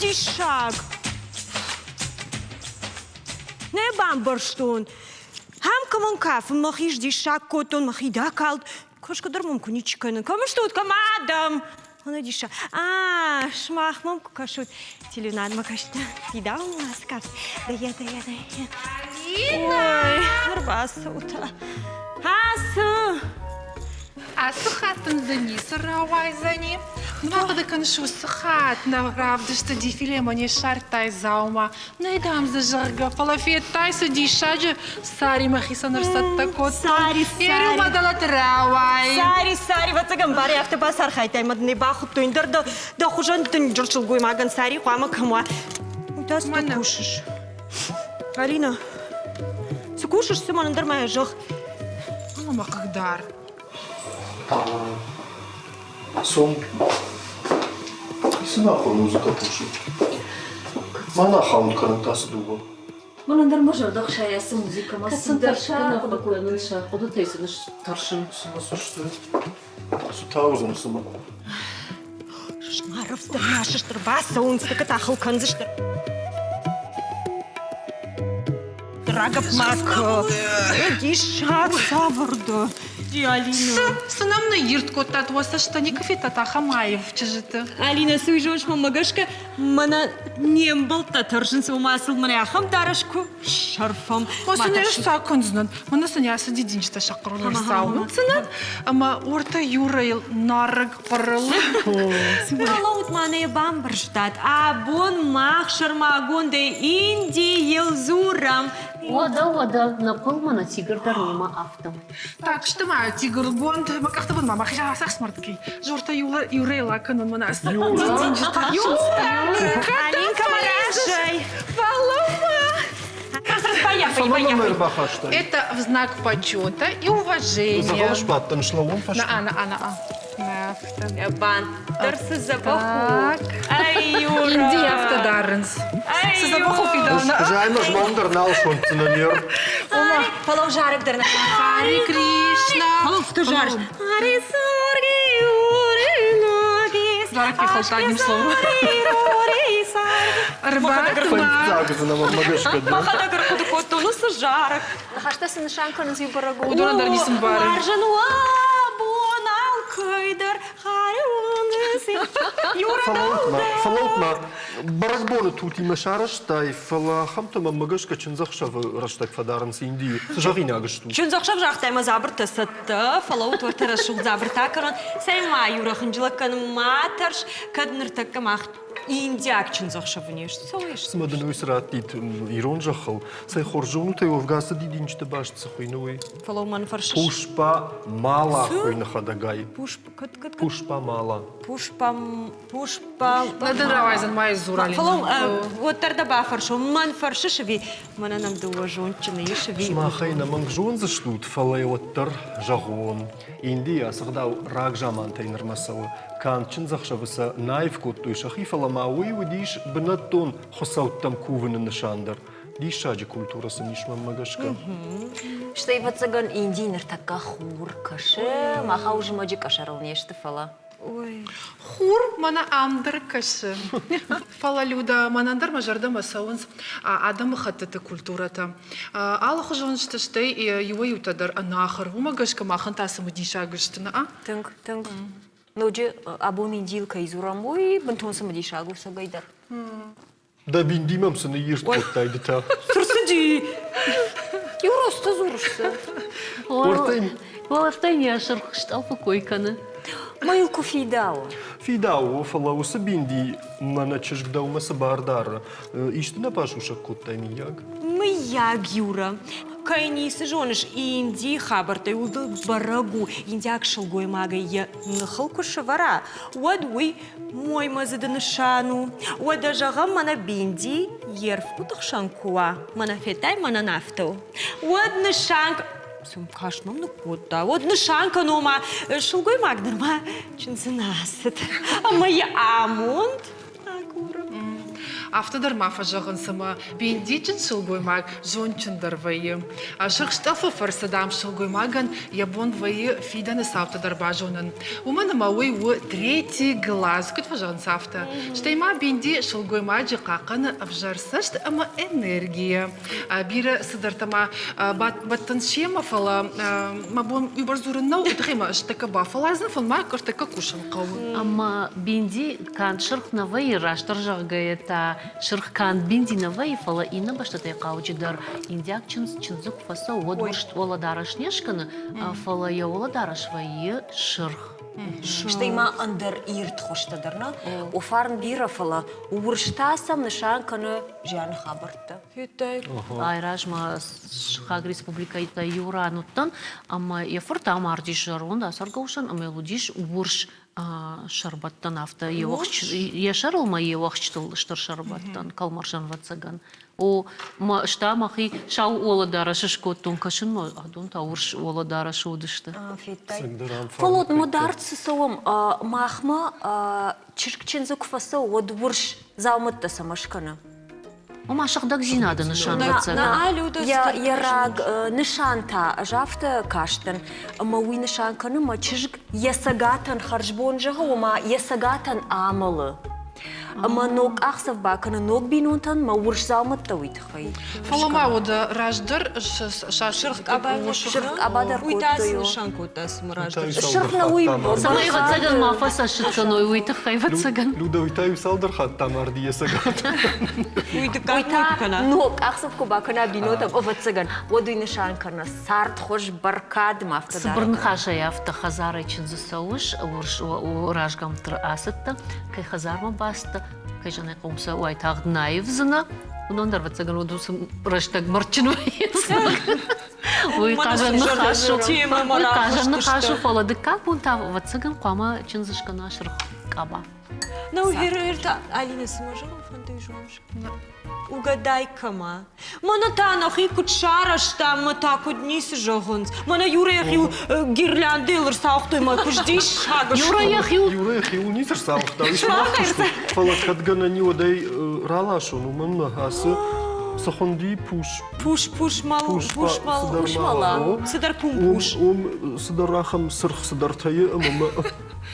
Диссаг! Нӕ бамбӕрстон. Ам кӕмӕн кафын, мӕхи сдиссаг кодтон, мӕхи дакалд. Кӕсгӕ дӕр мӕм куы ничи кӕны. Кӕм стут, кӕм адӕм? Ӕнӕ диссаг. А, сымах мӕм куы кӕсут. Телеуынадмӕ кӕсты. Фидауын ацы кафт. Дӕйӕ, дӕйӕ, дӕйӕ. Ой, ӕрбацӕут. Ацы! Ацы хатт ын дзы ницы рауайдзӕни. Ма хъуыды кӕныс, уыцы хатт нӕ равдысты дефилемӕ не ссардтай дзаума. Нӕй, дам дзы, зӕгъгӕ, фӕлӕ федтай, цы диссаджы сари мӕхицӕн ӕрцӕттӕ кодтон. Сари, сари. Ериумӕ дӕлӕты рауай. Сари, сари, ӕвӕццӕгӕн барӕй афтӕ бацархайдтай ӕмӕ дын ӕй бахуыдтой. Ӕндӕр дӕ, дӕ хуызӕн дынджыр сылгоймагӕн сари хъуамӕ кӕм уа. Уый та цы кусыс? Алина, цы кусыс, цы мӕнӕн дӕр ма йӕ зӕгъ. Ӕмӕ мӕ хъыгдар. Цом. Цы нахуыр музыкӕ хъусут? Ма нӕ хауд кӕнут ацы дыууӕ. Мӕнӕн дӕр мӕ зӕрдӕ хсайы ацы музыкӕмӕ. Цыдӕр сӕ кӕнын сӕ хъуыдытӕй сын тӕрсын. Цымӕ цы сты? Цы тауыдзӕн цымӕ? Сысмӕ рӕвдздӕр ма сыстыр бацӕуынц, тыккӕ хыл кӕндзысты. Рагӕпп ма кӕ. Диссаг цавӕр дӕ, Алина. Цы, цы нӕм ныйирд кодтат уӕ цӕстӕ, никуы федтат ахӕм аив чызджыты? Алина, цы уый зоныс, мӕнмӕ гӕсгӕ, мӕнӕ не мбӕлттӕ тӕрсынц, ома сыл мӕнӕ ахӕм дарӕс куы сӕрфӕм. О, сын ӕз сакондзынӕн. Мӕнӕ сын ацы дидинджытӕ сӕ хъуырыл ӕрцауындзынӕн ӕмӕ уӕртӕ Юрайыл нарӕг хъуырыл. Фӕлӕуут ма нӕ бамбӕрстат, абон мах сӕрмагондӕй Индийыл дзурӕм. Уӕдӕ, уӕдӕ, нӕ хъуырмӕ нӕ тигр дӕр немӕ афтӕмӕй. Так что ма тигргонд мӕ къӕхты бынмӕ мӕхи ацахсмӕрдки. Жорта Юрейла кӕнын мӕн ацы дидинджытӕ. Алинка, мӕ разӕй. Фӕлӕуу-ма! Цӕмӕн ӕрбахастай? Это в знак почета и уважения. Дзӕгъӕл сбадтӕн, слӕууон фӕстӕмӕ. На, на, на, на. Дӕр цы дзӕбӕх у. Ай, Юра! Инди афтӕ дарынц. Цы дзӕбӕх у фидауына. Займӕ змон дӕр нал суынддзынӕн ер. Фӕлӕу зарӕг дӕр нӕ. Хари Кришна. Фӕлӕу, ты зарыс. Хари Сарги Ури Зарӕг фехӕлдта одним словом. Фӕндзаг дзы нӕ мӕ гӕсгӕ. Мӕхӕдӕг ӕрхъуыды кодтон уыцы зарӕг. Ныхӕстӕ цы нысан кӕнынц, иу бӕрӕг у. Уыдонӕн дӕр ницы мбарын. Уарзын уӕ бон алкӕй дӕр Фӕлӕуут-ма, фӕлӕуут-ма, бӕрӕгбоны тутимӕ сарӕзтай, фӕлӕ ахӕмтӕ мӕнмӕ гӕсгӕ чындзӕхсӕвы рӕстӕг фӕдарынц Индийы. Цы зӕгъинаг стут? Чындзӕхсӕв загътай мӕ дзабыртӕ цӕттӕ, фӕлӕуут уӕртӕ рӕсугъд дзабыртӕ кӕнон. Цӕй ма, Юра, хынджылӕг кӕнын ма тӕрс, кӕд ныртӕккӕ мах индиаг чындзӕхсӕвы не сцӕуис. Цымӕ дын уый цы раттид ирон зӕххыл? Цӕй хорз зонут ӕй, уӕвгӕ цы дидинджыты баст цы хуыйны, уый? Фӕлӕ мӕн фӕрсыс. Пушпа мала хуыйны хӕдӕгай. Пушпа, кӕд, кӕд, кӕд? Пушпа мала. Пушпа, пушпа. Нӕ дын рауайдзӕн ма дзур, Алина. Фӕлӕ уӕддӕр дӕ бафӕрсон, мӕн фӕрсыс ӕви мӕнӕ нӕм дыууӕ зондджыны ис ӕви? Сымахӕй нӕмӕнг зондзыстут, фӕлӕ уӕддӕр зӕгъон. Индийы ацы гъдау рагзамантӕй нырмӕ цӕуы. Канд чындзӕхсӕвы сӕ наив кодтой сӕхи, фӕлӕ ма уый уыдис бынӕттон хуыцӕуттӕм кувыны нысан дӕр. Диссаджы культурӕ сын ис мӕнмӕ гӕсгӕ. Стӕй, ӕвӕццӕгӕн, Индийы ныртӕккӕ хур кӕсы, махау зымӕджы къӕсӕрыл не сты, фӕлӕ. Хур мӕнӕ ам дӕр кӕсы. Фӕлӕ, Люда, мӕнӕн дӕр мӕ зӕрдӕмӕ цӕуынц адӕмыхӕттыты культурӕтӕ. Алыхуызон сты, стӕй иуӕй-иутӕ дӕр ӕнахуыр. Уымӕ гӕсгӕ махӕн та цымыдисаг сты, нӕ? Тынг, тынг. Ноджы абон Индийыл кӕй дзурӕм, уый бынтон цымыдисаг у цӕгӕйдӕр. Дӕ бинди мӕм цы ныйирд кодтай ды та? Цы рцыди? Иу росты дзурыс цы? Уӕлӕрвтӕй не сырх стъӕлфы кой кӕны. Ма йыл куы фидауы. Фидауы, фӕлӕ уыцы бинди мӕнӕ чызг дӕумӕ цы бар дары? Исты нӕ басусӕг кодтай, мыййаг? Мыййаг, Юра, кӕй ницы зоныс Индийы хабӕрттӕй, уыдон бӕрӕг у, индиаг сылгоймагӕй йӕ ныхыл куы сӕвӕра, уӕд уый моймӕдзыды нысан у. Уӕдӕ зӕгъӕм, мӕнӕ бинди йе рфгуыты хсӕн куы уа, мӕнӕ федтай, мӕнӕн афтӕ у, уӕд нысан цы каст мӕм ныккодта, уӕд нысан кӕн, ома сылгоймаг нырма чындзы нӕ ацыд ӕмӕ йӕ амонд агуры. Афтӕ дӕр ма фӕзӕгъынц, ӕмӕ бендиджын сылгоймаг зондджындӕр вӕййы. Сырх стъӕлфы фӕрцы, дам, сылгоймагӕн йӕ бон вӕййы фидӕны цаутӕ дӕр базонын. Уымӕн ӕмӕ уый у третий глаз, куыд фӕзӕгъынц, афтӕ. Стӕй ма бенди сылгоймаджы хъахъхъӕны ӕвзӕр цӕст ӕмӕ энергийӕ. Бирӕ цыдӕртӕ ма бӕттынц семӕ, фӕлӕ мӕ бон уыйбӕрц дзурын нӕу, уый тыххӕй мӕ ӕз бафӕлладзӕн, фӕлӕ ма ӕртӕккӕ кусын хъӕуы. Ӕмӕ бенди канд сырх нӕ вӕййы, растдӕр зӕгъгӕйӕ та сырх канд бенди нӕ вӕййы, фӕлӕ иннӕ бӕстӕтӕй хъауджыдӕр индиаг чындз чындзы куы фӕцӕуы, уӕд урс уӕлӕдарӕс не скӕны, фӕлӕ йӕ уӕлӕдарӕс вӕййы сырх. Стӕй ма ӕндӕр ирд хуызтӕ дӕр нӕ? О, фарн бирӕ, фӕлӕ урс та сӕм нысан кӕны зианы хабӕрттӕ. Федтай? Айразмӕ сыхаг республикӕтӕ иу ран уыдтӕн, ӕмӕ йӕ фырт амардис зӕронд ацӕргӕ усӕн ӕмӕ йыл уыдис урс сӕрбӕттӕн афтӕ йӕ сӕрыл ма йе уӕхсчытыл стыр сӕрбӕттӕн, кӕлмӕрзӕн ӕвӕццӕгӕн. О, мӕ ста мӕхи сау уӕлӕдарӕс скодтон, кӕсынмӕ, адон та урс уӕлӕдарӕсы уыдысты. Федтай? Фӕлӕ ма дард цы цӕуӕм, махмӕ чызг чындзы куы фӕцӕуы, уӕд урс дзаумӕттӕ цӕмӕ скӕны? Ома сыгъдӕгдзинады нысан Йӕ раг нысан та ӕз афтӕ кастӕн, ӕмӕ уый нысан кӕны, мӕ чызг йӕ цӕгатӕн хӕрзбон зӕгъы, ома йӕ цӕгатӕн амӕлы. Ӕмӕ ног къахдзӕф бакӕны ног бинонтӕн мӕ урс дзаумӕттӕ уый тыххӕй. Фӕлӕ ма уӕдӕ раздӕр сырх къаба сырх къаба дӕр Уый та цы нысан кодта цымы раздӕр? Сырх нӕ уый Цӕмӕй ӕвӕццӕгӕн ма фӕцӕссыг кӕной, уый тыххӕй ӕвӕццӕгӕн. Люда, уый та иу цалдӕр хатт амарди йӕ цӕгат. Уый дыккаг Уый та ног къахдзӕф куы бакӕна бинонтӕм, ӕвӕццӕгӕн, уӕд уый нысан кӕны цардхуыз, бӕркад ма афтӕ Цыбыр ныхасӕй афтӕ хӕдзарӕй чындзы цӕуыс, урс разгӕмтты ацыдтӕ, кӕй хӕдзармӕ бацыдтӕ, кӕй зӕгъын ӕй хъӕуы, сӕ уайтагъд нӕ аивдзынӕ. Уыдон дӕр, ӕвӕццӕгӕн, уыд уыцы рӕстӕг мӕрдджын вӕййынц. Уый хъазӕн ныхас у, уый хъазӕн ныхас у, фӕлӕ дыккаг бон та, ӕвӕццӕгӕн, хъуамӕ чындз скӕна сырх къаба. Ну, Вера, Алина, цы ма зӕгъын фӕнды зоныс? Угадай кӕмӕ. Мӕнӕ та нӕхи куыд сарӕзтам, мӕ та куыд ницы зӕгъынц. Мӕнӕ Юра йӕхи гирляндӕйыл ӕрцауыгътой мӕ куыд диссаг Юра йӕхи Юра йӕхиуыл ницы рцауыгъта, уый сымах фӕлӕ кӕд гӕнӕн и, уӕд ӕй раласон, уымӕн мӕ ацы цы хуынди пуш Пуш пушмал пушмал пушмала цыдӕр пумпуш. Уым цыдӕр ахӕм сырх цыдӕртӕ и ӕмӕ мӕ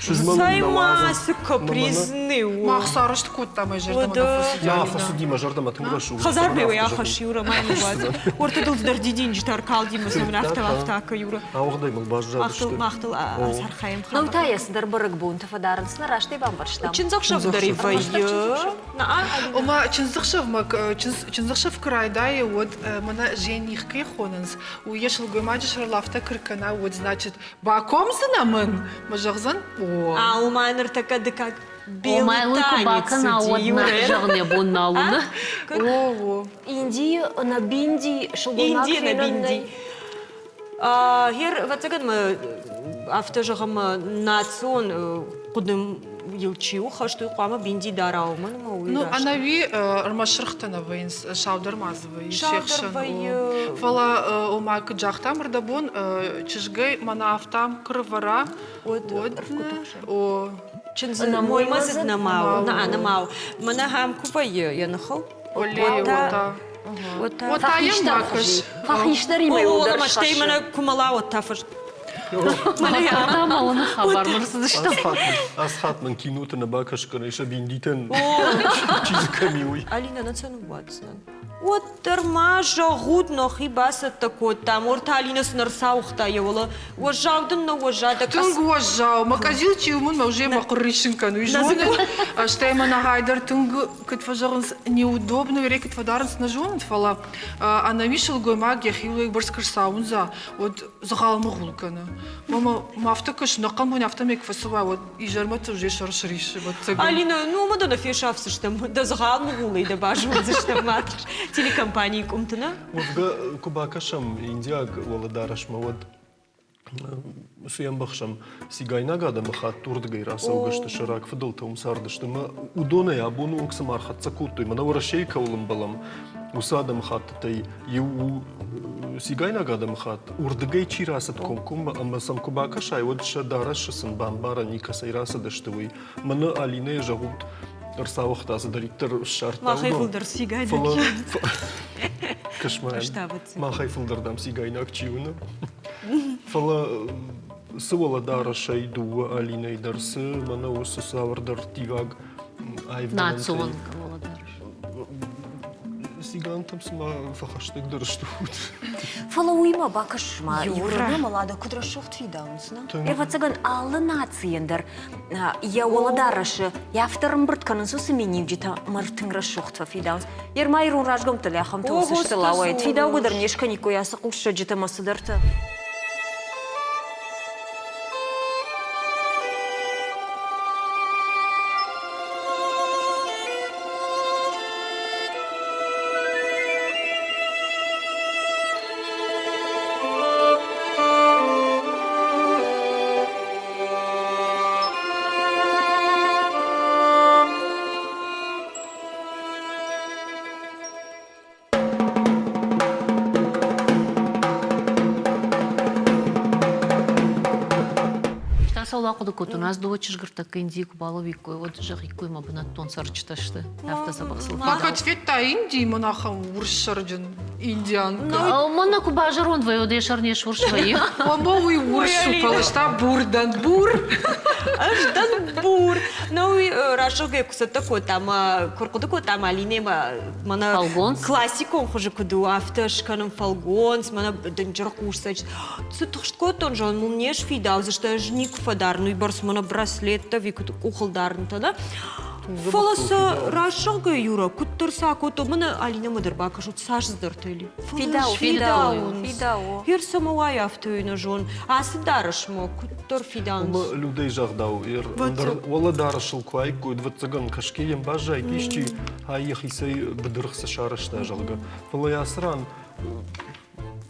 Цӕй ма цы капризный у. Мах сарӕзт кодта мӕ зӕрдӕмӕ нӕ фӕцыди. Нӕ фӕцыди мӕ зӕрдӕмӕ тынг рӕсугъд. Хӕдзар беуӕй ахӕсс, Юра, ма йын ныууадз. Уӕртӕ дыл дӕр дидинджытӕ ӕркалди мӕ цӕмӕн афтӕ афтӕ акӕ, Юра. Ауыгъдӕй мыл баззадысты. Махтыл ацархайӕм. Нау та йӕ цыдӕр бӕрӕгбонты фӕдарынц, нӕ растӕй бамбӕрстам. Чындзӕхсӕв дӕр вӕййы. Ома чындзӕхсӕвмӕ чындзӕхсӕв куы райдайы, уӕд мӕнӕ жених кӕй хонынц, уый йӕ сылгоймаджы сӕрыл афтӕ куы ркӕна, уӕд, значит, Бакомдзынӕ мын? Мӕ зӕгъдзӕн, о. А уымӕ ныртӕккӕ дыккаг Ома уый куы бакӕна, уӕд нӕ зӕгъын йӕ бон нал у, нӕ? О, о. Индийы на бинди сылгоймаг Индийы на бинди. Гер, ӕвӕццӕгӕн мӕ афтӕ зӕгъӕм, национ хъуыды йыл чи у хӕст, уый хъуамӕ бинди дара, уымӕн ӕмӕ уый Ну, ӕнӕуи ӕрмӕст сырхтӕ нӕ вӕййынц, саудӕр ма дзы вӕййы се хсӕн. Фӕлӕ, ома, куыд загътам ӕрдӕбон, чызгӕй мӕнӕ афтӕ куы рывӕра, уӕд о. Чындзы моймӕдзыд нӕма у, нӕма у. Мӕнӕ ахӕм куы вӕййы йӕ ныхыл, уӕд та Уӕд та йӕм бакӕс. Фӕхистӕримӕ уылдӕр Стӕй мӕнӕ куы мӕла, уӕд та фӕст. Мӕлыны хабар мын рцыдыстӕм. Ацы хатт мын киноты нӕ бакӕсгӕнӕй сӕ биндитӕн чи дзы кӕм и, уый. Алина, нӕ сӕ ныууадздзынӕн. Уӕддӕр ма зӕгъут, нӕхи бацӕттӕ кодтам. Уӕртӕ Алина сын ӕрцауыгъта йӕ уӕлӕ. Уӕззау дын нӕ уӕззау дӕ Тынг уӕззау. Мӕ къӕдзил чи у, мын мӕ уже мӕ хъуыррисын кӕн, уый зоны. Стӕй мӕ нагъай дӕр тынг, куыд фӕзӕгъынц, неудобно, йе куыд фӕдарынц, нӕ зонын, фӕлӕ ӕнӕуи сылгоймаг йӕхиуыл бӕрц куы рцауындза, уӕд дзыгъал-мыгъул кӕны. Мама, ма афтӕ кӕс, нӕхъӕн бон афтӕмӕй куы фӕцӕуа, уӕд изӕрмӕ та уже сӕр сриссы, ӕвӕццӕгӕн. Алина, ну ӕмӕ дӕ нӕ фесафдзыстӕм, дӕ дзыгъал-мыгъулӕй дӕ базондзыстӕм ма телекомпанийы къуымты, нӕ? Уӕвгӕ, куы бакӕсӕм индиаг уӕлӕдарӕсмӕ, уӕд цы йӕм бӕхсӕм, цигайнаг адӕмы хатт уырдыгӕй рацӕугӕ сты, сӕ рагфыдӕлтӕ уым цардысты ӕмӕ уыдонӕй абоны онг цыма ӕрхӕццӕ кодтой, мӕнӕ Уӕрӕсейы кӕуыл ӕмбӕлӕм, уыцы адӕмыхӕттытӕй иу у цигайнаг адӕмыхатт, уырдыгӕй чи рацыд комкоммӕ ӕмӕ сӕм куы бакӕсай, уӕд сӕ дарӕсы сын бамбарӕн никӕцӕй рацыдысты, уый. Мӕнӕ Алинӕйы зӕгъут, Ӕрцауыгъта цыдӕриддӕр ссардта. Махӕй фылдӕр цигайнаг. Фӕлӕ кӕс-ма, махӕй фылдӕр дам цигайнаг чи уыны. Фӕлӕ цы уӕлӕдарӕсӕй дыууӕ Алинӕй дӕр цы, мӕнӕ уыцы цавӕрдӕр ӕрттиваг аивгӕнӕнтӕй. Национ уӕлӕдарӕс. Цигантӕм цыма фӕхӕстӕгдӕр стут. Фӕлӕ уыимӕ бакӕс-ма, Юрӕ Малада куыд рӕсугъд фидауынц, нӕ? Ӕвӕццӕгӕн, алы нацийӕн дӕр йӕ уӕлӕдарӕсы йӕ афтӕ ӕрӕмбырд кӕнынц уыцы миниуджытӕ ӕмӕ тынг рӕсугъд фӕфидауынц. Ерма ирон разгӕмттӕ лӕхӕмтӕ уыцы сты лауайт. Фидаугӕ дӕр не скӕниккой ацы хъуссӕджытӕ ӕмӕ цыдӕртӕ. Цӕуыл ахъуыды кодтон, аз дыууӕ чызг ӕртӕккӕ Индийы куы балӕууиккой, уӕд зӕгъиккой мӕ бынӕттон цӕрджытӕ сты. Афтӕ дзӕбӕх сыл Ма кӕд федта Индийы мын ахӕм урссӕрджын индианкӕ. Мӕнӕ куы базӕронд вӕййы, уӕд йӕ сӕр не сурс вӕййы. Ома уый урс у, фӕлӕ та бур дӕн бур. Ӕз дӕн бур. Ну, уый рӕсугъдӕй куы цӕттӕ кодта ӕмӕ куы рхъуыды кодта ӕмӕ Алинӕмӕ мӕнӕ Фӕлгонц? классикон хуызы куыд у, афтӕ скӕнын фӕлгонц, мӕнӕ дынджыр хъусцӕджы. Цы тыхст кодтон, зӕгъын, мыл не сфидаудзысты, ӕз никуы фӕдарын уыйбӕрц мӕнӕ браслеттӕ ӕви куыд къухылдарынтӕ, нӕ? Фӕлӕ сӕ рӕсугъдӕй, Юра, куыддӕр сӕ акодтон, мӕнӕ Алинӕмӕ дӕр бакӕсут, цас цыдӕртӕ ли. Фидауы, фидауы, фидауы. Ер цӕмӕ уай афтӕ нӕ зон. Ацы дарӕсмӕ куыддӕр фидауынц. Уымӕ людӕй загъдау, ер ӕндӕр уӕлӕдарӕсыл куы аиккой, ӕвӕццӕгӕн, кӕсгӕ йӕм баззаид исчи, ай йӕхицӕй быдыргъ цы сарӕзта, зӕгъгӕ. Фӕлӕ ацы ран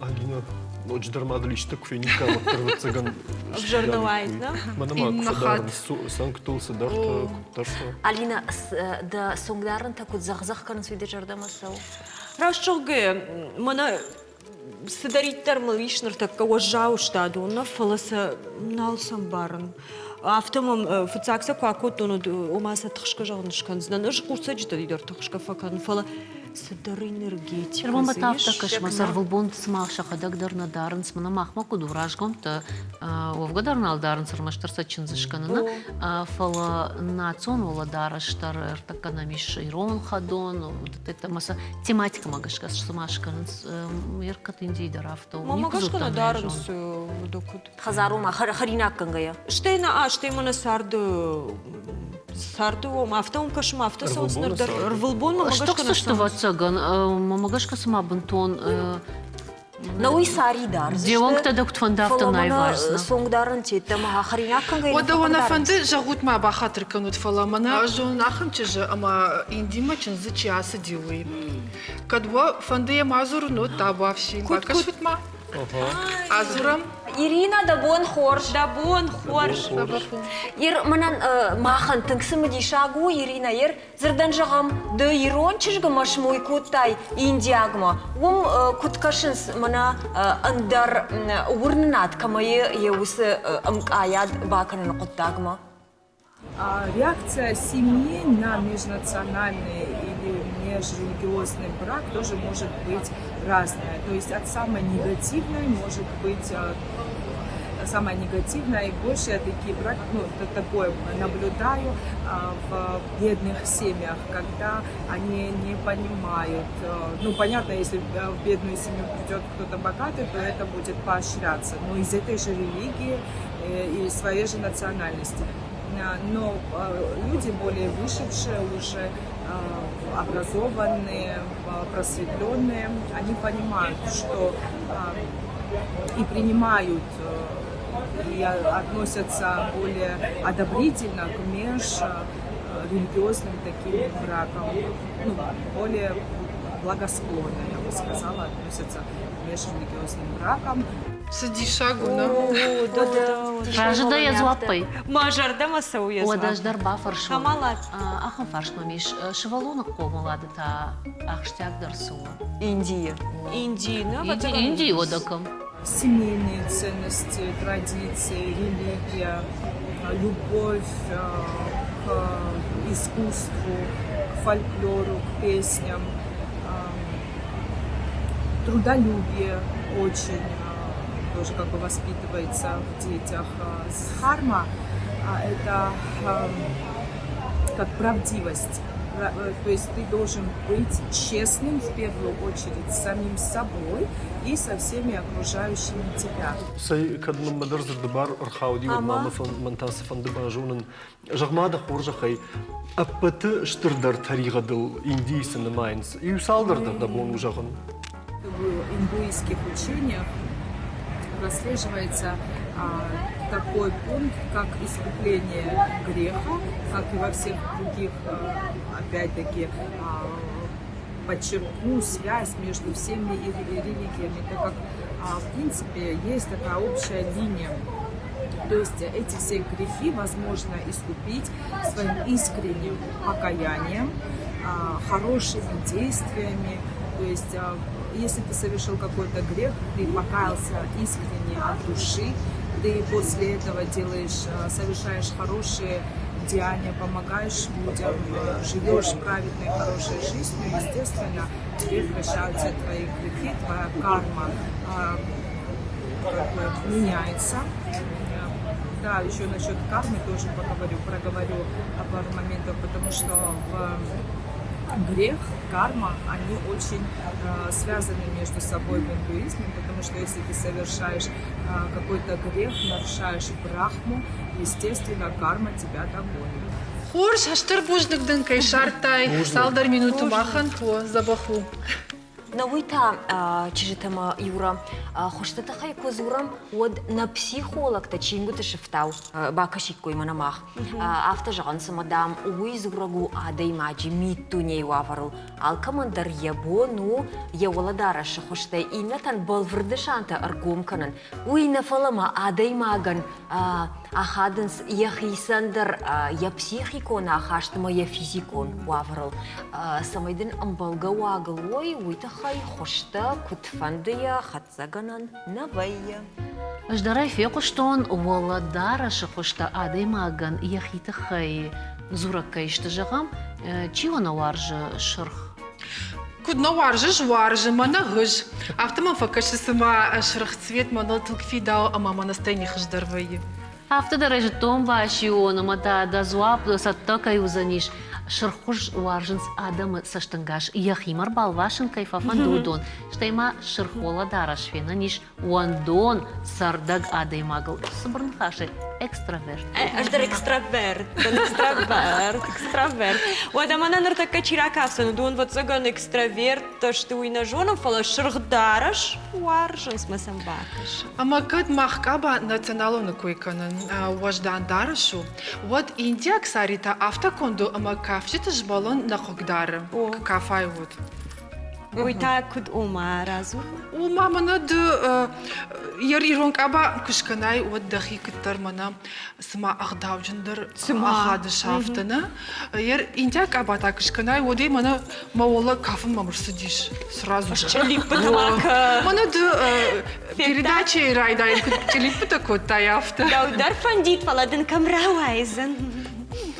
Алина, ноджыдӕр ма дыл исты куы фениккам, уӕддӕр ӕвӕццӕгӕн Ӕвзӕр нӕ уаид, нӕ? Мӕнӕ ма куы фӕдарынц цӕнгтыл цыдӕртӕ, куыддӕртӕ. Алина, дӕ цонгдарӕнтӕ куыд дзӕгъ-дзӕгъ кӕнынц, уый дӕ зӕрдӕмӕ цӕуы? Раст зӕгъгӕ, мӕнӕ цыдӕриддӕр мыл ис ныртӕккӕ уӕззау сты адон, нӕ, фӕлӕ сӕ нал сӕмбарын. Афтӕ мӕм фыццаг сӕ куы акодтон, уӕд ома сӕ тыхсгӕ зӕгъын скӕндзынӕн. Ӕз хъусцӕджытӕ дӕр тыхсгӕ фӕкӕнын, фӕлӕ цыдӕр энергетикӕ Ӕрмӕст афтӕ кӕсмӕ ӕрвылбон цыма сӕхӕдӕг дӕр нӕ дарынц, мӕнӕ махмӕ куыд у разгӕмттӕ, уӕвгӕ дӕр нал дарынц, ӕрмӕстдӕр сӕ чындзы скӕныны, фӕлӕ национ уӕлӕдарӕс дӕр ӕртӕккӕ нӕм ис ирон хӕдон, ӕмӕ сӕ тематикӕмӕ гӕсгӕ цыма скӕнынц, ӕркӕд Индийы дӕр афтӕ у. Мамӕ гӕсгӕ нӕ дарынц куыд? Хӕдзарон хӕринаггӕнгӕйӕ. Стӕй нӕ стӕй мӕнӕ царды царды уом афтӕ уым кӕсым, афтӕ цӕуынц ныр дӕр ӕрвылбон мӕ гӕсгӕ Стыхсысты, ӕвӕццӕгӕн, мӕ гӕсгӕ цыма бынтон На уый сари дӕр. Де уӕнгтӕ дӕ куыд фӕнды, афтӕ нӕ иварзна. Цонгдарӕн тедтӕ ма хӕринаг кӕнгӕ Уӕдӕ уӕ нӕ фӕнды, зӕгъут ма, бахатыр кӕнут, фӕлӕ мӕнӕ ӕз зонын ахӕм чызджы, ӕмӕ Индимӕ чындзы чи ацыди, уый. Кӕд уӕ фӕнды йӕм адзурын, уӕд табуафси. Бакӕсут ма. Адзурӕм. Ирина, дӕ бон хорз. Дӕ бон хорз. Ир, мӕнӕн махӕн тынг цымыдисаг у, Ирина, ер Дзырдӕн зӕгъӕм, ды ирон чызгмӕ смой кодтай индиагмӕ, уым куыд кӕсынц мӕнӕ ӕндӕр уырнынад кӕмӕ йӕ уыцы ӕмкъайад бакӕныны хъуыддагмӕ? Реакция семьи на межнациональный или межрелигиозный брак тоже может быть разная. То есть от самой негативной может быть самое негативное, и больше я такие брак, ну, такое наблюдаю в бедных семьях, когда они не понимают, ну, понятно, если в бедную семью придет кто-то богатый, то это будет поощряться, но из этой же религии и своей же национальности. Но люди более вышедшие уже, образованные, просветленные, они понимают, что и принимают и относятся более одобрительно к межрелигиозным таким бракам, ну, более благосклонно, я бы сказала, относятся к межрелигиозным бракам. Цы диссаг у, нӕ? Разы дӕ йӕ дзуаппӕй? Мӕ зӕрдӕмӕ цӕуы йӕ Уӕдӕ ӕз дӕр бафӕрсон. Камалат. Ахӕм фарст мӕм ис. Сывӕллоны хъомылады та ахсджиагдӕр цы у? Индийы. Индийы, нӕ? Индийы уӕдӕ кӕм? Семейные ценности, традиции, религия, любовь. к искусству, к фольклору, к песням. Трудолюбие очень тоже как бы воспитывается в детях. Дхарма – это как правдивость. То есть ты должен быть честным в первую очередь с самим собой и со всеми окружающими тебя. Цӕй, кӕд мӕнмӕ дӕр дзырды бар ӕрхауди, уӕд ма мӕн та цы фӕнды базонын. Зӕгъ-ма дӕ хорзӕхӕй, ӕппӕты стырдӕр тӕригъӕдыл Индийы цы нымайынц? Иу цалдӕр дӕр дӕ бон у зӕгъын. В индуистских учениях прослеживается такой пункт, как искупление греха, как и во всех других, опять-таки, подчеркну связь между всеми религиями, так как, в принципе, есть такая общая линия. То есть эти все грехи возможно искупить своим искренним покаянием, хорошими действиями. То есть если ты совершил какой-то грех, ты покаялся искренне от души, ты после этого делаешь, совершаешь хорошие деяния, помогаешь людям, живешь праведной, хорошей жизнью, естественно, тебе прощаются твои грехи, твоя карма как бы меняется. Да, еще насчет кармы тоже поговорю, проговорю пару моментов, потому что в грех, карма, они очень связаны между собой в индуизме, потому что если ты совершаешь какой-то грех, нарушаешь брахму, естественно, карма тебя догонит. Хорз, стыр бузныг дын кӕй ссардтай цалдӕр минуты махӕн, дзӕбӕх у. Но уый та чызджытӕ ӕмӕ Юра, хуызты тыххӕй куы дзурӕм, уӕд нӕ психологтӕ чингуыты сыфтау бакӕсиккой мӕнӕ мах. Афтӕ зӕгъынц, ӕмӕ, дам, уый дзурӕг у адӕймаджы миддунейы уавӕрыл. Алкӕмӕн дӕр йӕ бон у йӕ уӕлӕдарӕсы хуызтӕй иннӕтӕн бӕлвырд нысантӕ ӕргом кӕнын. Уый нӕ фӕлӕ ма адӕймагӕн ахадынц йӕхицӕн дӕр йӕ психикон ахаст ӕмӕ йӕ физикон уавӕрыл. Цӕмӕй дын ӕмбӕлгӕ уагыл уой, уый тыххӕй хуызтӕ куыдфӕндыйӕ хӕццӕгӕнӕн нӕ вӕййы. Ӕз дӕр ӕй фехъуыстон, уӕлӕдарӕсы хуызтӕ адӕймагӕн йӕхи тыххӕй дзурӕг кӕй сты, зӕгъӕм, чи уӕ нӕ уарзы сырх? Куыд нӕ уарзыс, уарзы, мӕнӕ гъыз. Афтӕ мӕм фӕкӕсы, цыма сырх цвет мӕныл тынг фидауы ӕмӕ мӕ настроени хуыздӕр вӕййы. Афтӕ дӕр ӕй зыдтон Басион, ӕмӕ та дӕ дзуапп цӕттӕ кӕй уыдзӕнис. Сырххуыз уарзынц адӕмы цӕстӕнгас, йӕхимӕ ӕрбалвасын кӕй фӕфӕнды, уыдон. Стӕй ма сырх уӕлӕдарӕс фенӕн ис уӕндон, цӕрдӕг адӕймагыл. Цыбыр ныхасӕй, экстраверт. Ӕз дӕр экстраверт дӕн, экстраверт, экстраверт. Уӕдӕ мӕнӕ ныртӕккӕ чи ракафдзӕн, уыдон, ӕвӕццӕгӕн, экстраверттӕ сты, уый нӕ зонын, фӕлӕ сырх дарӕс уарзынц мӕ сӕм бакӕсын. Ӕмӕ кӕд мах къаба националоны кой кӕнын уӕздан дарӕс у, уӕд индиаг сари та афтӕ конд у, ӕмӕ кафджыты змӕлын нӕ хъыгдары, кафай уыд. Уый та куыд ома радзур? Ома мӕнӕ ды йӕ ирон къаба куы скӕнай, уӕд дӕхи куыддӕр мӕнӕ цыма ӕгъдауджындӕр ахадыс афтӕ, нӕ? Йӕ индиаг къаба та куы скӕнай, уӕд ӕй мӕнӕ мӕ уӕлӕ кафынмӕ рцыдис сразу. Чъыллиппытӕ ма кӕ. Мӕнӕ ды передачӕйы райдайӕн куыд чъыллиппытӕ кодтай, афтӕ. Дӕу дӕр фӕндид, фӕлӕ дын кӕм рауайдзӕн?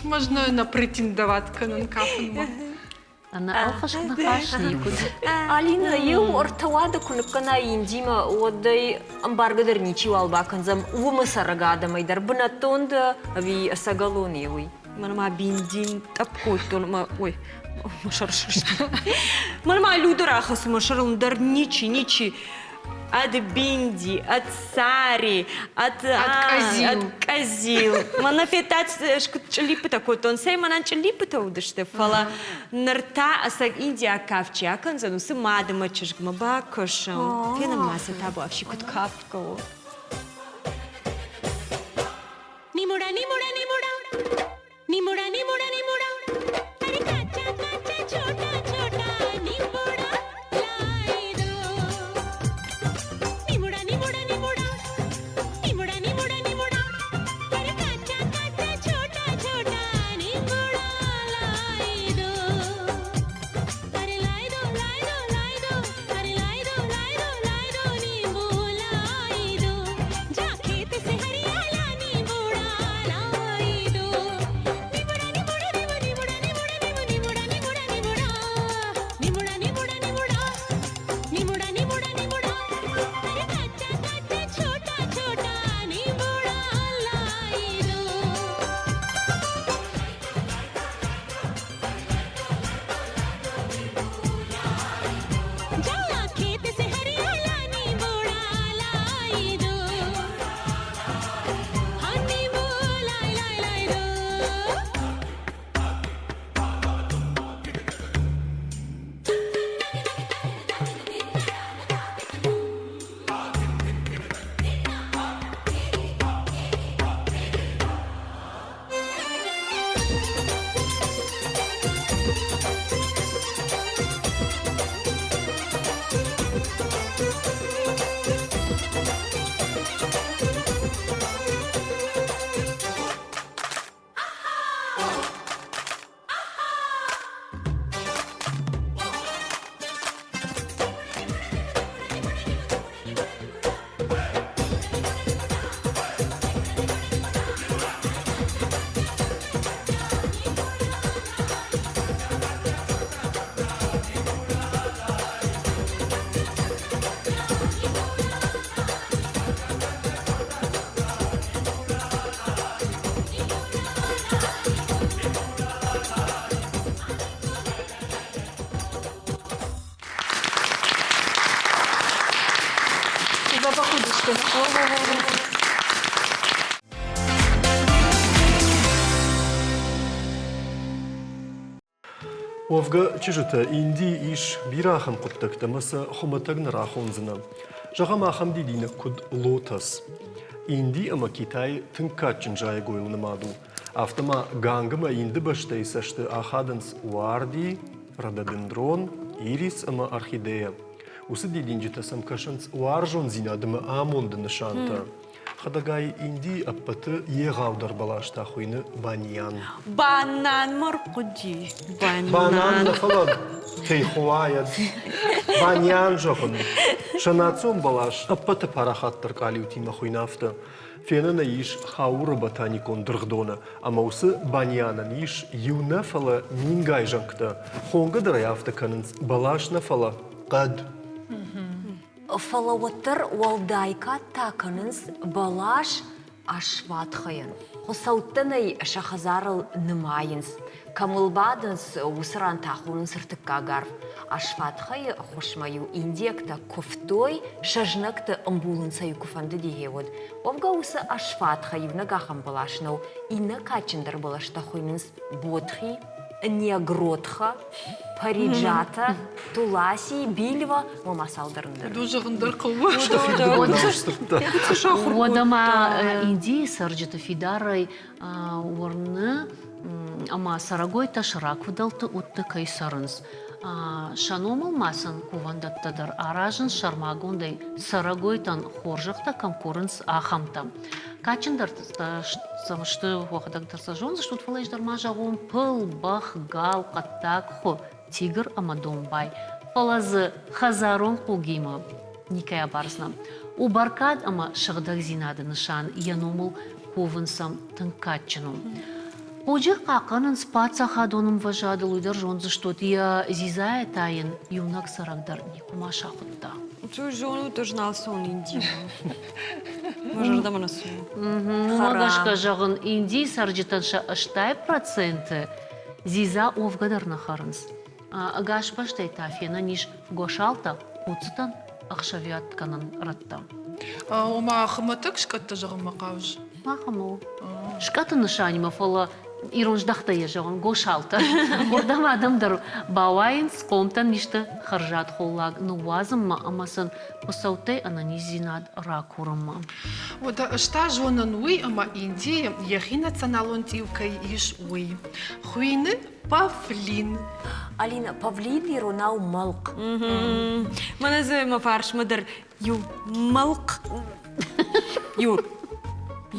Можно на претендовать кӕнын кафынмӕ. Ӕнӕ ӕлхыскъ ныхас никуыд. Алина, иу ӕртӕ уады куы ныккӕнай Индимӕ, уӕд ӕй ӕмбаргӕ дӕр ничиуал бакӕндзӕн уымы цӕрӕг адӕмӕй дӕр бынӕттон дӕ ӕви ӕцӕгӕлон и уый? Мӕн ма биндин тъӕпп кодтон ӕмӕ ой, мӕ сӕр сыст. Мӕн ма Люда рахӕссы мӕ сӕрыл дӕр ничи, ничи. Ӕд бинди, ӕд сари, ӕд къӕдзил. Ӕд къӕдзил. Мӕнӕ федтат, куыд чъыллиппытӕ кодтон. Цӕй, мӕнӕн чъыллиппытӕ уыдысты, фӕлӕ ныр та ӕцӕг индиаг кафт чи акӕндзӕн, уыцы мад ӕмӕ чызгмӕ бакӕсӕм. Фенӕм ма сӕ табуафси куыд кафгӕ у. Нимура, нимура, нимура. Нимура, нимура, нимура. अरे काचा काचा छोटा छोटा निमुड़ा लाई दो निमुड़ा निमुड़ा निमुड़ा निमुड़ा निमुड़ा निमुड़ा अरे काचा काचा छोटा छोटा निमुड़ा लाई दो अरे लाई दो लाई दो लाई दो अरे लाई दो लाई दो लाई दो नींबू लाई दो। Уӕвгӕ, чызджытӕ, Индийы ис бирӕ ахӕм хъуыддӕгтӕ ӕмӕ сӕ хуымӕтӕг нӕ рахондзынӕ. Зӕгъӕм, ахӕм дидинӕг куыд лотос. Инди ӕмӕ Китай тынг кадджын зайӕгойыл нымад у. Афтӕ ма Ганг ӕмӕ Инды бӕстӕйы цӕсты ахадынц уарди, рододендрон, ирис ӕмӕ орхидея. Уыцы дидинджытӕ сӕм кӕсынц уарзондзинад ӕмӕ амонды нысантӕ. Хӕдӕгай Индийы ӕппӕты егъаудӕр бӕлас та хуыйны баньян. Банан ма рхъуыди. Банан нӕ, фӕлӕ фейхоайӕд. Баньян зӕгъын. Сӕ национ бӕлас ӕппӕты парахатдӕр къалиутимӕ хуыйны афтӕ. Фенӕн ӕй ис Хауры ботаникон дыргъдоны, ӕмӕ уыцы баньянӕн ис иу нӕ, фӕлӕ мингай зӕнгтӕ. Хонгӕ дӕр ӕй афтӕ кӕнынц бӕлас нӕ, фӕлӕ хъӕд. Фӕлӕ уӕддӕр уӕлдай кад та кӕнынц бӕлас Асватхайӕн. Хуыцӕуттӕн ӕй сӕ хӕдзарыл нымайынц. Кӕм ыл бадынц, уыцы ран та хонынц ӕртыккаг арв. Асватхайы ӕххуысмӕ-иу индиӕгтӕ куывтой, сӕ знӕгты ӕмбулын сӕ-иу куы фӕндыди, гъеуӕд. Уӕвгӕ уыцы Асватха иунӕг ахӕм бӕлас нӕу, иннӕ кадджындӕр бӕлӕстӕ хуыйнынц Бодхи, Негротха, Париджата, Туласи, Бильва, ома цалдӕр ӕндӕр. Уыдон зӕгъын дӕр хъӕуы. Уӕдӕ ма Индийы цӕрджыты фидарӕй уырны ӕмӕ цӕрӕгойтӕ сӕракфыдӕлты удты кӕй цӕрынц. Сӕ номыл ма сын кувӕндӕттӕ дӕр аразынц сӕрмагондӕй цӕрӕгойтӕн хорзӕхтӕ кӕм курынц, ахӕмтӕ. Кадджындӕр сӕм сты, уӕхӕдӕг дӕр сӕ зондзыстут, фӕлӕ ӕз дӕр ма зӕгъон пыл, бӕх, гал, хъӕддаг хуы, тигр ӕмӕ домбай. Фӕлӕ дзы хӕдзарон хъугимӕ никӕй абардзынӕн. У бӕркад ӕмӕ сыгъдӕгдзинады нысан йӕ номыл кувын сӕм тынг кадджын у. Хъуджы хъахъхъӕнынц паддзахадон ӕмвӕзадыл, уый дӕр зондзыстут, йӕ дзидзайӕ та йын иунӕг цӕрӕг дӕр никуыма сахуыдта. Ты зонут, ӕз нал цӕуын Индимӕ. Мӕ зӕрдӕмӕ нӕ цӕуы. Уымӕ гӕсгӕ зӕгъын, Индийы цӕрджытӕн сӕ 80% дзидза уӕвгӕ дӕр нӕ хӕрынц. Ӕгас бӕстӕй та фенӕн ис госалтӕ, хъуццытӕн ӕхсӕвиат кӕнӕн рӕттӕ. Ома хуымӕтӕг скъӕттӕ зӕгъынмӕ хъавыс? Ахӕм у. Скъӕты нысанимӕ, фӕлӕ ирон здӕхтӕй йӕ зӕгъын, госалтӕ. Уырдӕм адӕм дӕр бауайынц хъомтӕн исты хӕрзад холлаг ныууадзынмӕ ӕмӕ сын хуыцӕуттӕй ӕнӕниздзинад ракурынмӕ. Уӕдӕ ӕз та зонын уый, ӕмӕ Индийы йӕхи националон цъиу кӕй ис, уый. Хуины Павлин. Алина, павлин иронау мӕлхъ. Мӕнӕ дзы мӕ фарсмӕ дӕр иу мӕлхъ. Иу.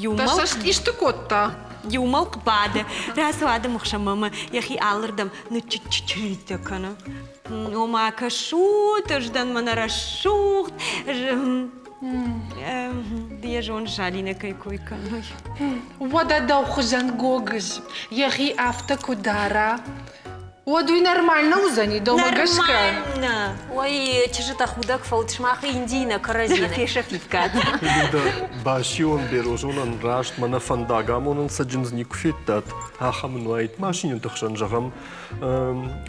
Иу мӕлхъ. Цӕст исты кодта? Иу мӕлхъ бады. Рацу адӕмы хсӕнмӕ ӕмӕ йӕхи алырдӕм ныччыччытӕ кӕны. Ома кӕсут, ӕз дӕн мӕнӕ рӕсугъд. Йӕ зоныс, Алинӕ кӕй кой кӕной. Уӕдӕ дӕу хуызӕн гогыз йӕхи афтӕ куы дара, уӕд уый нормально уыдзӕни, дӕумӕ гӕсгӕ? Нормально! Ой, чызджытӕ худӕг фӕут, сымах Индийы нӕ кӕрӕдзи нӕ фесӕфиккат. Басион Берозонӕн раст мӕнӕ фӕндаг амонын цӕджындз никуы федтат, ахӕм ын уаид машинӕты хсӕн, зӕгъӕм,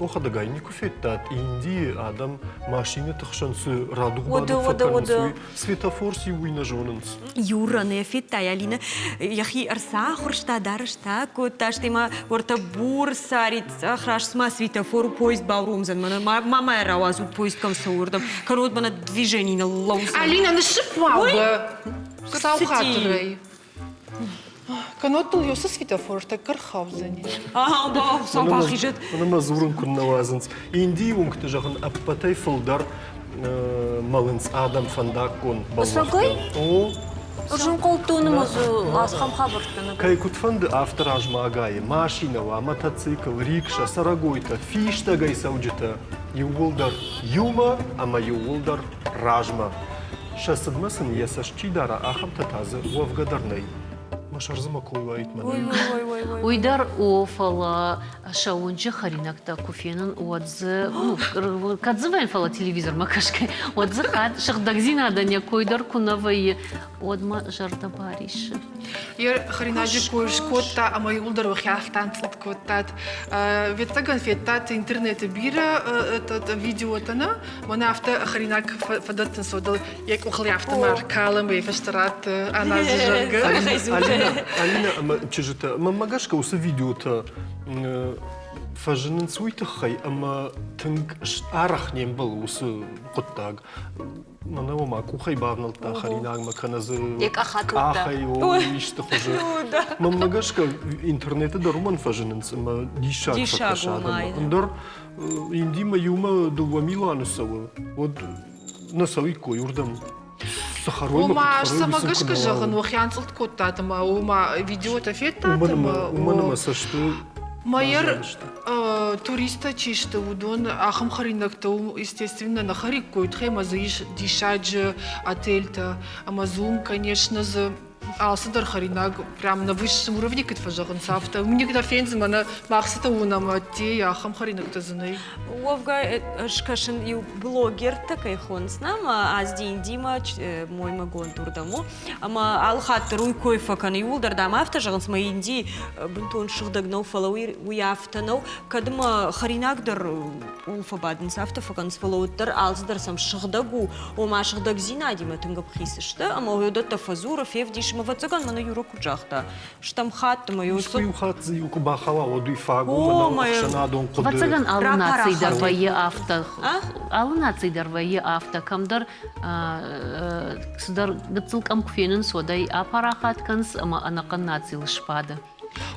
Охӕдӕг ӕй никуы федтат, Индийы адӕм машинӕты хсӕн цы рӕдугъ-бадугъ фӕкӕнынц, уый светофор циу, уый нӕ зонынц. Юра нӕ федтай, Алинӕ йӕхи ӕрцахуырста, дарӕстӕ кодта, стӕй ма уӕртӕ бур сари цъӕх раст цыма светофор поезд бауромдзӕн, мӕнӕ ма мӕ рауадзут поезд кӕм цӕуы, уырдӕм. Кӕннод мӕнӕ движени ныллӕудзӕн. Алинӕ, ныссыпп ма уӕ! Сау хатырӕй. Кӕннод дыл ёсы светофортӕ ӕрхаудзӕни. Ага, бахизӕд. Мӕнӕ дзурын куыннӕ уадзынц. Индийы уынгты, зӕгъын, ӕппӕтӕй фылдӕр мӕлынц адӕм фӕндаггон бӕллӕхты. О. Зынхъуылдтоны ма дзы ахӕм хабӕрттӕ нӕ. Кӕй куыд фӕнды, афтӕ размӕ агайы. Машинӕ уа, мотоцикл, рикшӕ, цӕрӕгойтӕ, фистӕгӕй цӕуджытӕ иууылдӕр иумӕ ӕмӕ иууылдӕр размӕ. Сӕ цыдмӕ сын йӕ цӕст чи дара, ахӕмтӕ та дзы уӕвгӕ дӕр нӕй. Мӕ сӕр дзы мӕ кой уаид мӕнӕн. Уый дӕр о, фӕлӕ сӕ уынджы хӕринӕгтӕ куы фенын, уӕд дзы, ну, кӕд дзы вӕййын, фӕлӕ телевизормӕ кӕсгӕ, уӕд дзы хатт сыгъдӕгдзинадӕн йӕ кой дӕр куы нӕ вӕййы. уӕд мӕ зӕрдӕ бариссы. Йе хӕринаджы кой скодта ӕмӕ иууылдӕр уӕхи афтӕ ӕнцъылд кодтат. Ӕвӕццӕгӕн федтат интернеты бирӕ видеотӕ, нӕ? Мӕнӕ афтӕ хӕринаг фӕдӕттынц, уӕд йӕ къухыл афтӕ ма ркалы ӕмӕ йӕ фӕстӕ ратты аназы, зӕгъгӕ. Алинӕ, Алинӕ ӕмӕ чызджытӕ, мӕнмӕ гӕсгӕ уыцы видеотӕ фӕзынынц уый тыххӕй, ӕмӕ тынг арӕх не мбӕлы уыцы хъуыддаг. Мӕнӕ ома къухӕй бавнӕлдта хӕринагмӕ кӕнӕ дзы къахӕй исты хуызы. Мӕнмӕ гӕсгӕ интернеты дӕр уымӕн фӕзынынц ӕмӕ диссаг фӕкӕсы адӕммӕ. Ӕндӕр Индимӕ иумӕ 2 милуаны цӕуы, уӕд нӕ цӕуиккой уырдӕм. Цы хӕрой Ома, цӕмӕ гӕсгӕ зӕгъын, уӕхи анцъылд кодтат ӕмӕ ома видеотӕ федтат ӕмӕ уымӕн ӕмӕ цӕсты Майер туристтӕ чи сты, уыдон ахӕм хӕринӕгтӕ уым, естественно, нӕ хӕриккой, тыххӕй ӕмӕ дзы ис диссаджы отельтӕ ӕмӕ дзы уым, конечно, дзы алцыдӕр хӕринаг прям на высшем уровне куыд фӕзӕгъынц, афтӕ. Никогда фендзы мӕнӕ мах цытӕ уынӕм ӕддейӕ, ахӕм хӕринӕгтӕ дзы нӕй. Уӕвгӕ, ӕз кӕсын иу блогертӕ кӕй хонынц, нӕ, ӕмӕ Азди Индимӕ моймӕгонд уырдӕм у. Ӕмӕ алы хатт дӕр уый кой фӕкӕны. Иууылдӕр, дам, афтӕ зӕгъынц, мӕ Инди бынтон сыгъдӕг нӕу, фӕлӕ уый, уый афтӕ нӕу. Кӕд ӕмӕ хӕринаг дӕр ууыл фӕбадынц, афтӕ фӕкӕнынц, фӕлӕ уӕддӕр алцыдӕр сӕм сыгъдӕг у, ома сыгъдӕгдзинадимӕ тынг ӕмхиц сты, ӕмӕ уыдӕттӕ фӕдзуры, февдисы. Ӕмӕ ӕвӕццӕгӕн мӕнӕ Юра куыд загъта, стӕм хатт ӕмӕ Искуы иу хатт дзы иу куы бахауа, уӕд уый фаг у, мӕнӕ ӕхсӕнадон хъуыды. Ӕвӕццӕгӕн алы наци дӕр вӕййы афтӕ. Алы наци дӕр вӕййы афтӕ. Кӕмдӕр цыдӕр гыццыл къӕм куы фенынц, уӕд ӕй апарахат кӕнынц ӕмӕ ӕнӕхъӕн нацийыл сбады.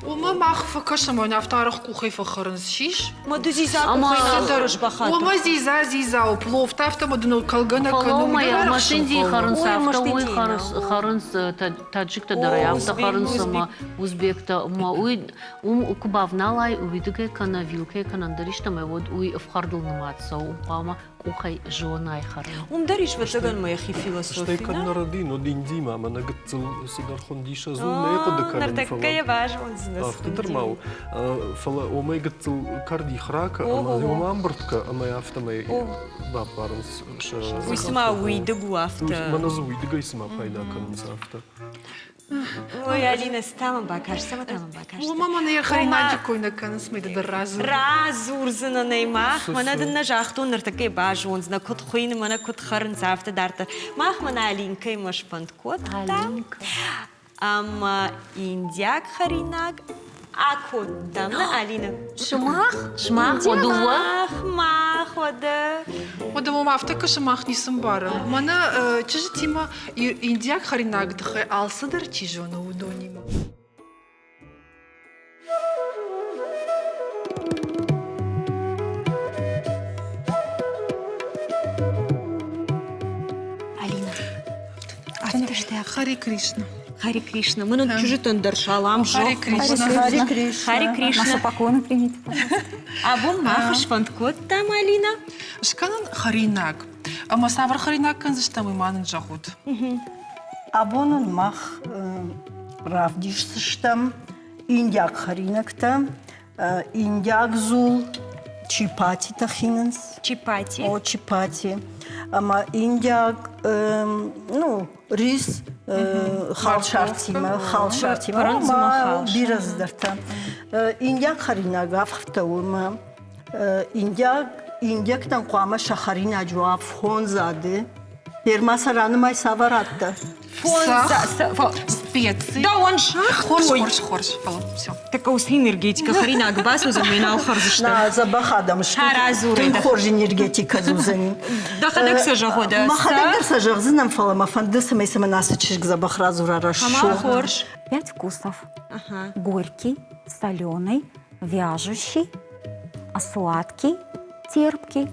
Уымӕ мах фӕкӕсӕм, афтӕ арӕх къухӕй фӕхӕрынц сис. Ма ды дзидза къухӕй нал рызбахатыр. Уымӕ дзидза дзидза у, плов та афтӕ ма дын кӕлгӕ нӕ кӕны. Фӕлӕ ма машинди хӕрынц афтӕ, уый хӕрынц таджиктӕ дӕр афтӕ хӕрынц ӕмӕ узбектӕ. Ӕмӕ уый уым куы бавналай уидыгӕй кӕнӕ вилкӕй кӕнӕ ӕндӕр истӕмӕй, уӕд уый ӕфхӕрдыл нымад цӕуы. Хъуамӕ къухӕй зонай хӕрын. Уым дӕр ис ӕвӕццӕгӕн мӕхи философи. Стӕй кӕд нӕ рӕдийын, уӕд Индимӕ мӕнӕ гыццыл цыдӕр хуындис, ӕз уым нӕ хъуыды кӕнын. Ныртӕккӕ йӕ базондзынӕ. Афтӕ дӕр ма у. Фӕлӕ уымӕй гыццыл кӕрдих ракӕ ӕмӕ уымӕ ӕмбырд кӕ ӕмӕ афтӕмӕй баппарынц сӕ. Уый цыма уидыг у афтӕ. Мӕнӕ дзы уидыгӕй цыма пайда кӕнынц афтӕ. Ой, Алина, цы та мӕм бакаст, цӕмӕ та мӕм бакаст? Уымӕ мӕнӕ йӕ хӕринаджы кой нӕ кӕнынц, мӕ дӕр радзур. Радзурдзынӕн ӕй мах, мӕнӕ дын нӕ загътон, ныртӕккӕ базондзынӕ, куыд хуыйны, мӕнӕ куыд хӕрынц, афтӕ дарддӕр. Мах мӕнӕ Алинкӕимӕ сфӕнд кодтам ӕмӕ индиаг хӕринаг акодтам, нӕ, Алина? Сымах? Сымах дыууӕ? Мах, мах, уӕдӕ. Уӕдӕ мӕм афтӕ кӕсы, мах ницы мбарӕм. Мӕнӕ чызджытимӕ индиаг хӕринаг тыххӕй алцыдӕр чи зоны, уыдонимӕ. Алина, афтӕ стӕх. Харе Кришна. Харе Кришна. Мы нын чызджытӕн дӕр салам Харе Кришна. Харе Кришна. Харе Кришна. Наши поклоны примите, пожалуйста. Абон мах сфӕнд кодтам, Алина. Скӕнын хӕринаг. Ӕмӕ цавӕр хӕринаг кӕндзыстӕм, уый ма нын зӕгъут. Абон уын мах равдисдзыстӕм индиаг хӕринӕгтӕ, индиаг дзул, чипатитӕ хинынц. Чипати? О, чипати. Ӕмӕ индиаг, ну, рис халсартимӕ, халсартимӕ, ӕмӕ бирӕ цыдӕртӕ. Индиаг хӕринаг афтӕ у, ӕмӕ Индиаг, индиӕгтӕн хъуамӕ сӕ хӕринаджы уа фондзады. Ныр сӕ ранымай цавӕр адтӕ? Специи. Дӕуӕн сах Хорз, хорз, хорз. Фӕлӕ все. Такая усы энергетика хӕринаг басудзӕн, ме нал хӕрдзыстӕм. На, дзӕбӕх адӕм сты. Тынг хорз энергетикӕ дзудзӕни. Дӕхӕдӕг сӕ зӕгъо дӕ. Мӕхӕдӕг дӕр сӕ зӕгъдзынӕн, фӕлӕ мӕ фӕнды, цӕмӕй цӕмӕн ацы чызг дзӕбӕх радзура рӕсугъд. Хорз. Пять вкусов. Горький, соленый, вяжущий, сладкий, терпкий.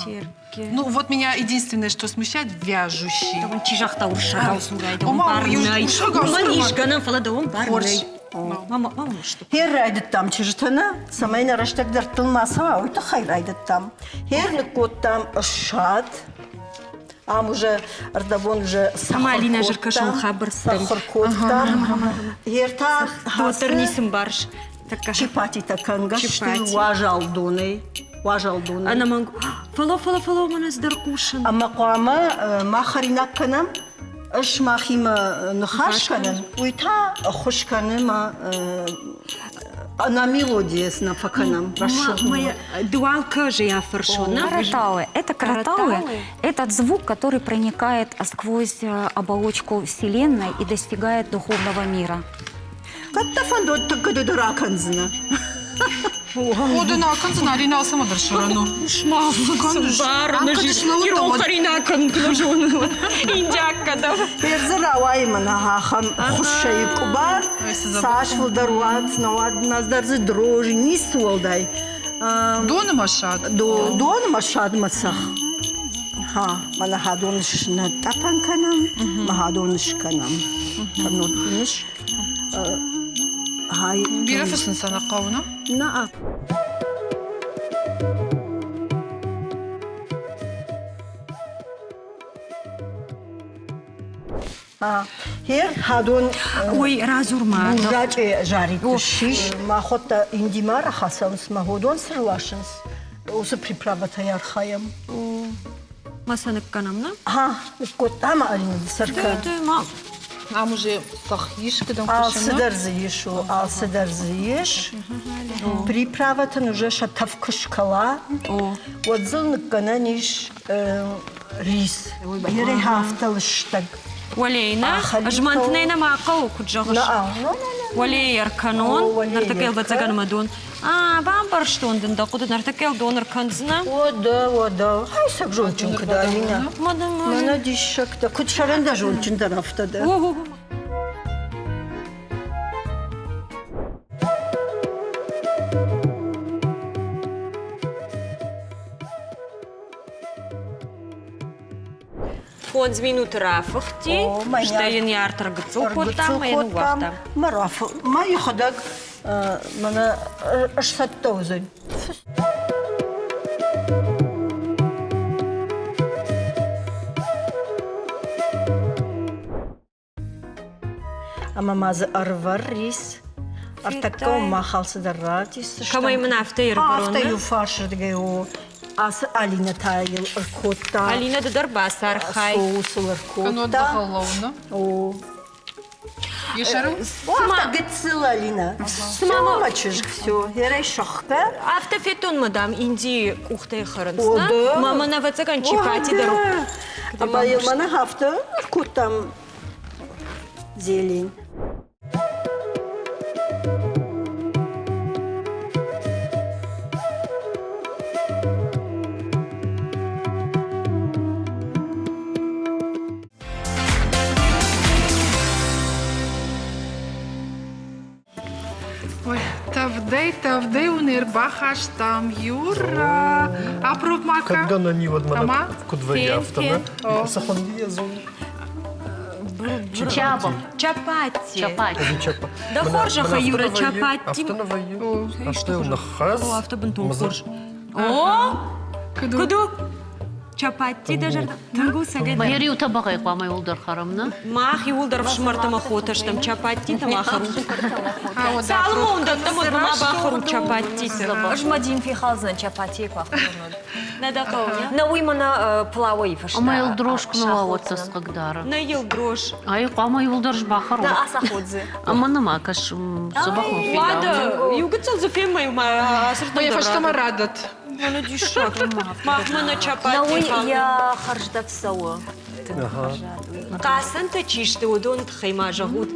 Терпкий. Ну вот меня единственное, что смущает, вяжущий. Дӕуӕн чи загъта урсагау дзурай, дӕуӕн бар нӕй. Уымӕн ис гӕнӕн, фӕлӕ дӕуӕн бар нӕй. Мама, мама, что? Хер райдыдтам чызджытӕ нӕ, цӕмӕй нӕ рӕстӕг дӕрдтыл ма цӕуа, уый тыххӕй райдыдтам. Хер ныккодтам ссад, ам уже ӕрдӕбон уже Малина жыркашон хабарстам. Сахуыр кодтам. Хер та Уӕддӕр ницы мбарыс. Чапатитӕ кӕнгӕ сты уазал донӕй. Уазал донӕй. Ӕнӕмӕнг. Фӕлӕ, фӕлӕ, фӕлӕ, мӕнӕ ӕз дӕр хъусын. Ӕмӕ хъуамӕ ма хӕринаг кӕнӕм. Ӕз мӕхимӕ ныхас кӕнын, уый та ӕххуыс кӕны мӕ ӕнӕ мелодийӕ цы нӕ фӕкӕнӕм рӕсугъд. Дуал кӕжы я фӕрсон. Караталы. Это караталы. Этот звук, который проникает сквозь оболочку Вселенной и достигает духовного мира. Кӕд дӕ фӕндод, тӕккӕ ды дӕр акӕндзынӕ. О, ды нал кӕндзынӕ, ӕри нал цӕмӕдӕр сӕрӕн у. Ирон хӕринаг кӕнын куы нӕ зоны. Индиаг кӕдӕм. Перзы рауайы мӕнӕ ахӕм хуыссӕйы къуыбар, цас фылдӕр уад, науӕд дӕр дзы дрожь, ницы уӕлдай. Доны мӕсад. Доны мӕсадмӕ цӕхх. Ха, мӕнӕ хӕдон снӕтъӕпӕн кӕнӕм, мӕ хӕдон скӕнӕм. Кӕннод ис. Бирӕ фысын сӕ нӕ хъӕуы, нӕ? Нӕ. Хер хадон Ой, радзур-ма. Бурзачъе зарит ссис. Махуӕттӕ Индимӕ рахӕцӕнц, мӕ ходон цы рласынц, уыцы приправӕтӕй архайӕм. Ма сӕ ныккӕнӕм, нӕ? Ха, ныккодтам сӕркӕ. Ма. Ам уже цӕхх ис, кӕдӕм Алцыдӕр дзы ис, алцыдӕр дзы ис. Приправӕтӕн уже сӕ тӕф куы скӕла, уӕд дзы ныккӕнӕн ис рис. Ерӕй афтӕ лыстӕг. Уӕлейы нӕ? Змӕнтынӕй нӕ ма хъӕуы, куыд зӕгъыс? Уӕлейы ӕркӕнон, ныртӕккӕ ӕвӕццӕгӕн мӕ дон. А, бамбӕрстон дын дӕ хъуыды, ныртӕккӕ дон ӕркӕндзынӕ. О, да, о, да. Хайсаг зондджын куы дӕ, Алинӕ. Мӕнӕ диссӕгтӕ. Куыд сӕрӕн дӕ зондджын дӕр, афтӕ дӕ. Фондз минуты рафыхти, стӕй йын йӕ арт ӕргыццыл кодта ӕмӕ йӕ ныууагъта. Мӕ рафы, мӕ йӕхӕдӕг мӕнӕ сцӕттӕ уыдзӕн. Ӕмӕ ма дзы ӕрвӕр рис. Ӕртӕккӕ мах алцыдӕр равдисдзыстӕм. Кӕмӕй мын афтӕ ӕрвӕрон? Афтӕ иу фарсырдыгӕй у. Ацы Алинӕ та йыл ӕркодта. Алинӕ, ды дӕр бацархай. Соусыл ӕркодта. О. Афтӕ гыццыл Алинӕ. Цыма мӕ чызг все, ерӕй сӕхгӕ. Афтӕ федтон, мадам, Индийы къухтӕй хӕрынц, нӕ? Мӕ ӕвӕццӕгӕн чапати дӕр. Ӕмӕ йыл мӕнӕ афтӕ ӕркодтам зелень. Ой, тӕвдӕй, тӕвдӕй уын ӕрбахастам, Юра. Апроб-ма Кӕд гӕнӕн и, уӕд мӕнӕ куыд вӕййы, афтӕ нӕ? Цы хуынди йӕ зон? Чапа. Чапати. Чапати. Дӕ хорзӕхӕй, Юра, чапати. Афтӕ нӕ вӕййы? Афтӕ ныххӕц. О, афтӕ бынтон хорз. О, куыд у? Чапатти дӕ зӕрдӕ тынг у цӕгӕй Мӕ иу тӕбӕгъӕй хъуамӕ иуылдӕр хӕрӕм, нӕ? Мах иуылдӕр ӕфсымӕртӕ ӕмӕ хотӕ стӕм, чапаттитӕ ма хӕрут. Цалынмӕ уын дӕттӕм, уӕдмӕ ма бахӕрут чапаттиты. Ӕз мӕ дин фехалдзынӕн чапаттийы куы ахуырон. Нӕ дӕ хъӕуы, нӕ? Нӕ уый мӕнӕ плауӕйы фӕстӕ. Ӕмӕ йыл дрожь куы нӕ уа, уӕд сӕ схъыгдары. Нӕ йыл дрожь. Ай хъуамӕ иуылдӕр сбахӕрон. Да, ацаходзе. Ӕмӕ нӕ кӕс, дзӕбӕх мын Уӕдӕ, иу гыццыл дзы фенмӕ ма ацырдӕм Мӕ фӕстӕмӕ радӕт. Мӕнӕ диссаг. Махмӕ нӕ чапати Науи йӕ хӕрздӕф цӕуы. Хъацӕнтӕ чи сты, уыдон тыххӕй ма зӕгъут.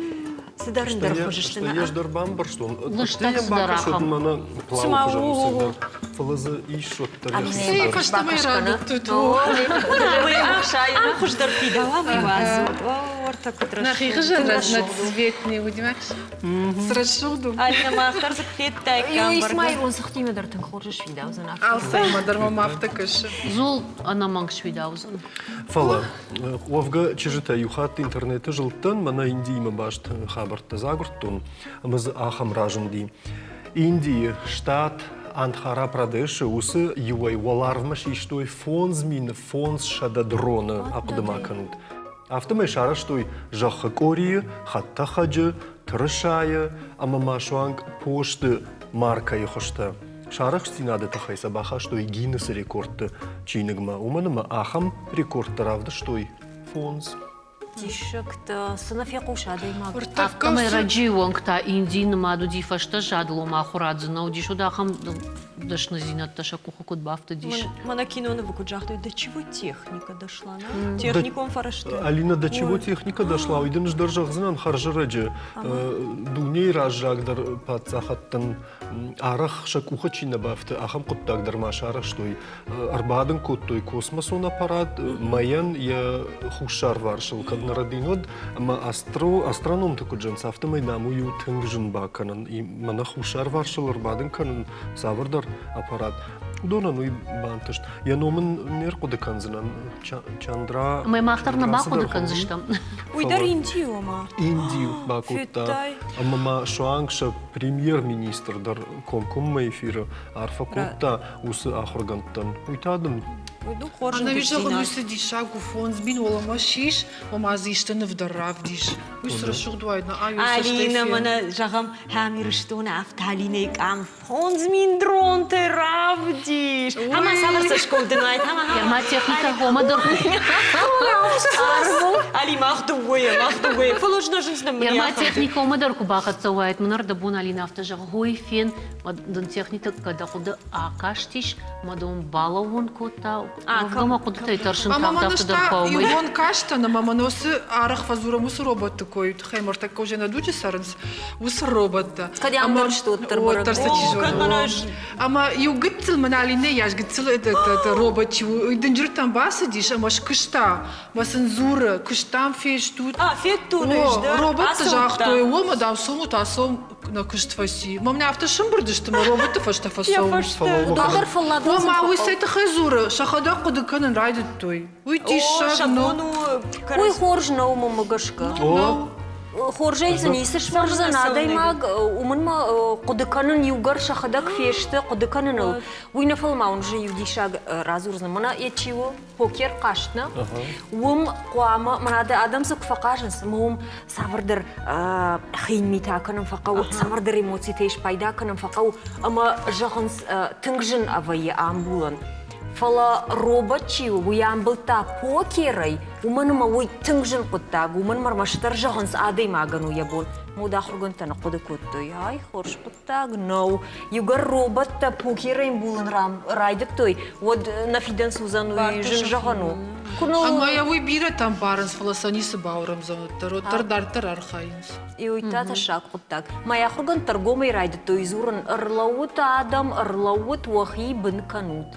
Цыдӕр ӕндӕр хуызы сты. Стӕй ӕз дӕр бамбӕрстон. Лыстӕг цыдӕр ахӕм. Мӕнӕ плауы хуызӕн у цыдӕр. Фӕлӕ дзы ис уӕддӕр Цӕй фӕстӕмӕ радӕттут. Ам хуыздӕр фидауа уый уадзут. Ортӕ куыд рӕсугъд. Нӕхи хуызӕн разноцветный уыди, Цы рӕсугъд у. Алинӕ, мах дӕр дзы федтаиккам. Исмаилон цыхтимӕ дӕр тынг хорз сфидаудзӕн. Алцӕмӕ дӕр мӕм афтӕ кӕсы. Дзул ӕнӕмӕнг сфидаудзӕн. Фӕлӕ, уӕвгӕ, чызджытӕ иу хатт интернеты зылдтӕн, мӕнӕ Индиимӕ баст хабӕрттӕ дзы агуырдтон, ӕмӕ дзы ахӕм разынди. Индийы штат Андхара-Прадешы уыцы иуӕй уӕларвмӕ систой 5500 дроны, ахъуыды ма кӕнут. Афтӕмӕй сарӕзтой зӕххы къорийы, хӕдтӕхӕджы, тырысайы ӕмӕ ма суанг посты маркӕйы хуызтӕ. Сӕ арӕхстдзинады тыххӕй сӕ бахастой Гиннесы рекордты чиныгмӕ, уымӕн ӕмӕ ахӕм рекордтӕ равдыстой фондз. Диссӕгтӕ, цы нӕ фехъусы адӕймаг. Афтӕмӕй раджыйы онг та Индийы нымад уыди фӕстӕзадыл, ома ахуырад дзы нӕ уыдис, уӕд ахӕм дӕсныдзинӕдтӕ сӕ къухы куыд бафтыдис. Мӕнӕ кинонывы куыд загътой, до чего техника дошла, на? Техникон фӕрӕзтӕ. Алина, до чего техника дошла, уый дын ӕз дӕр зӕгъдзынӕн хӕрзӕрӕджы. Дунейы раззагдӕр паддзахӕдтӕн арӕх сӕ къухы чи нӕ бафты, ахӕм хъуыддаг дӕр ма сарӕзтой. Ӕрбадын кодтой космосон аппарат мӕйӕн йӕ хуссарварсыл кӕд нӕ рӕдин уӕд, ӕмӕ астрономты куыд зӕгъынц, афтӕмӕй дам уый у тынг зын бакӕнӕн. Мӕнӕ хуссарварсыл ӕрбадын кӕнын цавӕрдӕр аппарат. Уыдонӕн уый бантыст. Йӕ ном ын не рхъуыды кӕндзынӕн. Чандра. Ӕмӕ мах дӕр нӕ бахъуыды кӕндзыстӕм. Уый дӕр Индийы ома. Индийы бакодта. Ӕмӕ ма суанг сӕ премьер-министр дӕр комкоммӕ эфиры арфӕ кодта уыцы ахуыргӕндтӕн. Уый та дын Ӕнӕуи зӕгъын, уый цы диссаг у, 5000 уӕлӕмӕ сис, ома дзы исты ныв дӕр равдис. Уый цы рӕсугъд уаид, нӕ ай Алина, мӕнӕ зӕгъӕм, хӕм Ирыстоны афтӕ Алинӕйы къам 5000 дронтӕ равдис. Ӕмӕ цавӕр цӕсгом дын уайд? Ӕмӕ техникӕ хомӕ дӕр Али, мах дыууӕйӕ, мах дыууӕйӕ. Фӕлӕ нӕ зынц нӕ Ӕмӕ техникӕ уымӕ дӕр куы бахӕццӕ уаид, мын ӕрдӕбон Алина афтӕ зӕгъы, хой фен, дын техникӕ дӕ хъуыды акастис, мӕ дон балӕууын кодта, уӕвгӕ мӕ хъуыдытӕй тӕрсын тагъд афтӕ дӕр хъӕуы. Иу бон кастӕн ӕмӕ мӕ носы арӕх фӕдзурӕм уыцы роботты кой, тыххӕй мӕртӕккӕ уже нӕ дуджы цӕрынц, уыцы роботтӕ. Кӕд ӕмбӕрст уӕддӕр бӕрӕг. Уӕддӕр сӕ чи зоны. Ӕмӕ иу гыццыл мӕн Алинӕ йас гыццыл робот чи у, дынджыртӕм бацыдис ӕмӕ скуыста, мӕ сын дзуры, куыстам фестут. А, федтон ӕз дӕр. Роботты загътой, о, мӕ дам, цомут, ацом нӕ куыст фӕци. Мӕм афтӕ сымбырд сты, мӕ роботты фӕстӕ фӕцӕуынц. Уыдон дӕр фӕллад Ома уый цӕй тыххӕй дзуры, сӕхӕдӕг хъуыды кӕнын райдыдтой. Уый диссаг нӕу. Уый хорз нӕу мӕнмӕ гӕсгӕ. Хорзӕй дзы ницы сфӕрздзӕн адӕймаг, уымӕн ма хъуыды кӕнын иугӕр сӕхӕдӕг фесты хъуыды кӕныныл. Уый нӕ фӕлӕ ма уын же иу диссаг радзурдзӕн. Мӕнӕ йӕ чи у? Покер хъазт нӕ? Уым хъуамӕ, мӕнӕ адӕм дзы куы фӕхъазынц, ӕмӕ уым цавӕрдӕр хин митӕ кӕнын фӕхъӕуы, цавӕрдӕр эмоцитӕй спайда кӕнын фӕхъӕуы ӕмӕ зӕгъынц, тынг зын вӕййы амбулӕн. Фӕлӕ робот чи у, уый амбылдта покерӕй, уымӕн ӕмӕ уый тынг зын хъуыддаг, уымӕн ӕмӕ ӕрмӕстдӕр зӕгъынц, адӕймагӕн у йӕ бон. Мод ахуыргӕндтӕ ныхъхъуыды кодтой, ай хорз хъуыддаг нӕу. Иугӕр роботтӕ покерӕй ӕмбулын райдыдтой, уӕд нӕ фидӕн цы уыдзӕн, уый зын зӕгъӕн у. Ӕмӕ йӕ уый бирӕтӕ ӕмбарынц, фӕлӕ сӕ ницы бауромдзӕн уӕддӕр, уӕддӕр дарддӕр архайынц. Уый та тӕссаг хъуыддаг. Мӕ ахуыргӕндтӕ ӕргомӕй райдыдтой дзурын, ӕрлӕуут адӕм, ӕрлӕуут, уӕхи бын кӕнут.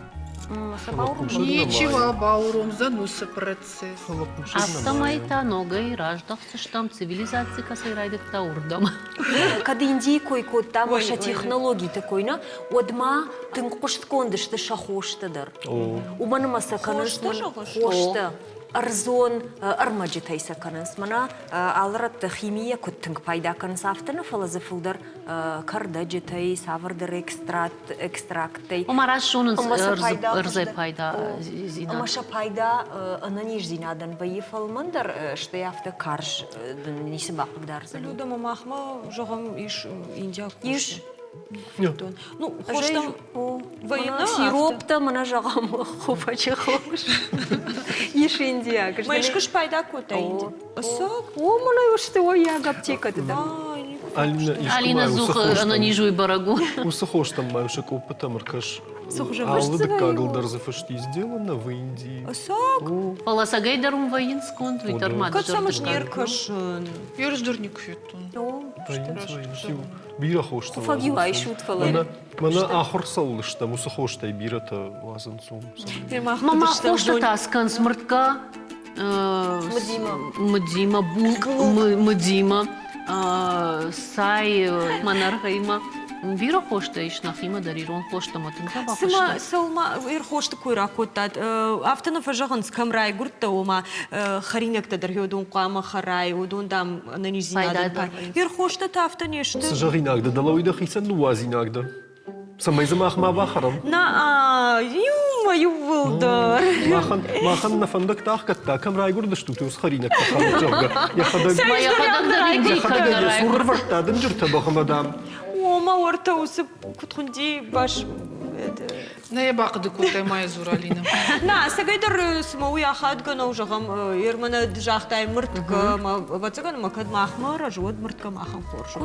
Ничи уӕ бауромдзӕн уыцы процесс. Афтӕмӕй та ногӕй раздӕхдзыстӕм, цивилизаци кӕцӕй райдыдта, уырдӕм. Кӕд Индийы кой кодтам сӕ технологиты кой нӕ, уӕд ма тынг хъуыстгонд сты сӕ хостӕ дӕр. Уымӕн ӕмӕ сӕ кӕнынц хостӕ ӕрдзон ӕрмӕджытӕй сӕ кӕнынц. Мӕнӕ алы рӕтты химийӕ куыд тынг пайда кӕнынц, афтӕ нӕ, фӕлӕ дзы фылдӕр кӕрдӕджытӕй, цавӕрдӕр экстракттӕй. Ома раст зонынц ӕрдзӕй пайдадзинад. Ӕмӕ сӕ пайда ӕнӕниздзинадӕн вӕййы фӕлмӕндӕр, стӕй афтӕ карз дын ницы бахъыгдардзӕн. Люда, ма махмӕ, зӕгъӕм, ис индиаг Ис. Ну, хостӕм вӕййы Сироптӕ мӕнӕ зӕгъӕм, хопачы хос. Ис индиаг. Ма искуы спайда кодта Инди? Сок? О, мӕнӕ сты уӕййаг аптекӕты дӕр. Алина дзух ӕнӕниз уый бӕрӕг у. Уыцы хостӕм ма сӕ къоппытӕм ӕркӕс. Алы дыккагыл дӕр дзы фыст и сделано в Индии. Сок? Фӕлӕ сӕгӕй дӕр уым вӕййынц конд, уый дӕр ма Кӕд сӕм ӕз не ркӕсын. Ерыс дӕр никуы федтон. Бирӕ хостӕ Хуфӕг-иу айсут, фӕлӕ. Мӕнӕ ахуыр цӕуыл стӕм, уыцы хостӕй бирӕтӕ уадзынц уым. Мама хостӕ та скӕн смыртка Мыдимӕ. Мыдимӕ, булк мыдимӕ, цай мӕнӕргъимӕ. Бирӕ хостӕ ис нӕхимӕ дӕр ирон хостӕ мӕ тынг дзӕбӕх Цыма цӕуыл ӕрхосты кой ракодтат, афтӕ нӕ фӕзӕгъынц, кӕм райгуырдтӕ, ома хӕринӕгтӕ дӕр уыдон хъуамӕ хӕрай, уыдон, дам, ӕнӕниздзинадӕн. Ӕрхостӕ та афтӕ не сты. Цы зӕгъинаг дӕ, дӕлӕ уый дӕхицӕн ныууадзинаг дӕ? Цӕмӕй дзы мах ма бахӕрӕм? На, иумӕ иууылдӕр. Махӕн, махӕн нӕ фӕндӕгтӕ ӕхгӕдта, кӕм райгуырдыстут, уыцы хӕринӕгтӕ хӕрут, зӕгъгӕ. Йӕхӕдӕг, Йӕхӕдӕг дӕр йӕхӕдӕг йӕ цур ӕрвӕрдта дынджыр тӕбӕгъмӕ, дам. Ома уӕртӕ уыцы куыд хуынди бас. Нӕ йӕ бахъуыды кодтай ма йӕ дзур, Алина. На, ӕцӕгӕйдӕр цыма уый ахадгӕ нӕу, зӕгъӕм, ермӕнӕ ды загътай мыртгӕ, ӕмӕ ӕвӕццӕгӕн, ӕмӕ кӕд махмӕ рӕзы, уӕд мыртгӕ махӕн хорз у.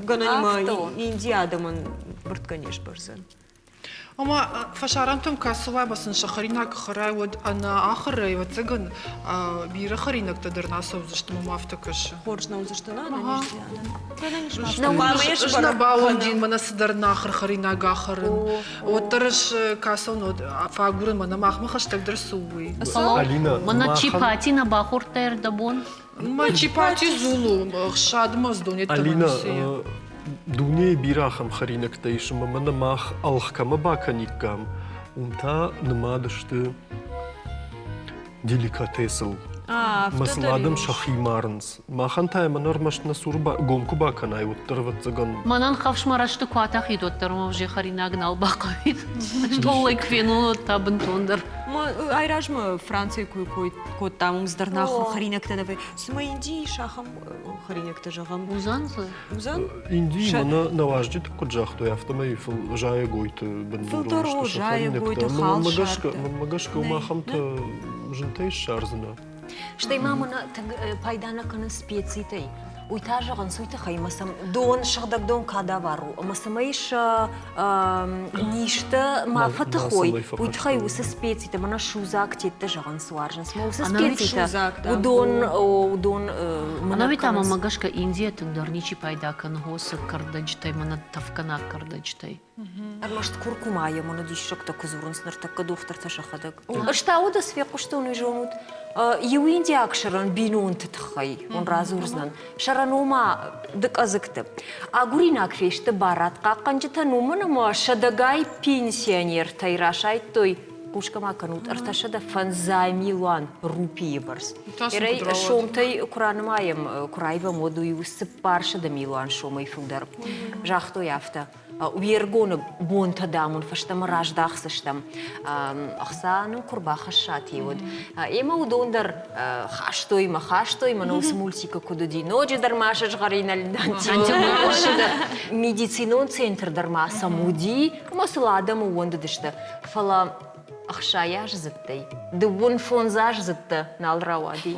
Гӕнӕнимӕ Индийы адӕмӕн мыртгӕ не сбӕрдзӕн. Ома, фӕсарӕнтӕм кӕцы уа ӕмӕ сын сӕ хӕринаг хӕрай, уӕд ӕнӕ ахуырӕй, ӕвӕццӕгӕн, бирӕ хӕринӕгтӕ дӕр нӕ ацӕудзысты, мӕм афтӕ кӕсы. Хорз нӕ уыдзысты, нӕ ӕнӕниздзинадӕн. Ӕз нӕ бауӕндин, мӕнӕ цыдӕр нахыр хӕринаг ахӕрын. Уӕддӕр ӕз кӕцон фӕагурын, мӕнӕ махмӕ хӕстӕгдӕр цы у, уый. Алина, Мӕнӕ чипати нӕ бахордтай ӕрдӕбон? Мӕ чипати дзул у, хсадмӕ донеттӕ Алина, дунейы бирӕ ахӕм хӕринӕгтӕ ис, ӕмӕ мӕнӕ мах ӕлгъ кӕмӕ бакӕниккам, уым та нымад сты деликатесыл. Мӕ сыл адӕм сӕхи марынц. Махӕн та мӕнӕ ӕрмӕст нӕ цуры гом куы бакӕнай, уӕддӕр ӕвӕццӕгӕн. Мӕнӕн хӕфс мӕ рӕзты куы атӕхид, уӕддӕр мӕ уже хӕринаг нал бахъӕуид. Стъолӕй куы фенон, уӕд та бынтондӕр. Айразмӕ Францийы куы кой кодтам, уым дӕр нахуыр хӕринӕгтӕ нӕ вӕййы. Цымӕ Индийы ис ахӕм хӕринӕгтӕ, зӕгъӕм? Уыдзӕн дзы. Уыдзӕн? Индийы мӕнӕ нӕ уазджыты куыд загътой, афтӕмӕй зайӕгойты бындурыл сты сӕ хӕринӕгтӕ. Мӕнмӕ гӕсгӕ, уым ахӕмтӕ зынтӕй ссардзынӕ. Стӕй ма мӕнӕ тынг пайда нӕ кӕнынц специтӕй. Уый та зӕгъынц уый тыххӕй, ӕмӕ сӕм дон, сыгъдӕг дон кадавар у, ӕмӕ цӕмӕй сӕ низтӕ ма фӕтых уой, уый тыххӕй уыцы специтӕ, мӕнӕ судзаг теттӕ зӕгъынц уарзынц, ӕмӕ уыцы специтӕ, уыдон, уыдон Ӕнӕуи та мӕнмӕ гӕсгӕ Индийӕ тынгдӕр ничи пайда кӕны хосы кӕрдӕджытӕй, мӕнӕ тӕфгӕнаг кӕрдӕджытӕй. Ӕрмӕст куркумайӕ мӕнӕ диссӕгтӕ куы дзурынц ныртӕккӕ дохтыртӕ сӕхӕдӕг. Ӕз та уӕд ӕз фехъуыстон, уый зонут, иу индиаг сӕрӕн бинонты тыххӕй уын радзурдзынӕн. Сӕрӕн ома дыкъӕдзыгты. Агуринаг фесты барадхъахъхъӕнджытӕн, уымӕн ӕмӕ сӕдӕгай пенсионертӕй расайдтой хъусгӕ ма кӕнут, 305 милуан рупийы бӕрц. Ерӕй сомтӕй куы ранымайӕм, куы раивӕм, уӕд уый у 400 милуан сомӕй фылдӕр. Загътой афтӕ. Уе ргоны бонтӕ, дам, уын фӕстӕмӕ раздахдзыстӕм. Ӕхца нын куы рбахӕссат, уӕд. Ӕмӕ уыдон дӕр хастой мӕ, хастой мӕ, уыцы мультикы куыд уыди, ноджыдӕр ма сызгъӕрин Медицинон центр дӕр ма сӕм уыди, ӕмӕ сыл адӕм ӕууӕндыдысты. Фӕлӕ ӕхсайаздзыдтӕй дыууын фондзаздзыдтӕ нал рауади.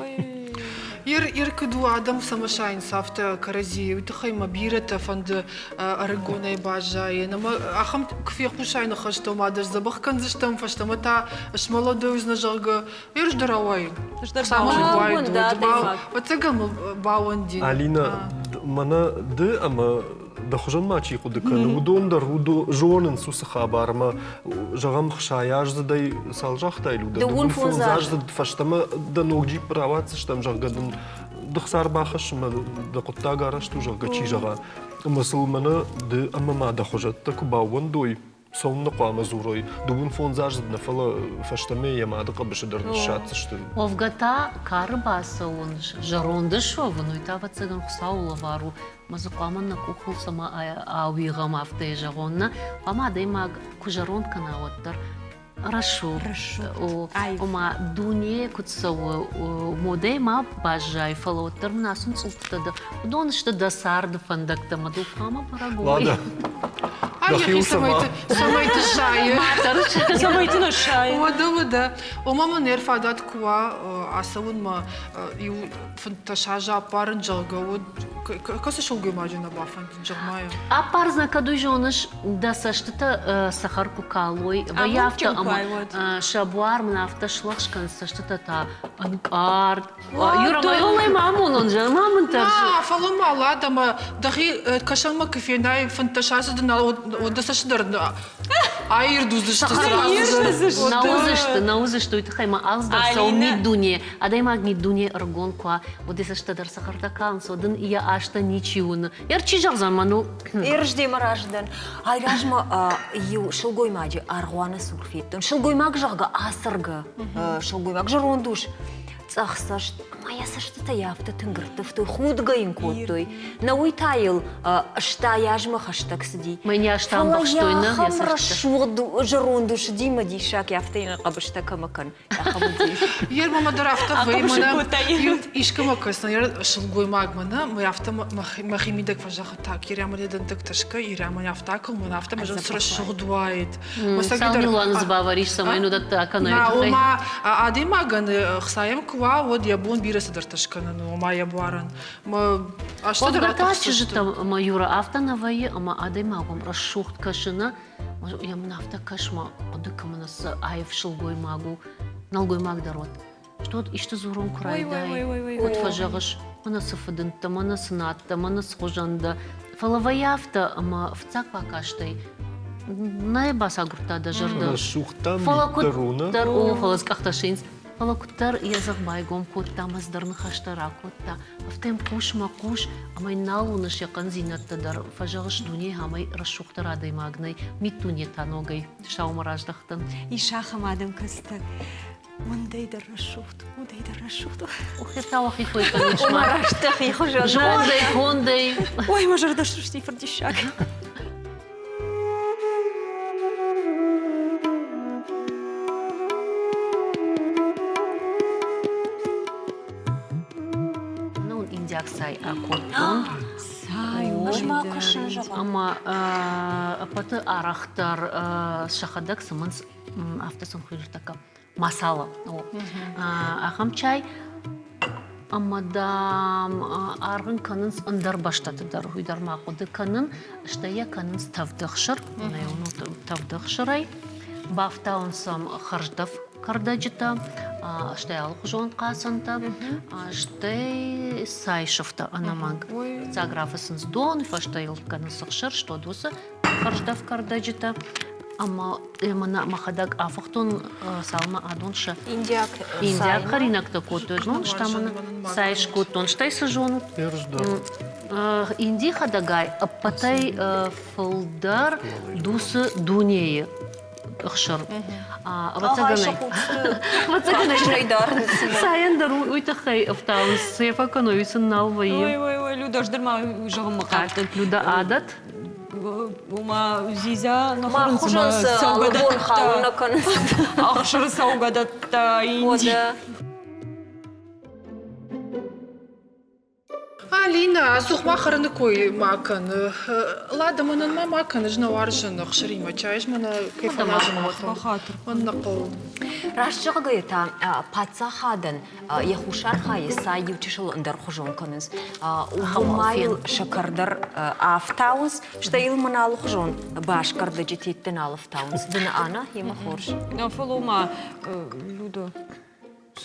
Ир, ир куыд у, адӕм цӕмӕ сайынц афтӕ кӕрӕдзийы, уый тыххӕй мӕ бирӕтӕ фӕнды ӕрыгонӕй баззайын. Ӕмӕ ахӕм куы фехъусай ныхӕстӕ, ома дӕ сдзӕбӕх кӕндзыстӕм, фӕстӕмӕ та смолодой уыдзынӕ, зӕгъгӕ, ир дӕр ауайы. Ӕцӕгӕн мыл бауӕндин. Алина, мӕнӕ ды ӕмӕ дӕ хуызӕн ма чи хъуыды кӕны, уыдон дӕр зонынц уыцы хабар ӕмӕ, зӕгъӕм, хсайаздзыдӕй цал загътай, Людӕ? Дыууын фондзаздзыд фӕстӕмӕ дӕ ног джип рауадздзыстӕм, зӕгъгӕ дын ды хца ӕрбахӕсс ӕмӕ дӕ хъуыддаг арӕзт у, зӕгъгӕ, чи зӕгъа. Ӕмӕ сыл мӕнӕ ды ӕмӕ ма дӕ хуызӕттӕ куы баууӕндой, цӕуыннӕ хъуамӕ дзурой, дыууын фондзаздзыд нӕ, фӕлӕ фӕстӕмӕ йӕ мады хъӕбысы дӕр ныссадздзысты. Уӕвгӕ та кары бацӕуын, зӕронды суӕвын, уый та, ӕвӕццӕгӕн, Хуыцауы лӕвар у. Мӕ дзы хъуамӕ нӕ къухыл цӕмӕ ауигъӕм, афтӕ йӕ зӕгъон, нӕ? Хъуамӕ адӕймаг куы зӕронд кӕна, уӕддӕр рӕсугъд, ома дуне куыд цӕуы, модӕй ма баззай, фӕлӕ уӕддӕр мын ацы цъупптӕ дӕ, уыдон сты дӕ царды фӕндӕгтӕ ӕмӕ дыл хъуамӕ бӕрӕг уой. Ай, цӕмӕйты сайы. Цӕмӕйты нӕ сайы. Уӕдӕ, уӕдӕ. Ома мын ӕрфадат куы уа ацӕуынмӕ иу 15 азы аппарын, зӕгъгӕ, уӕд кӕцы сылгоймаджы нӕ бафӕндид, зӕгъ-ма йӕ? Аппардзынӕ, кӕд уый зоныс, дӕ цӕстытӕ цӕхӕр куы калой, вӕййы афтӕ, ӕмӕ сӕ буар мын афтӕ слӕгъз кӕн, цӕстытӕ та ӕнкъард. Юра, ма ма амонон, зӕгъ, ма мын тӕрсы. Фӕлӕ ма лад ӕмӕ дӕхи кӕсӕнмӕ куы фенай, 15 азы дын уӕд дӕ цӕсты дӕр аирд уыдзысты. Нӕ уыдзысты, нӕ уыдзысты, уый тыххӕй ма алцыдӕр цӕуы миддуне. Адӕймаг миддуне ӕрыгон куы уа, уӕд йӕ цӕстытӕ дӕр цӕхӕртӕ калынц, уӕд ын йӕ азтӕ ничи уыны. Йӕ чи зӕгъдзӕн мӕныл? Ерыс демӕ разы дӕн. Айразмӕ иу сылгоймаджы аргъуаны цур федтон. Сылгоймаг, зӕгъгӕ, ацӕргӕ сылгоймаг, зӕронд ус. цъӕхцӕст, ӕмӕ йӕ цӕстытӕ йӕ афтӕ тынг ӕрттывтой, худгӕ йын кодтой. Нӕ уый та йыл 80 азмӕ хӕстӕг цыди. Мӕн азтӕ ӕмбӕхстой, нӕ? Фӕлӕ йӕ рӕсугъд зӕронд ус уыди мӕ диссаг, афтӕ йын хъӕбыстӕ кӕмӕ кӕн, ахӕм уыди. Йе рмӕмӕ дӕр афтӕ вӕййы, мӕнӕ искӕмӕ кӕсын, сылгоймагмӕ нӕ, мӕ афтӕ мӕхимидӕг фӕзӕгъы так, Ирӕ мӕ дӕндӕгтӕ скӕ, Ирӕ мӕ афтӕ акӕн, мӕн афтӕ мӕ зын срӕсугъд уаид. Цал милуаны дзы бавӕрис, цӕмӕй уыдӕттӕ акӕнай? Нӕ, ома адӕймагӕн хцайӕм куы уа, уӕд йӕ бон бирӕ цыдӕртӕ скӕнын у, ома йӕ буарӕн. Уӕвгӕ та чызджытӕм ӕмӕ Юра афтӕ нӕ вӕййы, ӕмӕ адӕймаг уым рӕсугъд кӕсы, нӕ? Йӕ мын афтӕ кӕс, мӕ хъуыды кӕмӕн цы аив сылгоймаг у, нӕлгоймаг дӕр уӕд. Что исты дзурын куы райдай, уӕд фӕзӕгъыс, мӕнӕ цы фыдындтӕ, мӕнӕ цы надтӕ, мӕнӕ цы хуызӕн дӕ. Фӕлӕ вӕййы афтӕ, ӕмӕ фыццаг бакастӕй нӕ бацагуырдта дӕ зӕрдӕ. Рӕсугъдтӕм Фӕлӕ куыддӕр у, фӕлӕ къӕхтӕ сыйынц. Фӕлӕ куыддӕр йӕ дзых байгом кодта ӕмӕ цыдӕр ныхӕстӕ ракодта, афтӕ йӕм хъус мӕ хъус, ӕмӕ йын нал уыныс йӕ хъӕндзинӕдтӕ дӕр. Фӕзӕгъыс, дунейы амӕй рӕсугъддӕр адӕймаг нӕй, миддуне та ногӕй саумӕ раздӕхтӕн. Ис ахӕм адӕм, кӕцытӕ уындӕй дӕр рӕсугъд, удӕй дӕр рӕсугъд. Охирта уӕхи кой кӕныс ма. Раст дӕхи хуызӕн. Зондӕй, кондӕй. Ой, мӕ зӕрдӕ срысти фырдиссаг. Ну, индиаг цай акодтон. Цай, Ӕз ма кусын зӕгъын. Ӕмӕ ӕппӕты арӕхдӕр сӕхӕдӕг цымынц афтӕ сын хуыйртӕккӕ масала. Ахӕм чай ӕмӕ дам аргъын кӕнынц ӕндӕр бӕстӕты дӕр, уый дӕр ма хъуыды кӕнын, стӕй йӕ кӕнынц тӕвдӕхсыр, тӕвдӕхсырӕй, бафтауынц сӕм хӕрздӕф кӕрдӕджытӕ, стӕй алыхуызон хъацӕнтӕ, стӕй цай сыфтӕ ӕнӕмӕнг. Фыццаг рафыцынц дон, фӕстӕ йыл кӕнынц ӕхсыр, стод уыцы хӕрздӕф кӕрдӕджытӕ ӕмӕ мӕнӕ мӕхӕдӕг афыхтон цалынмӕ адон сӕ индиаг индиаг хӕринӕгтӕ кодтой зон стӕй мӕнӕ цай скодтон стӕй цы зонут Инди хӕдӕгай ӕппӕтӕй фылдӕр дуцы дунейы ӕхсыр. Ӕвӕццӕгӕн цайӕн дӕр уый тыххӕй ӕфтауынц, цы йӕ фӕкӕной, уый сын нал вӕййы. Ой, ой, ой, Люда, ӕз дӕр ма зӕгъынмӕ хъавыдтӕн. Люда адӕт. Ома дзидза нӕ Мах хуызӕн цы алыбон хауын нӕ кӕнынц. Ӕхсыры цӕугӕдӕттӕ Инди. Алина, ӕдзух ма хӕрыны кой ма кӕн. Лада, мӕнӕн ма ма кӕн, ӕз нӕ уарзын ӕхсыримӕ чай, ӕз мӕнӕ кӕй фӕназын Бахатыр. Мӕн нӕ хъӕуы. Раст зӕгъгӕйӕ та паддзахадӕн йӕ хуссар хайы цай иу чысыл ӕндӕрхуызон кӕнынц. Уымӕ йыл сӕкӕр дӕр ӕфтауынц, стӕй йыл мын алыхуызон басгӕрдӕджы тедтӕ нал ӕфтауынц. Ды нӕ ана, йемӕ хорз. Фӕлӕ ма, Люда,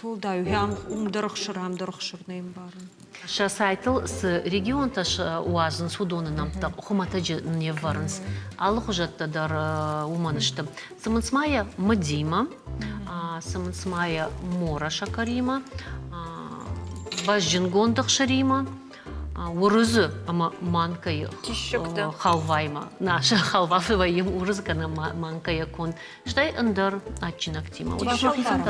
Солдаю, уым дӕр ӕхсыр, ам дӕр ӕхсыр нӕ ӕмбарын. Сӕ сайтыл цы регионтӕ уадзынц, уыдоны нӕмттӕ хуымӕтӕджы не вӕрынц. Алыхуызӕттӕ дӕр уымӕн сты. Цымынц ма йӕ мыдимӕ, цымынц ма йӕ морӕ сӕкӕримӕ, бӕзджынгонд ӕхсыримӕ, уырыдзы ӕмӕ манкӕйы халваймӕ. Нӕ, халва вӕййы уырыдзы кӕнӕ манкӕйӕ конд. Стӕй ӕндӕр адджинӕгтимӕ.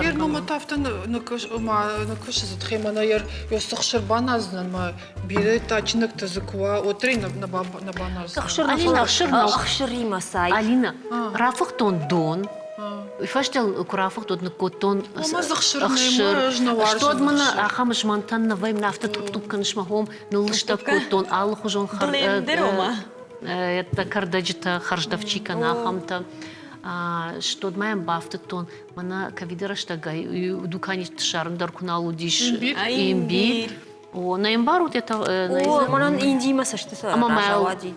Ермӕ та афтӕ ныккӕсы тхемӕ ер ёсыхсыр баназдзынӕн мӕ бирӕ адджинӕгтӕ дзы куы уа, уӕддӕр нӕ баназдзынӕн. Алина, ӕхсыр нӕу. Ӕхсыримӕ цай. Алина, рафыхтон дон, фӕстӕ куы рафыхтон, ныккодтон ӕхсыр. Стод мын ахӕм змӕнтӕн нӕ вӕййы, афтӕ тъупп-тъупп кӕныс мӕ хом, ныллыстӕг кодтон алыхуызон кӕрдӕджытӕ, хӕрздӕф чи кӕна, ахӕмтӕ. Стод ма йӕм бафтыдтон, мӕнӕ ковиды рӕстӕгӕй дуканисты ссарын дӕр куы нал уыдис. Имбирь. О, нӕ ӕмбарут это? О, мӕнӕн Индимӕ цӕстытӕ разауади.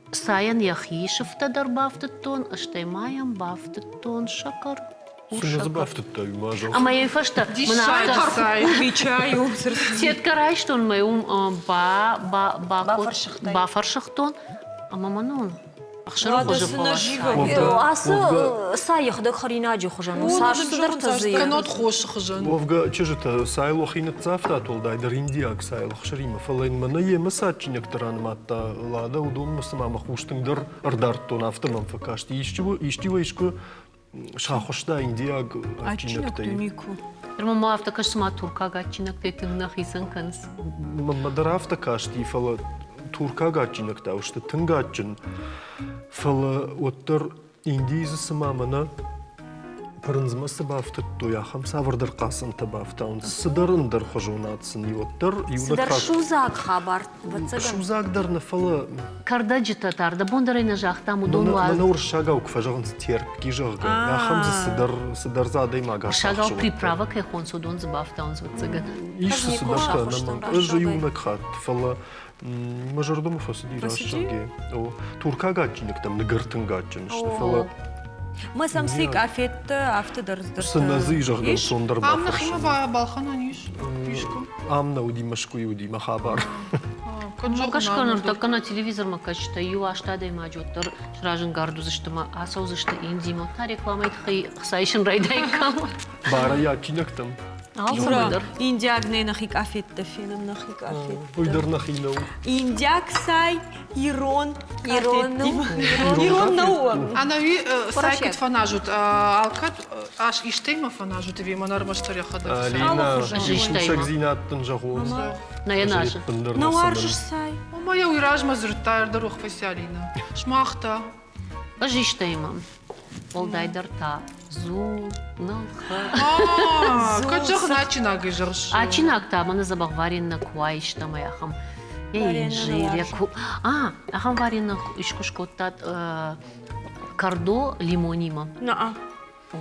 Цайӕн йӕхи сыфтӕ дӕр бафтыдтон, стӕй ма йӕм бафтыдтон сӕкӕр. Цы дзы бафтыдтай, ма зӕгъ. Ӕмӕ йӕ фӕстӕ мын афтӕ сеткӕ райстон мӕ уым бафӕрсыгътон ӕмӕ мӕнон ӕхсыры хуызы Ацы цай йӕхӕдӕг хӕринаджы хуызӕн у, цас цыдӕртӕ дзы Кӕннод хосы хуызӕн. Уӕвгӕ, чызджытӕ цайлохи ныццавтат уӕлдайдӕр индиаг цайлох ӕхсыримӕ, фӕлӕ йын мӕнӕ йемӕ цы адджинӕгтӕ ранымадта Лада, уыдонмӕ цыма мӕ хъус тынгдӕр ӕрдардтон, афтӕ мӕм фӕкасти. Исчи уӕ искуы сахуыста индиаг адджинӕгтӕй? Никуы. Нырма ма афтӕ кӕс, цыма туркаг адджинӕгтӕй тынг нӕ хицӕн кӕнынц. Мӕнмӕ дӕр афтӕ касти, фӕлӕ туркаг адджинӕгтӕ сты тынг адджын. Фӕлӕ уӕддӕр Индийы дзы цыма мӕнӕ пырындзмӕ цы бафтыдтой, ахӕм цавӕрдӕр хъацӕнтӕ бафтауынц. Цыдӕр ӕндӕрхуызон ад сын и, уӕддӕр иунӕг Цыдӕр судзаг хабар, ӕвӕццӕгӕн. Судзаг дӕр нӕ, фӕлӕ Кӕрдӕджытӕ та ӕрдӕбон дӕр ӕй нӕ загътам, уыдон уадз. Мӕнӕ уырыссагау куы фӕзӕгъынц терпки, зӕгъгӕ, ахӕм дзы цыдӕр, цыдӕр дзы адӕймаг Уырыссагау приправа кӕй хонынц, уыдон дзы бафтауынц, ӕвӕццӕгӕн. Ис дзы цыдӕртӕ, ӕнӕмӕнг. Ӕз иунӕг хатт, фӕлӕ Мӕ зӕрдӕмӕ фӕцыди рӕсугъд. О, туркаг адджинӕгтӕм ныгӕр тынг адджын сты, фӕлӕ Мӕ сӕм цы къафеттӕ афтӕ дӕр Цы нӕ дзы зӕгъгӕ ӕнцондӕр Ам нӕхимӕ балхӕнӕн ис искуы? Ам нӕ уыди, Мӕскуыйы уыди мӕ хабар. Кӕсгӕ ныртӕккӕ нӕ телевизормӕ кӕсджытӕ иу аст адӕймаджы уӕддӕр сразӕнгард уыдзысты ӕмӕ ацӕудзысты Индимӕ. Та рекламӕйы тыххӕй ӕхца исын райдаиккам. Барӕй адджинӕгтӕм. Юра, индиаг нӕ нӕхи къафеттӕ фенӕм, нӕхи къафеттӕ. Уый дӕр нӕхи нӕу. Индиаг цай, ирон къафеттимӕ. Ирон нӕу. Ӕнӕуи цай куыд фӕназут? Алкӕд ас истӕимӕ фӕназут ӕви мӕн ӕрмӕстдӕр йӕхӕдӕг? Алина, сусӕгдзинад дын зӕгъон. Нӕ йӕ назы. Нӕ уарзыс цай? Ома йӕ уый размӕ дзырдта ӕрдӕрох фӕци Алина. Сымах та? Ӕз истӕимӕ. Уӕлдайдӕр та дзул, нӕлхӕ. Кӕд зӕгъын адджинагӕй зӕгъыс? Адджинаг та мӕнӕ дзӕбӕх вареннӕ куы уа истӕмӕй ахӕм. Инжир, а, ахӕм вареннӕ искуы скодтат кӕрдо лимонимӕ. На.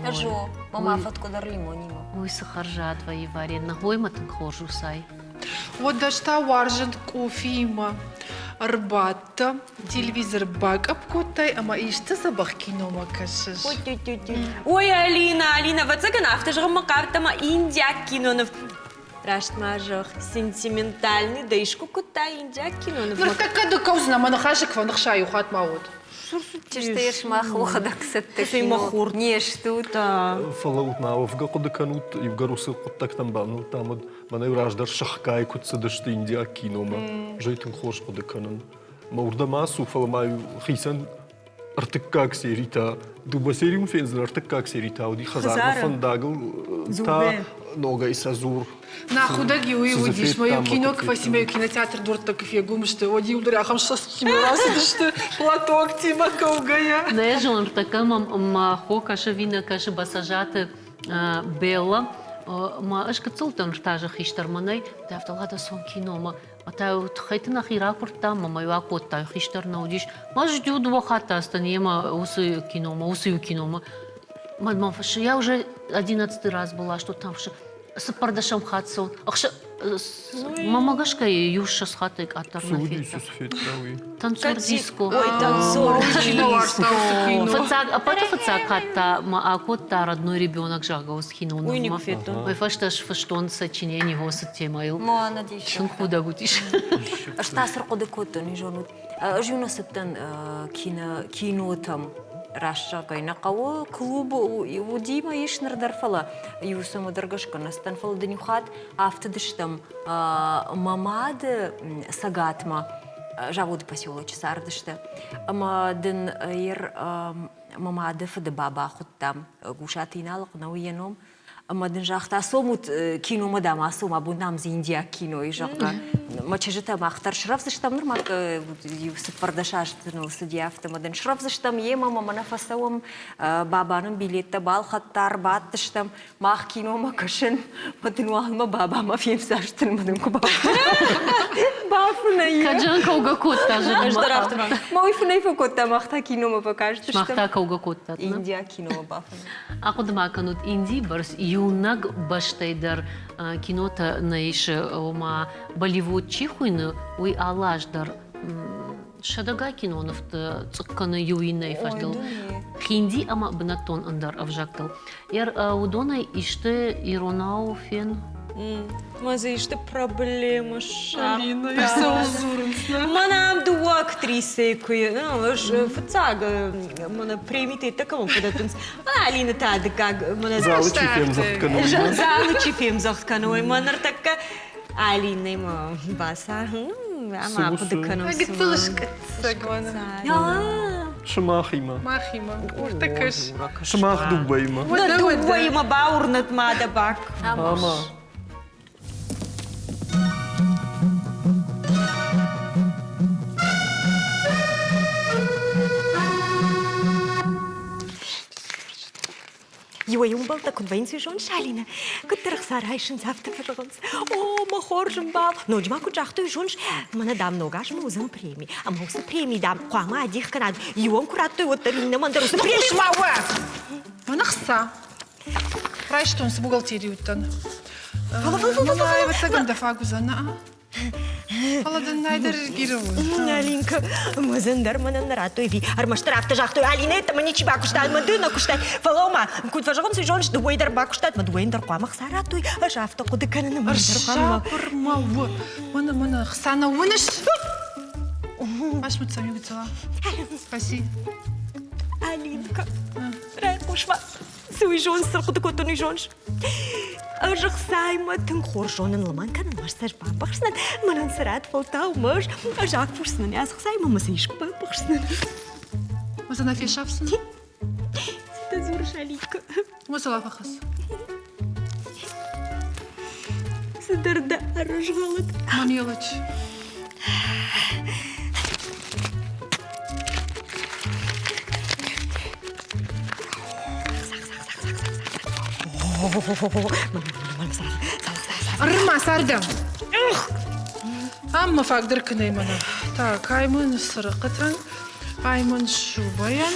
Ӕз о, мӕ фӕткъуы дӕр лимонимӕ. Ой, цы хӕрзад вӕййы вареннӕ. Ой, мӕ тынг хорз у цай. Уӕд ӕз та уарзын къофиимӕ ӕрбадтӕ, телевизор бакъӕпп кодтай ӕмӕ исты дзӕбӕх киномӕ кӕсыс. Ой, Алина, Алина, ӕвӕццӕгӕн афтӕ зӕгъынмӕ хъавдтӕ ӕмӕ индиаг киноныв Раст ма зӕгъ, сентиментальный дӕ искуы куыдта индиаг киноныв? Ныртӕккӕ ды кӕудзынӕ, мӕ ныхасы куы фӕныхса, иу хатт ма уыд. Чысты сымах уӕхӕдӕг цӕттӕ кино не стут. Фӕлӕуут ма, уӕвгӕ хъуыды кӕнут, иугӕр уыцы хъуыддӕгтӕм бавнӕлдтам, уӕд мӕнӕй раздӕр сыхгай куыд цыдысты индиаг киномӕ. Ӕз тынг хорз хъуыды кӕнын. Мӕ уырдӕм ацу, фӕлӕ ма хицӕн ӕртыккаг сери та дыууӕ серийы фендзынӕ ӕртыккаг сери та уыди хӕдзармӕ фӕндагыл та ногӕй сӕ дзур Нӕ худӕг-иу уый уыдис, мӕ-иу кино куы фӕци, мӕ-иу кинотеатр дуртты куы фегом сты, уӕд-иу дӕр ахӕм сӕстимӕ рацыдысты платоктимӕ кӕугӕйӕ. Нӕ зон, ныртӕккӕ мӕм мӕ хо кӕсы ӕви нӕ кӕсы Басажаты Белла. Мӕ ӕз гыццылтӕн ӕртӕ хистӕр мӕнӕй, афтӕ лада цом киномӕ. Та тыххӕйты нӕхи ракуырдтам, ӕмӕ иу акодта, хистӕр нӕ уыдис. Ма иу дыууӕ хатты ацыдтӕн йемӕ уыцы киномӕ, уыцы иу киномӕ. Мад мӕм фыссы, я уже одиннадцатый раз была, что там цыппӕрдӕсӕм хатт цӕуын. Мӕмӕ гӕсгӕ иу ссӕдз хаттӕй къаддӕр нӕ федта. Танцор диско. Ой, танцор диско. Фыццаг, ӕппӕты фыццаг хатт та мӕ акодта родной ребенок, зӕгъгӕ, уыцы кинонывмӕ. Уый никуы федтон. Уый фӕстӕ сфыстон сочинение уыцы темӕйыл. Тынг худӕг уыдис. Ӕз та цы рхъуыды кодтон, уый зонут. Ӕз-иу нӕ цыдтӕн кинотӕм. Раст зӕгъгӕй, нӕ хъӕуы клуб уыди мӕ ис ныр дӕр, фӕлӕ иу цӕмӕдӕр гӕсгӕ нӕ цыдтӕн, фӕлӕ дын иу хатт афтыдыстӕм мӕ мады цӕгатмӕ заводы поселочы цардысты. Ӕмӕ дын ер мӕ мады фыды баба хуыдта Гусаты Иналыхъ нӕу йӕ ном. Ӕмӕ дын загъта, цомут киномӕ дам ацом, абон дам дзы индиаг кинойы, зӕгъгӕ. Мӕ чызджытӕ мах дӕр срӕвдз стӕм, нырма иу цыппӕрдӕс азты ныл цыди, афтӕ ӕмӕ дын срӕвдз стӕм йемӕ ӕмӕ мӕнӕ фӕцӕуӕм, баба нын билеттӕ балхӕдта, ӕрбадтыстӕм. Мах киномӕ кӕсын, мӕ дын уалынмӕ бабамӕ фемдзастын, мӕ дын куы бафынӕй. Каджан кӕугӕ кодта зӕгъ. Мӕ уый фынӕй фӕкодта, мах та киномӕ фӕкастыстӕм. Мах та кӕугӕ кодтат. Индиаг киномӕ бафынӕй. Ахъуыды ма кӕнут, Индийы бӕрц иунӕг бӕстӕй дӕр кинотӕ нӕ исы, ома Болливуд чи хуыйны, уый алы аз дӕр сӕдӕгай кинонывты цъыкк кӕны иу иннӕйы фӕдыл хинди ӕмӕ бынӕттон ӕндӕр ӕвзӕгтыл. Уыдонӕй исты иронау фен. Мӕ дзы исты проблемӕ Мӕнӕ ам дыууӕ актрисӕйы куы фыццаг мӕнӕ премитӕ кӕмӕн фӕдӕттынц, Алина та дыккаг мӕнӕ Залы чи фемдзӕгъд кӕны, уый Залы чи фемдзӕгъд кӕны, уый мӕ ныртӕккӕ Алинӕмӕ баца ӕмӕ хъуыды кӕнын. Гыццыл скъуыддзаг. Сымахимӕ. Махимӕ. Уртӕ кӕс. Сымах дыууӕимӕ. Нӕ дыууӕимӕ бауырнӕд ма дӕ бак. Ама. Иуӕй-иу ӕмбӕлттӕ куыд вӕййынц, уый зоныс, Алинӕ? Куыддӕр ӕхца райсынц, афтӕ фӕзӕгъынц: О, мӕ хорз ӕмбал! Ноджы ма куыд загътой, зоныс, мӕнӕ, дам, ног азмӕ уыдзӕн преми. Ӕмӕ уыцы преми, дам, хъуамӕ адих кӕнат. Иуӕн куы радтой, уӕддӕр иннӕмӕн дӕр уыцы преми... Ма уӕ! Мӕн ӕхца. Райстон, цы бухгалтерийы уыдтӕн. Мӕнӕ, ӕвӕццӕгӕн, дӕ фаг уыдзӕн, а? Фӕлӕ дын нӕдӕр гиры у. Алинка, мӕзӕн дӕр мӕнӕн нӕ радтой ви. Ӕрмӕстдӕр афтӕ загътой, Алинӕ, ӕмӕ ничи бакуыста, ӕмӕ ды нӕ куыстай. Фӕлӕуу-ма, куыд фӕзӕгъынц, уый зоныс, дыууӕйы дӕр бакуыстат, мӕ дыууӕйӕн дӕр хъуамӕ хца радтой. Ӕз афтӕ хъуыды кӕнын, ӕмӕ дӕр хъуамӕ... Ӕрсабыр ма у. Мӕнӕ, мӕнӕ, хца нӕ уыныс? Басмыцам иуцала. Спаси. Алинка, райхъус-ма, цы уый зоныс, цы рхъуыды кодтон, уый зоныс? Ӕз ӕхцаймӕ тынг хорз зонын лымӕн кӕнын, мӕ сӕр бамбӕхсдзынӕн, мӕнӕн цы рад фӕлтау мӕ ӕз акусдзынӕн, ӕз ӕхцаймӕ мӕ цы искуы бамбӕхсдзынӕн. Мӕ нӕ фесафдзынӕн? Цытӕ дзурыс, Аликка? Мӕ сӕла фӕхӕсс. Цыдӕр дӕ ӕрызгъӕлыд. Мӕ мелочь. Ӕрма цардӕм. Ам мӕ фаг дӕр кӕнӕй мӕнӕ. Так, ай мын сырхъытӕн, ай мын шубайӕн,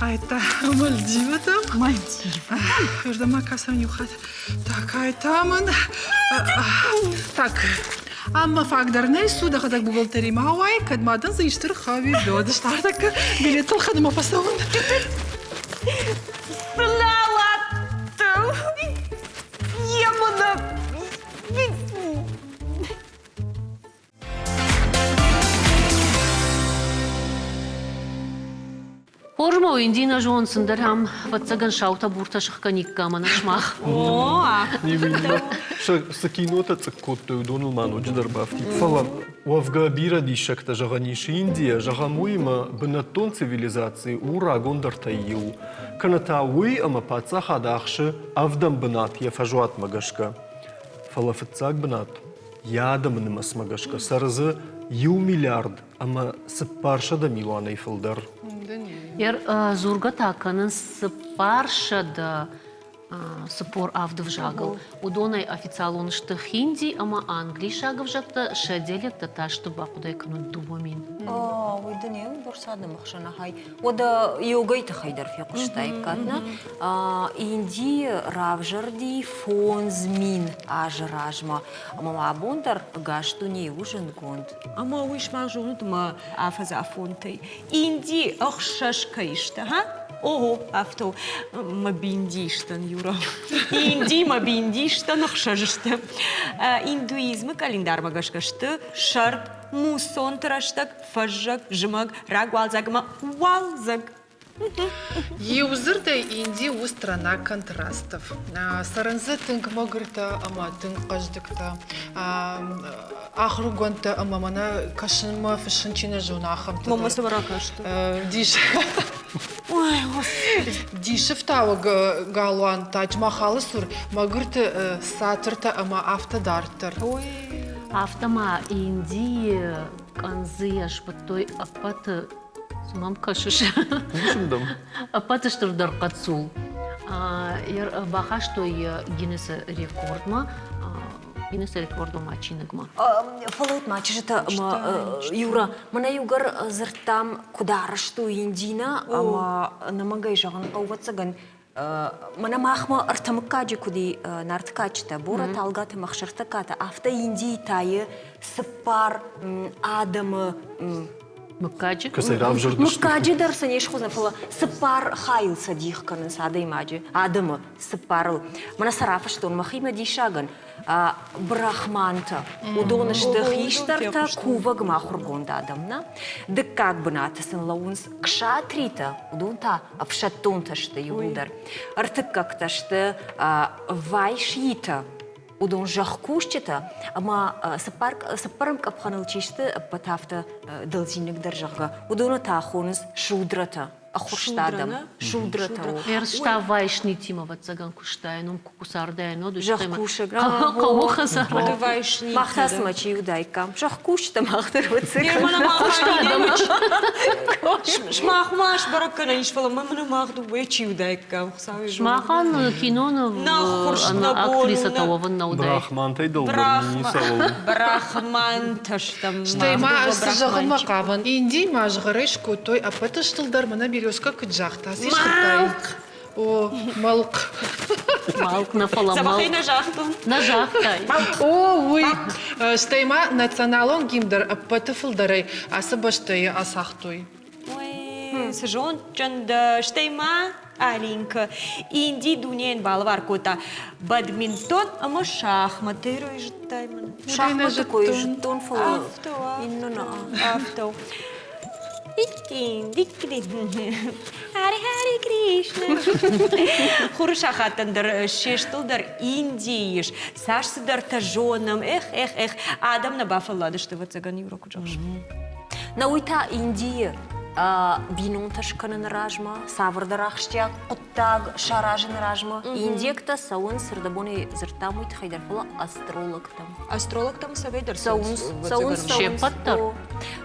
ай та Мальдивӕтӕм. Мальдивӕтӕм? Ӕрдӕм ма кӕсӕм иу хатт. Так, ай та мын... Так, ам мӕ фаг дӕр нӕй, су дӕхӕдӕг бухгалтеримӕ ауай, кӕд ма дын дзы исты рхауид, уӕд стартакка билетыл хӕдмӕ фӕцӕуын. Сналатты! Емына! Хорз ма Инди нӕ зонын, цындӕр ам, ӕвӕццӕгӕн, саутӕ-буртӕ сыхгӕниккам ӕмӕ сымах. Цы кинотӕ цъыкк кодтой, уыдоныл ма ноджыдӕр бафтид. Фӕлӕ уӕвгӕ бирӕ диссӕгтӕ зӕгъӕн ис Индийӕ, зӕгъӕм, уыимӕ бынӕттон цивилизаци у рагондӕртӕй иу. Кӕнӕ та уый, ӕмӕ паддзахад ахсы ӕвдӕм бынат йӕ фӕзуатмӕ гӕсгӕ. Фӕлӕ фыццаг бынат йӕ адӕмы нымӕцмӕ гӕсгӕ цӕры дзы иу миллиард ӕмӕ 400 милуанӕй фылдӕр. Дзургӕ та кӕнынц 447 ӕвзагыл. Уыдонӕй официалон сты хинди ӕмӕ англисаг ӕвзӕгтӕ, сӕ диалекттӕ та сты бахъуыдӕй кӕнын 2000. Уый дын иу бӕрц адӕмы хсӕн ахай. Уӕдӕ йогӕйы тыххӕй дӕр фехъуыстаиккат, нӕ? Индийы равзӕрди 5000 азы размӕ. Ӕмӕ ма абон дӕр ӕгас дунейы у зындгонд. Ӕмӕ уый сымах зонут мӕ афӕдзы афонтӕй. Инди ӕхсӕз кӕй сты, ха? Ого, афтӕ у. Мӕ биндистӕн, Юра. Инди мӕ биндистӕн ӕхсӕз сты. Индуизмы къӕлиндармӕ гӕсгӕ сты сӕрд, муссонты рӕстӕг, фӕззӕг, зымӕг, рагуалдзӕг ӕмӕ уалдзӕг. Иу дзырдӕй Инди у страна контрастов. Цӕрын дзы тынг мӕгуыртӕ ӕмӕ тынг хъӕздыгтӕ, ахуыргондтӕ ӕмӕ мӕнӕ кӕсынмӕ фыссын чи нӕ зоны, ахӕмтӕ. Мамӕ цы ракаст? Дис. Дисы фтауӕг галуан Тадж-Махалы цур мӕгуырты цатыртӕ ӕмӕ афтӕ дарддӕр. Афтӕ ма Индийы къӕндзыйӕ сбыдтой ӕппӕты Цы мӕм кӕсыс? Ӕппӕты стырдӕр хъӕццул. Бахастой Гиннесы рекордмӕ, Гиннесы рекордмӕ чиныгмӕ. Фӕлӕут ма, чызджытӕ ӕмӕ Юра, мӕнӕ иугӕр дзырдтам, куыд арӕзт у Индинӕ, ӕмӕ ӕнӕмӕнгӕй зӕгъын хъӕуы, ӕвӕццӕгӕн, Мӕнӕ махмӕ ӕртӕ мыггаджы куыд и Нарты кадджытӕ, Борӕтӕ, Алгатӕ ӕмӕ Ӕхсӕртӕггатӕ, афтӕ Индийы тайы цыппар адӕмы Мыггаджы? Кӕцӕй равзӕрдысты? Мыггаджы дӕр сӕ не схуыдзӕн, фӕлӕ цыппар хайыл сӕ дих кӕнынц адӕймаджы, адӕмы цыппарыл. Мӕнӕ сӕ рафыстон мӕхимӕ диссагӕн. Брахмантӕ. Уыдон сты хистӕртӕ, кувӕгмӕ ахуыргонд адӕм, нӕ? Дыккаг бынаты сын лӕууынц кшатритӕ, уыдон та ӕфсӕддонтӕ сты иууылдӕр. Ӕртыккӕгтӕ сты вайшитӕ. Уыдон зӕхкусджытӕ ӕмӕ цыппар цыппӕрӕм къӕпхӕныл чи сты, ӕппӕт афтӕ дӕлдзиныг дӕр, зӕгъгӕ, уыдоны та хонынц шудрӕтӕ. Ӕххуырст адӕм. Шудрӕтӕ. Ӕрста вайшнитимӕ ӕвӕццӕгӕн куыстаин, уым куы цардаин, уӕд Зӕхкусӕг. Хъӕуы хӕдзары. Мах та цымӕ чи уыдаиккам? Зӕхкусджытӕ мах дӕр Ӕххуырст адӕм. Сымах ма сбӕрӕг кӕнӕн ис, фӕлӕ мӕ мын мах дыууӕ чи уыдаиккам, Хуыцауы Сымахӕн киноныв актрисӕтӕ уӕвын нӕ уыдаид. Брахмантӕй дӕлдӕр ницӕуыл. Брахмантӕ стӕм. Стӕй ма ӕз цы зӕгъынмӕ хъавын, Индийы ма згъӕрӕй скодтой ӕппӕты стылдӕр мӕнӕ Березка куыд загъта, цы схуыдтай? О, мӕлхъ. Мӕлхъ нӕ, фӕлӕ мӕлхъ. нӕ загътон. Нӕ загътай. О, уый. Стӕй ма националон гимн дӕр ӕппӕты фылдӕрӕй ацы бӕстӕйы ацагътой. Ой, цы зондджын дӕ, стӕй ма Алинка Инди дунейӕн балӕвар кодта бадминтон ӕмӕ шахматтӕй зыдтай мын. Шахматы кой зыдтон, фӕлӕ иннӕ нӕ. Афтӕ. Хари Хари Кришна. Хуры сахаттӕн дӕр се стыл дӕр Индийы ис. Цас цыдӕртӕ зонӕм. Эх, эх, эх. Адӕм нӕ бафӕлладысты, ӕвӕццӕгӕн, иу рокуы зӕгъыс. Нӕ уый та Индийы бинонтӕ скӕныны размӕ, цавӕрдӕр ахсджиаг хъуыддаг саразыны размӕ индиӕгтӕ цӕуынц, ӕрдӕбонӕй дзырдтам уый тыххӕй дӕр, фӕлӕ астрологтӕм. Астрологтӕм цӕвӕй дӕр цӕуынц, цӕуынц, Се ппӕт дӕр?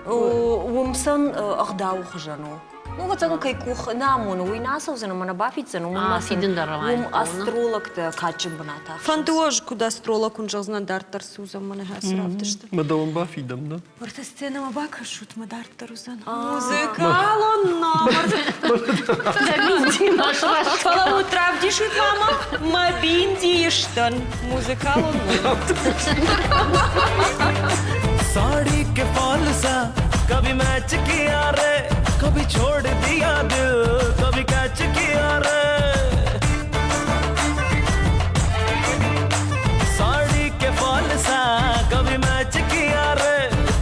Уым сын ӕгъдауы хуызӕн у. Ну, ӕвӕццӕгӕн, кӕй къух нӕ амоны, уый нӕ ацӕудзӕн ӕмӕ нӕ бафиддзӕн, уымӕн ма фидын дӕр уым астрологтӕ кадджын бынат ахсынц. Фӕнды ӕз куыд астролог уын зӕгъдзынӕн, дарддӕр цы уыдзӕн мӕнӕ ацы равдысты. Мӕ дӕуӕн бафидӕм, нӕ? Уӕртӕ сценӕмӕ бакӕсут, мӕ дарддӕр уыдзӕн музыкалон номыр. Фӕлӕуут, равдисут мама, мӕ биндийы стӕн музыкалон номыр. साड़ी के फॉल सा कभी मैच किया रे कभी छोड़ दिया दिल कभी कैच किया रे साड़ी के फॉल सा कभी मैच किया रे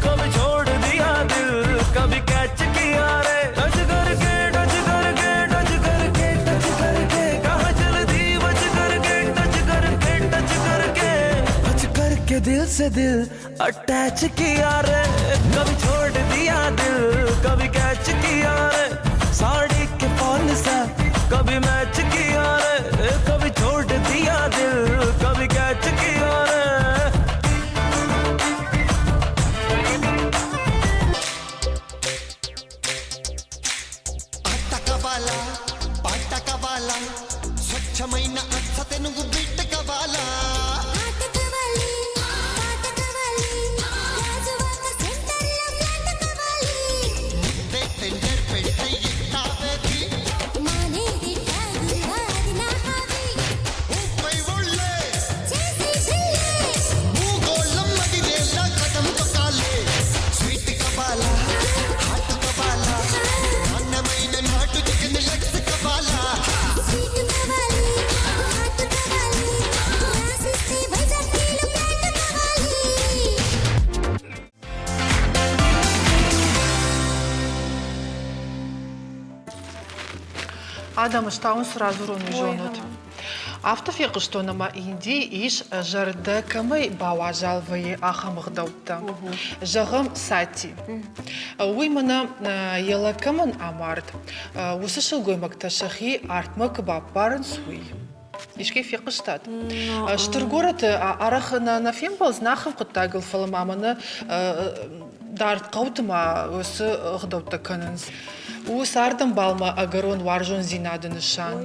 कभी छोड़ दिया दिल कभी कैच किया रे टच करके टच करके टच करके टच करके कहाँ चल दी बच करके टच करके टच करके टच करके दिल से दिल अटैच किया रे कभी छोड़ दिया दिल कभी कैच किया रे साड़ी के फॉल सा कभी मैच किया रे कभी छोड़ दिया दिल कभी कैच किया रे కావాలా పాట కావాలా స్వచ్ఛమైన అచ్చ తెలుగు బిడ్డ కావాలా ముద్దే టెండర్ పెట్టే ఎట్టావేది ఊపై ఒళ్ళే భూగోళం మదిరేలా కదం తొక్కాలే స్వీట్ కవాలా హాట్ కవాలా నాణ్యమైన నాటు చికెన్ లెగ్స్ కవాలా Адӕмы стауын цы радзурон, уый зонут. Афтӕ фехъуыстон, ӕмӕ Индийы ис, зӕрдӕ кӕмӕй бауазал вӕййы, ахӕм ӕгъдӕуттӕ. Зӕгъӕм, сати. Уый мӕнӕ йӕ лӕг кӕмӕн амард, уыцы сылгоймӕгтӕ сӕхи артмӕ куы баппарынц, уый. Искӕй фехъуыстат? Стыр горӕты арӕх нӕ фембӕлдзынӕ ахӕм хъуыддагыл, фӕлӕ ма мӕнӕ дард хъӕуты ма уыцы ӕгъдӕуттӕ кӕнынц. У цардӕмбалмӕ ӕгӕрон уарзондзинады нысан.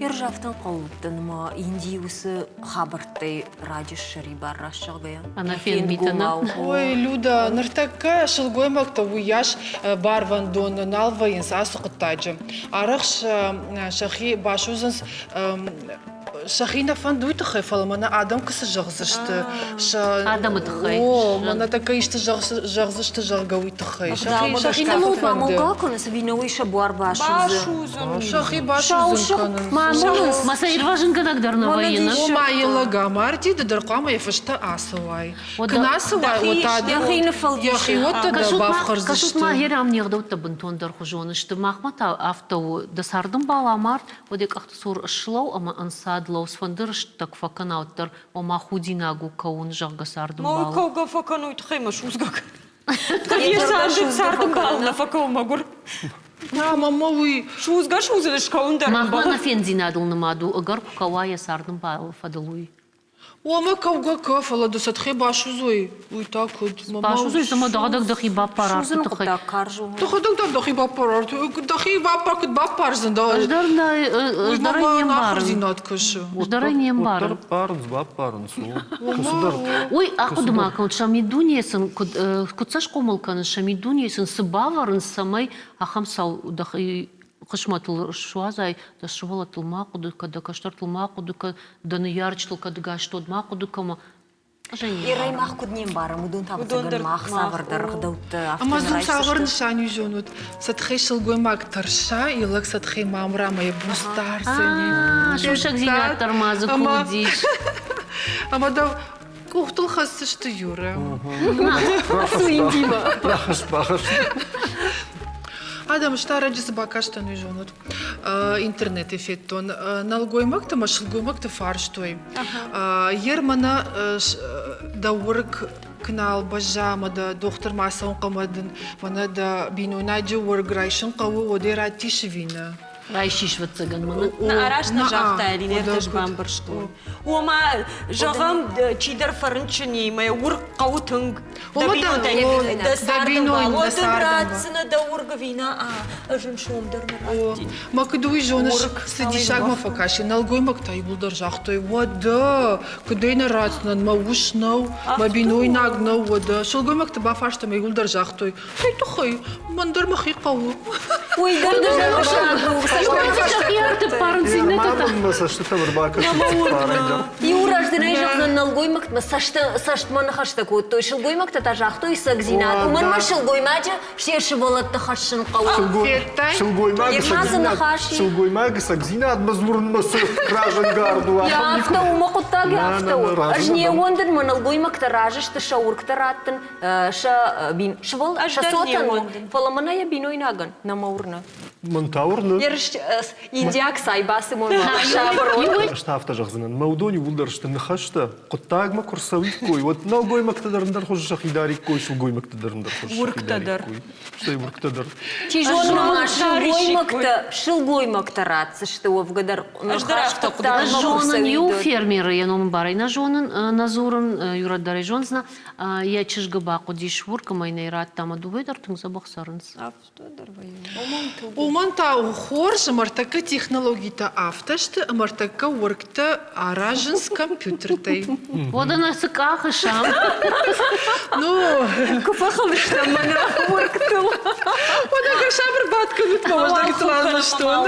Ерзавтӕн хъӕуыдтӕн ӕмӕ Индийы уыцы хабӕрттӕй раджы ссӕрибар рӕсугъдӕй. Ӕнӕфенмитӕ нӕ. Ой, Люда, ныртӕккӕ сылгоймӕгтӕ уыйас барвӕндон нал вӕййынц ацы хъуыддаджы. Арӕх сӕхи басудзынц сӕхи нӕ фӕнды уый тыххӕй, фӕлӕ мӕнӕ адӕм куы цы зӕгъдзысты, сӕ адӕмы тыххӕй. О, мӕнӕ тӕккӕ исты зӕгъдзысты, зӕгъгӕ, уый тыххӕй. Сӕхи нӕ фӕнды. Мамолга кӕнынц ӕви нӕ уый сӕ буар басудзы? Сӕхи басудзын кӕнынц. Ма сӕ ирвӕзынгӕнӕг дӕр нӕ вӕййы, нӕ? Ома йӕ лӕг амарди, ды дӕр хъуамӕ йӕ фӕстӕ ацӕуай. Куы нӕ ацӕуай, уӕд та Йӕхи ныффӕлдисы. Йӕхиуӕттӕ дӕ бафхӕрдзысты. Кӕсут ма, ерам не гъдӕуттӕ бынтондӕр хуызон сты. Махмӕ та афтӕ у, дӕ цардӕмбал амард, уӕд йӕ къӕхты цур слӕу ӕмӕ ӕнцад лӕуу. лӕу, цыфӕнды рыстӕг фӕкӕна, уӕддӕр, ома худинаг у кӕуын, зӕгъгӕ, царды Ма мбал. кӕугӕ фӕкӕнуй тыххӕй мӕ судзгӕ Кӕд йе царды мбал нӕ фӕкӕуы мӕгуыр. На, мама, уый. Судзгӕ судзын скӕуын дӕр Махмӕ нӕфендзинадыл нымад у, ӕгӕр куы кӕуа йӕ царды мбалы фӕдыл уый. Уомӕ кӕугӕ кӕ, фӕлӕ ды сӕтхе басудзой, уый та куыд? Басудзой, цыма дӕхӕдӕг дӕхи баппар арты Судзыны тыххӕй. хъуыддаг карз у. Дӕхӕдӕг дӕр дӕхи баппар арты. Дӕхи баппар куыд баппардзӕн? Ӕз дӕр нӕ, ӕз дӕр ӕй не мбарын. Ахуырдзинад кӕсы. Ӕз дӕр ӕй не мбарын. Уӕддӕр ппарынц, баппарынц. Кӕцыдӕр. Уый ахъуыды ма кӕнут, сӕ миддунейы сын куыд куыд сӕ схъомыл кӕнынц, сӕ миддунейы сын цы бавӕрынц, цӕмӕй ахӕм цау дӕхи хъысмӕтыл суадзай, дӕ сывӕллӕттыл ма хъуыды кӕн, дӕ кӕстӕртыл ма хъуыды кӕн, дӕ ныййарджытыл кӕд гӕстод ма хъуыды кӕн. Ирӕй мах куыд не мбарӕм, уыдон та ӕвӕццӕгӕн мах цавӕрдӕр ӕгъдӕуттӕ афтӕ Ӕмӕ дзы цавӕр нысан у зонут? Сӕтхӕй сылгоймаг тӕрса, йӕ лӕг сӕтхӕй мамра ӕмӕ йӕ буц дардзӕни. Сусӕгдзинад дӕр ма дзы куы уыдис. Ӕмӕ дӕ къухтыл хӕсдзысты Юрӕ. Рахӕсс, бахӕсс. Адӕм старӕджы цы бакастӕн, уый зонут. Интернеты федтон. Нӕлгоймӕгты ӕмӕ сылгоймӕгты фарстой. Ер мӕнӕ дӕ уырг куы нал бӕзза ӕмӕ дӕ дохтырмӕ ацӕуын хъӕуы дын, мӕнӕ дӕ бинойнаджы уырг райсын хъӕуы, уӕд ӕй раттис ӕви нӕ? Райсис, ӕвӕццӕгӕн, мӕнӕ. Арӕзт нӕ загъта Элинӕ, ӕз бамбӕрстон. Ома, зӕгъӕм, чидӕр фӕрынчын и, мӕ уырг хъӕуы тынг. Дӕ бинонтӕ дӕ цардӕмбал, уӕд ын ратдзынӕ дӕ уырг ӕви нӕ? Ӕз ын сом дӕр нӕ раттин. Мӕ куыд уый зоныс, цы диссагмӕ фӕкӕси, нӕлгоймӕгтӕ иууылдӕр загътой, уӕдӕ, куыдӕй нӕ ратдзынӕн, мӕ ус нӕу, мӕ бинойнаг нӕу, уӕдӕ. Сылгоймӕгты бафарстам, иууылдӕр загътой, цӕй тыххӕй, мӕн дӕр мӕхи хъӕуы. Уый дӕр Мӕ цӕстытӕм ӕрбакӕсынц. Иу раздӕрӕй зӕгъдзӕн нӕлгоймӕгтмӕ цӕстмӕ ныхӕстӕ кодтой, сылгоймӕгтӕ та загътой цӕгдзинад. Уымӕн ма сылгоймаджы се сывӕллӕтты хӕссын хъӕуы. Сылгоймаджы цӕгдзинадмӕ дзурынмӕ цы разӕнгард у, Афтӕ у, мӕ хъуыддаг афтӕ у. Ӕз не ууӕндын, мӕ нӕлгоймӕгтӕ разы сты сӕ уыргтӕ раттын, сӕ сывӕл сӕ цотӕн, фӕлӕ мӕнӕ йӕ бинойнагӕн нӕ мӕ уырны. Мӕн та уырны. Индиаг цай бацымон Ӕз та афтӕ зӕгъдзынӕн, мӕ уыдон иууылдӕр сты ныхӕстӕ, хъуыддагмӕ куы рцӕуиккой, уӕд нӕлгоймӕгтӕ дӕр ӕндӕр хуызы сӕхи дариккой, сылгоймӕгтӕ дӕр ӕндӕр хуызы сӕхи дариккой. Стӕй уыргтӕ дӕр. Чи зоны, ма сылгоймӕгтӕ, сылгоймӕгтӕ ратдзысты уӕвгӕ дӕр Ӕз дӕр афтӕ хъуыды Ӕз зонын иу фермеры, йӕ ном барӕй нӕ зонын, нӕ дзурын, иу дӕр ӕй зондзынӕ, йӕ чызгы бахъуыдис уырг ӕмӕ йын ӕй радта, ӕмӕ дыууӕ дӕр тынг дзӕбӕх цӕрынц. Уымӕн та у хорз, ӕмӕ ӕртӕккӕ технологитӕ афтӕ сты, ӕмӕ ӕртӕккӕ уыргтӕ аразынц компьютертӕй. Уӕдӕ нӕ цы къахыс ам? Ну, куы фӕхыл стӕм мӕнӕ уыргтыл. Уӕдӕ сабыр бадт кӕнут мӕ уӕздӕгты лазыстон.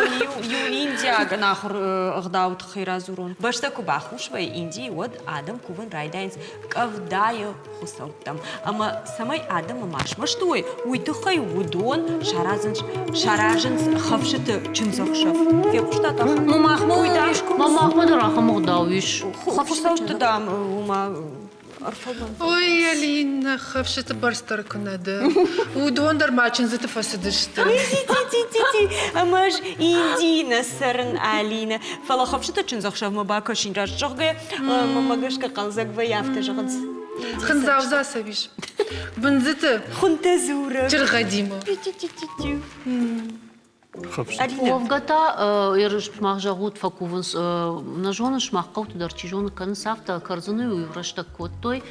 Иу индиаг ӕнахуыр ӕгъдауы тыххӕй радзурон. Бӕстӕ куы бахус вӕййы Индийы, уӕд адӕм кувын райдайынц къӕвдайы хуыцӕуттӕм. Ӕмӕ цӕмӕй адӕмы ма смӕсты уой, уый тыххӕй уыдон саразынц, саразынц хӕфсыты чындзӕхсӕв. Фехъуыстат ахӕм? Махмӕ Махмӕ дӕр ахӕм ӕгъдау ис. Хуыцӕутты, дам, уымӕ ӕрфӕлмӕн. Ой, Алина, хӕфсыты бӕрц дӕр куы нӕ дӕ. Уыдон дӕр ма чындзыты фӕцыдысты. Ти-ти-ти-ти, ӕмӕ ӕз Индийы нӕ цӕрын, Алина. Фӕлӕ хӕфсыты чындзӕхсӕвмӕ бакӕсин раст зӕгъгӕ, мӕ гӕсгӕ хъӕлдзӕг вӕййы, афтӕ зӕгъынц. Хындзаудза цӕвис. Бындзыты. Хуынтӕ дзуры. Чыргъӕдимӕ. Уӕвгӕ та сымах зӕгъут, фӕкувынц, нӕ зонын, сымах хъӕуты дӕр чи зоны кӕнынц афтӕ, кӕрдзыны-иу иу рӕстӕг кодтой,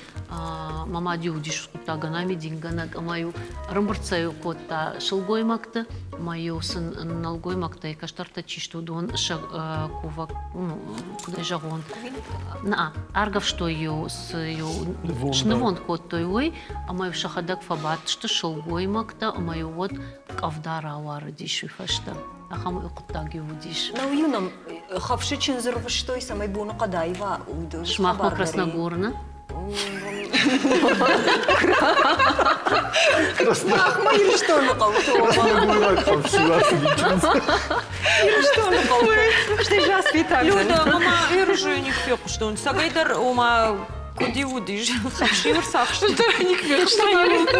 мӕ мад-иу уыдис хъуыддагӕн амидингӕнӕг ӕмӕ-иу ӕрӕмбырд сӕ-иу кодта сылгоймӕгты, ӕмӕ-иу сын нӕлгоймӕгтӕй кӕстӕртӕ чи сты, уыдон сӕ кувӕг, куыд ӕй зӕгъон, нӕ, аргӕвстой-иу, цы-иу снывонд кодтой, уый, ӕмӕ-иу сӕхӕдӕг фӕбадтысты сылгоймӕгтӕ, ӕмӕ-иу уӕд къӕвда рауарыдис уый фӕстӕ. Ахӕм хъуыддаг-иу уыдис. Нау-иу нӕм хӕфсы чындзы рвыстой, цӕмӕй боныхъӕд аива. Сымахмӕ Красногорны? Махмӕ Ирыстоны хъӕуты. Красногойраг хӕфсы ацыди чындз. Ирыстоны хъӕуты. Стӕй Жаспитаг. Люда, мама, Ирыжы них фехъуыстон. Цӕгӕйдӕр, ома, Куыд-иу уыдис? Хӕфс-иу ӕрцахста.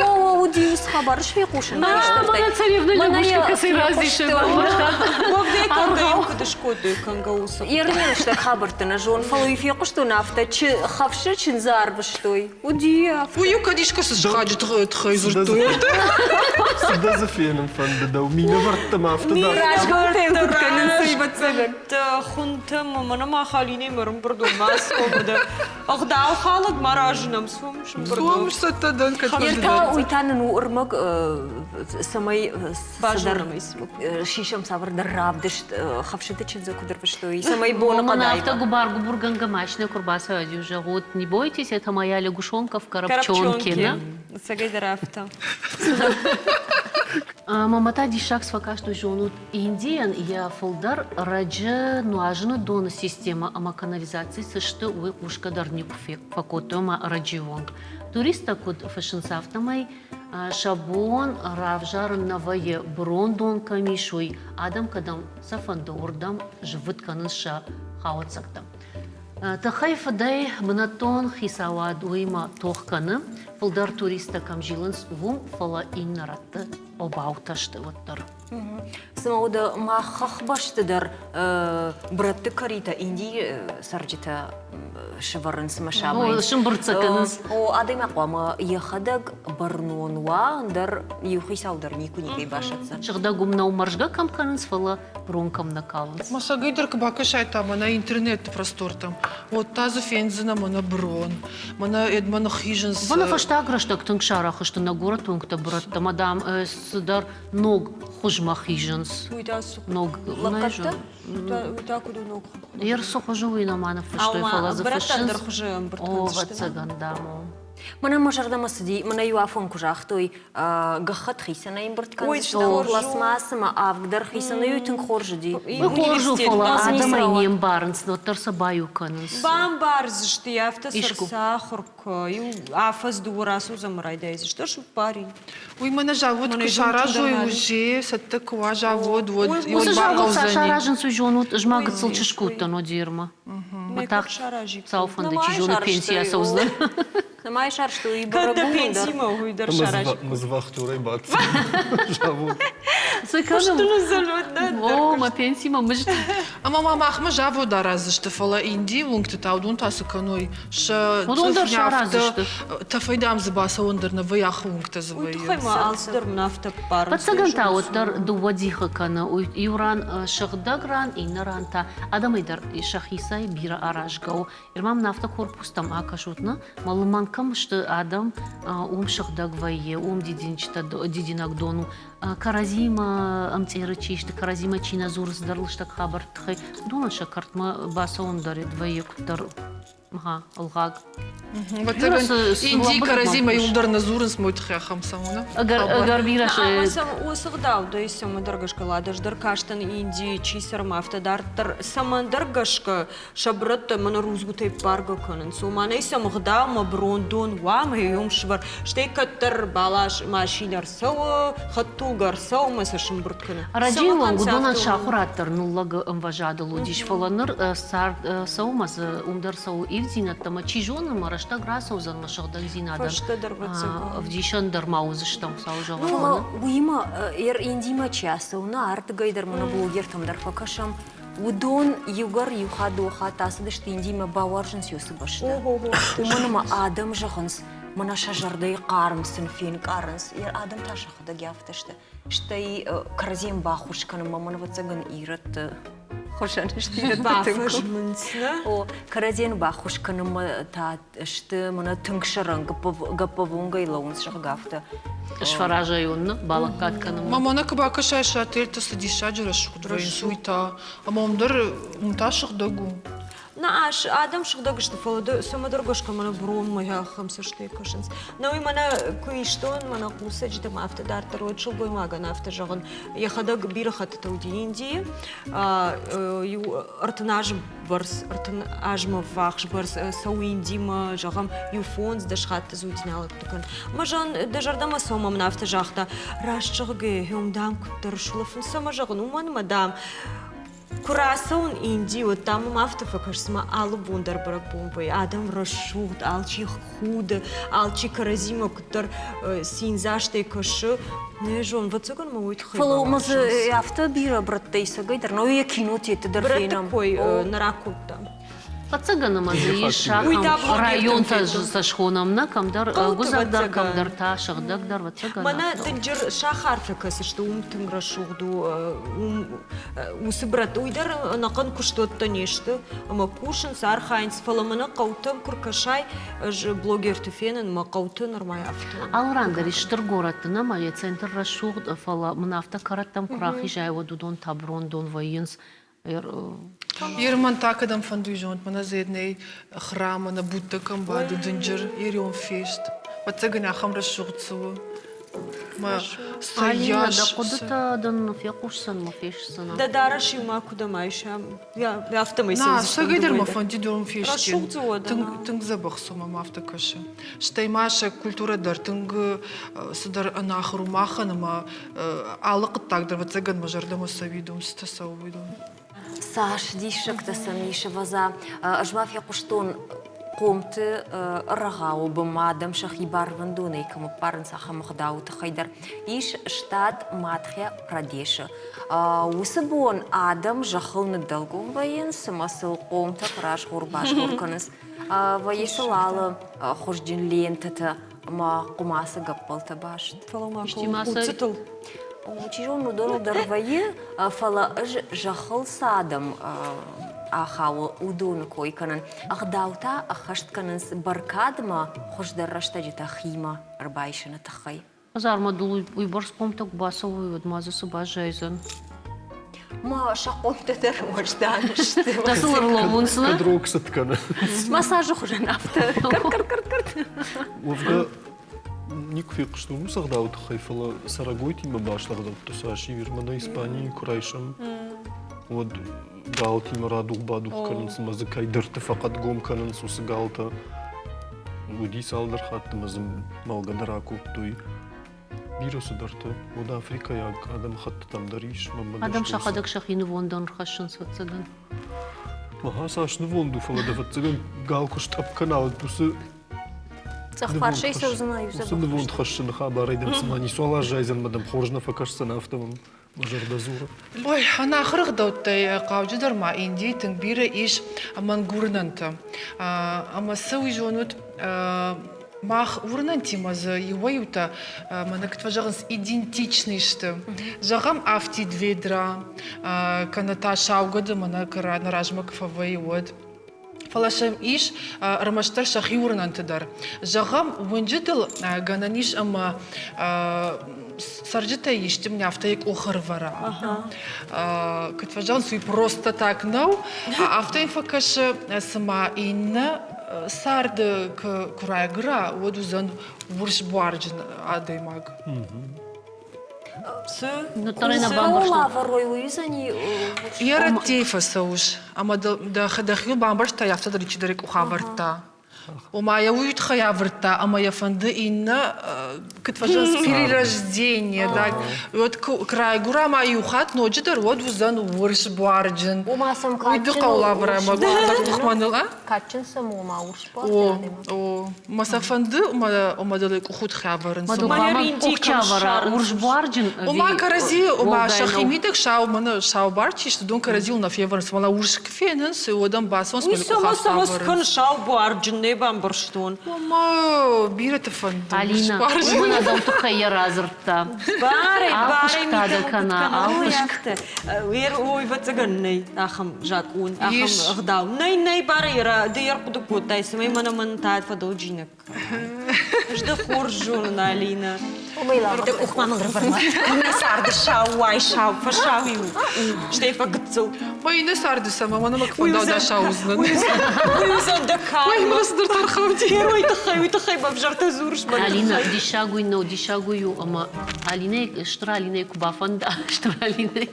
О, уыдис хабар сфехъусын. Мӕнӕ царевна лягушка кӕцӕй разисы. Уӕвгӕ кӕнгӕ-иу куыд скодтой кӕнгӕ уыцы. Ермелыстӕг хабӕртты нӕ зон, фӕлӕ уый фехъуыстон афтӕ, хӕфсы чындзы арвыстой. Уыди афтӕ. Уый-иу кӕд искӕцы сыхаджы тыххӕй дзырдтой. Цы дӕ дзы фенын фӕнды дӕу? Минӕвӕрттӕ ма афтӕ дӕр. Разгӕмттӕ куыд кӕнынц, ӕвӕццӕгӕн. Хуынтӕ мӕнӕ ма Халинӕ мӕрымбырдон ма цомы Ӕгъдау халӕг ма разынӕм цом Цом сцӕттӕ дӕн кӕд Та уый та нын у ӕрмӕг, цӕмӕй базонӕм сисӕм цавӕрдӕр равдыст хӕфсыты чындзы куыд ӕрвыстой, цӕмӕй боныхъӕдӕй. Афтӕ гуыбар-гуыбургӕнгӕ машинӕ куы рбацӕуӕд, зӕгъут, не бойтесь, это моя лягушонка в коробчонке. Цӕгӕйдӕр афтӕ. Мамӕ та диссаг фӕкаст, уый зонут, Индийӕн йӕ фылдӕр раджы нуазыны доны системӕ ӕмӕ канализаци цы сты, уый хъусгӕ дӕр никуы фӕкодтой ӕмӕ ӕрӕджыйы онг. Туристтӕ куыд фыссынц, афтӕмӕй сӕ бон равзарын нӕ вӕййы брондон кӕм ис, уый. Адӕм кӕдӕм сӕ фӕнды, уырдӕм зыввытт кӕнынц сӕ хауӕццӕгтӕ. Тыххӕй-фыдӕй бынӕттон хицауад уыимӕ тох кӕны, фылдӕр туристтӕ кӕм зилынц, уым, фӕлӕ иннӕ рӕтты обаутӕ сты уӕддӕр. Цыма уӕдӕ мах хӕхбӕсты дӕр брӕтты кӕритӕ Индийы цӕрджытӕ сӕвӕрынц ӕмӕ самайынц. Сымбырд сӕ кӕнынц. О, адӕймаг хъуамӕ йӕхӕдӕг бӕрнон уа, ӕндӕр иу хицау дӕр никуы никӕй басӕтдзӕн. Сыгъдӕг уым нӕу мӕрзгӕ кӕм кӕнынц, фӕлӕ брон кӕм нӕ калынц. Масагӕй дӕр куы бакӕсай та мӕнӕ интернеты простортӕм, уӕд та дзы фендзынӕ мӕнӕ брон, мӕнӕ едмӕ ныххизынц. Фӕлӕ фӕстаг рӕстӕг тынг сарӕх сты нӕ горӕты уынгтӕ брӕттӕ, ӕмӕ, дам, цыдӕр ног хуызмӕ хизынц. Уый та цы Ног лӕггӕдтӕ? Уый та куыд у ног хуыз? Йе рцы хуызы уый нӕма ныффыстой, фӕлӕ дзы фыссынц. Ӕндӕр хуызы ӕмбырд О, ӕвӕццӕгӕн, дам. Мӕнӕ мӕ зӕрдӕмӕ цыди, мӕнӕ иу афон куы загътой, гӕххӕтт хицӕнӕй ӕмбырд кӕндзыстӕм, пластмасс ӕмӕ авг дӕр хицӕнӕй, уый тынг хорз уыди. Уый хорз у, фӕлӕ адӕмӕй не мбарынц, уӕддӕр сӕ баиу кӕнынц. Бамбардзысты, афтӕ сӕ сахуыр иу афӕдз дыууӕ рацудзӕм райдайдзысты, сыппарин. Уый мӕнӕ завод куы саразой уже, цӕттӕ куы уа завод, уӕд Уыцы завод цас аразынц, уый зонут, ӕз ма гыццыл чызг уыдтӕн Одермӕ. Мӕ тагъд цау фӕнды, чи зоны, пенсийӕ ацӕудзынӕн. Нымайы сарстой Кӕд дӕ пенсимӕ уый дӕр саразиккой. Мызвахтурӕй бадт завод. Цы кӕнӕм? О, мӕ пенсимӕ мызд. Ӕмӕ ма махмӕ завод араздзысты, фӕлӕ Индийы уынгты та уыдон та цы кӕной? Сӕ Уыдон дӕр сараздзысты. Тӕфӕй дам дзы бацӕуӕн дӕр нӕ вӕййы, ахы уынгтӕ дзы вӕййы. Уый тыххӕй ма алцыдӕр мын афтӕ ппарынц. Ӕвӕццӕгӕн та уӕддӕр дыууӕ дихы кӕны. Иу ран сыгъдӕг ран, иннӕ ран та адӕмӕй дӕр сӕхицӕй бирӕ аразгӕ у. Ирма мын афтӕ корпустӕм акӕсут, нӕ? Мӕ лымӕн кӕм сты адӕм, уым сыгъдӕг вӕййы, уым дидинджытӕ, дидинӕг дон у. Кӕрӕдзимӕ ӕмцъеры чи сты, кӕрӕдзимӕ чи нӕ дзуры цыдӕр лыстӕг хабӕртты тыххӕй, уыдонӕн сӕ кӕртмӕ бацӕуын дӕр вӕййы куыддӕр ӕлгъаг. Индийы кӕрӕдзимӕ иуылдӕр нӕ дзурынц мой тыххӕй ахӕм цӕуына. Ӕгӕр бирӕ Уыцы гъдау дӕ цӕмӕдӕр гӕсгӕ ладӕз дӕр кастӕн Индийы чи цӕры, афтӕ дарддӕр цӕмӕндӕр гӕсгӕ сӕ брӕттӕ мӕнӕ рудзгуытӕй ппаргӕ кӕнынц. Ома нӕй сӕм ӕгъдау ӕмӕ брондон уа ӕмӕ йӕм сывӕр. Стӕй кӕддӕр бӕлас машинӕ ӕрцӕуы, хӕдтулгӕ ӕрцӕуы ӕмӕ сӕ сымбырд кӕны. Раджыйы онг уыдонӕн сӕ ахуырад дӕр ныллӕг ӕмвӕзадыл уыдис, фӕлӕ ныр цард цӕуы ӕмӕ дзы уым дӕр цӕуы ивддзинӕдтӕ ӕмӕ чи зоны, мӕ рӕстӕг рацӕудзӕн мӕ сыгъдӕгдзинадӕн ӕвдисӕн дӕр ма уыдзыстӕм, Хуыцау зӕгъӕд. Фӕлӕ уыимӕ Индимӕ чи ацӕуы, нӕ ардыгӕй дӕр мӕнӕ блогертӕм дӕр фӕкӕсӕм, Уыдон иугӕр иу хатт, дыууӕ хатт ацыдысты Индимӕ, бауарзынц уыцы бӕстӕ. Уымӕн ӕмӕ адӕм зӕгъынц, мӕнӕ сӕ зӕрдӕйы хъарм сын фенкъарынц. Адӕм та сӕхӕдӕг афтӕ сты. Стӕй кӕрӕдзийӕн баххуыс кӕнынмӕ, мӕн ӕвӕццӕгӕн, ирӕтты хуызӕн сты. Бафӕзмынц, нӕ? О, кӕрӕдзийӕн баххуыс кӕнынмӕ та сты мӕнӕ тынг сӕрӕн гӕппӕввонгӕй лӕууынц, зӕгъгӕ, афтӕ. Сфӕразӕйон балӕггад кӕнынмӕ. Мӕ мӕнӕ куы бакӕсай сӕ отельты цы диссаджы рӕсугъд вӕййынц, уый та. Ӕмӕ уым дӕр уым та сыгъдӕг у. Нӕ, адӕм сыгъдӕг сты, фӕлӕ цӕмӕдӕр гӕсгӕ мӕнӕ бронмӕ ахӕм цӕстӕй кӕсынц. Нӕ уый мӕнӕ куы истон, мӕнӕ хъусӕджытӕм афтӕ дарддӕр уӕд сылгоймагӕн афтӕ зӕгъын, йӕхӕдӕг бирӕ хӕттыты уыди Индийы, иу 30 азы бӕрц, 30 азмӕ ввахс бӕрц цӕуы Индимӕ, зӕгъӕм, иу фондз, дӕс хатты дзуйтиналӕгты кӕн. Мӕ зӕгъын, дӕ зӕрдӕмӕ цӕуы, мын афтӕ загъта, раст зӕгъгӕ, уым, дам, куыддӕр сулӕфын, цӕмӕ зӕгъын, уымӕн мӕ, дам, Куы рацӕуын Индийы, уӕд та мӕм афтӕ фӕкӕсы, цыма алы бон дӕр бӕрӕгбон вӕййы. Адӕм рӕсугъд, алчи худы, алчи кӕрӕдзимӕ куыддӕр циндзастӕй кӕсы. Не зон, ӕвӕццӕгӕн мӕ уый тыххӕй Фӕлӕ ма дзы бауарзынц. афтӕ бирӕ брӕттӕ исӕгӕй дӕр, но йӕ кинотеты дӕр Брӕтты фенӕм. кой нӕ ракодта. Ӕвӕццӕгӕн ӕмӕ дзы ис Уый та ахӕм блогертӕм районтӕ федтон. сӕ схонӕм нӕ, кӕмдӕр Хъӕуты, ӕгуыдзӕгдӕр, ӕвӕццӕгӕн. кӕмдӕр та сыгъдӕгдӕр, ӕвӕццӕгӕн Мӕнӕ афтӕ у. дынджыр сахартӕ кӕцы сты, уым тынг рӕсугъд у, уым уыцы брӕтты, уый дӕр ӕнӕхъӕн куыстуӕттӕ не сты ӕмӕ кусынц, архайынц, фӕлӕ мӕнӕ хъӕутӕм куы ркӕсай, ӕз блогерты фенын, мӕ хъӕуты нырма афтӕ. Алы ран дӕр ис стыр горӕтты нӕма, йӕ центр рӕсугъд, фӕлӕ мын афтӕ кӕрӕттӕм куы рахизай, уӕд уыдон та брондон вӕййынц. Ерман та кӕдӕм фӕнды зонд, мӕнӕ зеднӕй храмы нӕ Будда кӕм бады, дынджыр ерион фест. Ӕвӕццӕгӕн ахӕм рӕсугъд цы у. Мӕ Алина, дӕ цӕйас хъуыдытӕ дын фехъусдзӕн мӕ фестдзӕн. Дӕ дарӕс-иу ма куыдӕм айсӕм, афтӕмӕй На, цӕудзыстӕм сӕгӕй дӕр мӕ дыууӕ дӕр. фӕнди дорм фестин. Рӕсугъд дзы уӕдӕ. Тынг, тынг дзӕбӕх цу мӕм афтӕ кӕсы. Стӕй ма сӕ культурӕ дӕр тынг цыдӕр ӕнахуыр у махӕн ӕмӕ алы хъуыддаг дӕр, ӕвӕццӕгӕн, мӕ зӕрдӕмӕ цӕуид, уым цытӕ цӕуы, уыдон. Цас диссӕгтӕ сӕм ис, ӕвӕдза, ӕз ма фехъуыстон хъомты рӕгъауы бынмӕ адӕм сӕхи барвӕндонӕй кӕм ӕппарынц, ахӕм ӕгъдауы тыххӕй дӕр. Ис штат Мадхья-Прадешы. Уыцы бон адӕм зӕххыл ныддӕлгом вӕййынц ӕмӕ сыл хъомтӕ фӕразгъор-базгъор кӕнынц. Вӕййы сыл алы хуызджын лентӕтӕ ӕмӕ хъуымацы гӕппӕлтӕ баст. Фӕлӕ ма хъуццытыл. Чи зоны, уыдоныл дӕр вӕййы, фӕлӕ ӕз зӕххыл цы адӕм ахауы, уыдоны кой кӕнын. Ӕгъдау та ӕххӕст кӕнынц бӕркадмӕ, хуыздӕр рӕстӕджытӕ химӕ ӕрбайсыны тыххӕй. Хӕдзармӕ дыл уыйбӕрц хъомтӕ куы бацӕуой, уӕд ма дзы цы баззайдзӕн? Ма сӕ хъомтӕ дӕр уӕздан сты. Дӕ сыл ӕрлӕууынц, нӕ? Кӕд рог цыд кӕны. Массажы хуызӕн афтӕ. Кӕрт-кӕрт-кӕрт-кӕрт. Уӕвгӕ, никуы фехъуыстон уыцы ӕгъдауы тыххӕй, фӕлӕ цӕрӕгойтимӕ баст ӕгъдӕуттӕ цас ивир, мӕнӕ Испанийы куы райсӕм, уӕд галтимӕ радух-бадух кӕнынц ӕмӕ дзы кӕйдӕрты фӕхъӕдгом кӕнынц уыцы галтӕ. Уыди цалдӕр хатты ӕмӕ дзы мӕлгӕ дӕр акодтой. Бирӕ цыдӕртӕ. Уӕд африкӕйаг адӕмыхӕттытӕм дӕр ис. Адӕм сӕхӕдӕг сӕхи нывондӕн рхӕссынц, ӕвӕццӕгӕн. Ага, цас нывонд у, фӕлӕ дӕ ӕвӕццӕгӕн гал куы стъӕпп кӕна, уӕд уыцы Цъӕхфарсӕй цӕудзынӕ иу Уыцы нывонд хӕссыны хабарӕй дӕм цыма ницуал аззайдзӕн мӕ дӕм хорз нӕ фӕкӕсдзӕн, афтӕ мӕм мӕ зӕрдӕ дзуры. Ой, ӕнахуыр ӕгъдӕуттӕй хъауджыдӕр ма Индийы тынг бирӕ ис мӕнгуырнӕнтӕ. Ӕмӕ цы уый зонут, мах уырнӕнтимӕ дзы иуӕй-иутӕ, мӕнӕ куыд фӕзӕгъынц, идентичный сты. Зӕгъӕм, афтид ведра, кӕнӕ та саугӕды мӕнӕ нӕ размӕ куы фӕвӕййы, уӕд. Фӕлӕ сӕм ис ӕрмӕстдӕр сӕхи уырнӕнты дӕр. Зӕгъӕм, уынджы дыл гӕнӕн ис ӕмӕ цӕрджытӕй исты афтӕ йӕ къух ӕрвӕра. Куыд фӕзӕгъынц, уый просто так нӕу. Афтӕ йын фӕкӕсы, цыма иннӕ царды куы райгуыра, уӕд уыдзӕн урс буарджын адӕймаг. Цы? Лавӕрой уыдзӕни. Йӕ рӕттӕй фӕцӕуыс, ӕмӕ дӕхиуыл бамбӕрстай, афтӕ дӕр чидӕр къух авӕрдта. Ома йӕ уый тыххӕй авӕрдта, ӕмӕ йӕ фӕнды иннӕ, куыд фӕзӕгъынц, перерождение, да. Уӕд куы райгуыра ма иу хатт ноджыдӕр, уӕд уыдзӕн урс буарджын. Ома сӕм Уый ды хъӕуы лаврӕмӕ къухмӕныл, а? Кадджын сӕм ома урс О, о, мӕ сӕ фӕнды, ома дӕлӕ къухут хӕвӕрын. Урсбуарджын Ома кӕрӕдзи, ома сӕхи мидӕг сау, мӕнӕ сау бар чи сты, уыдон кӕрӕдзиуыл нӕ февӕрынц, фӕлӕ урс куы фенынц, уӕд ӕм бацӕуынц, Уый цӕмӕ цӕмӕ скӕн сау буарджын, не бамбӕрстон. Ома бирӕты фӕнды. Алина, уымӕн дӕу тыххӕй йӕ радзырдта. Барӕй, барӕй Алхуыск та дӕ кӕна, алхуыск. Ой, ӕвӕццӕгӕн нӕй ахӕм закъон, ахӕм ӕгъдау. Нӕй, нӕй, барӕй ды ӕрхъуыды кодтай, цӕмӕй мӕнӕ мӕн та фӕдылджинаг Ӕз дӕ хорз зонын, Алина. Дӕ къух ма мыл рывӕрма. Нӕ царды сау уай, сау, фӕсау-иу. Стӕй фӕгыццыл. Ой, нӕ царды сӕмӕ, мӕнӕ мӕ куы фӕнда сау уыдзынӕн. Уый уыдзӕн дӕ кар. Ой, мӕ цыдӕр тархауди. Уый тыххӕй, уый тыххӕй мӕ ӕвзӕртӕ дзурыс мӕ Алина, диссаг уый нӕу, диссаг уый у, ӕмӕ Алинӕйы, стыр Алинӕйы куы бафӕнда, стыр Алинӕйы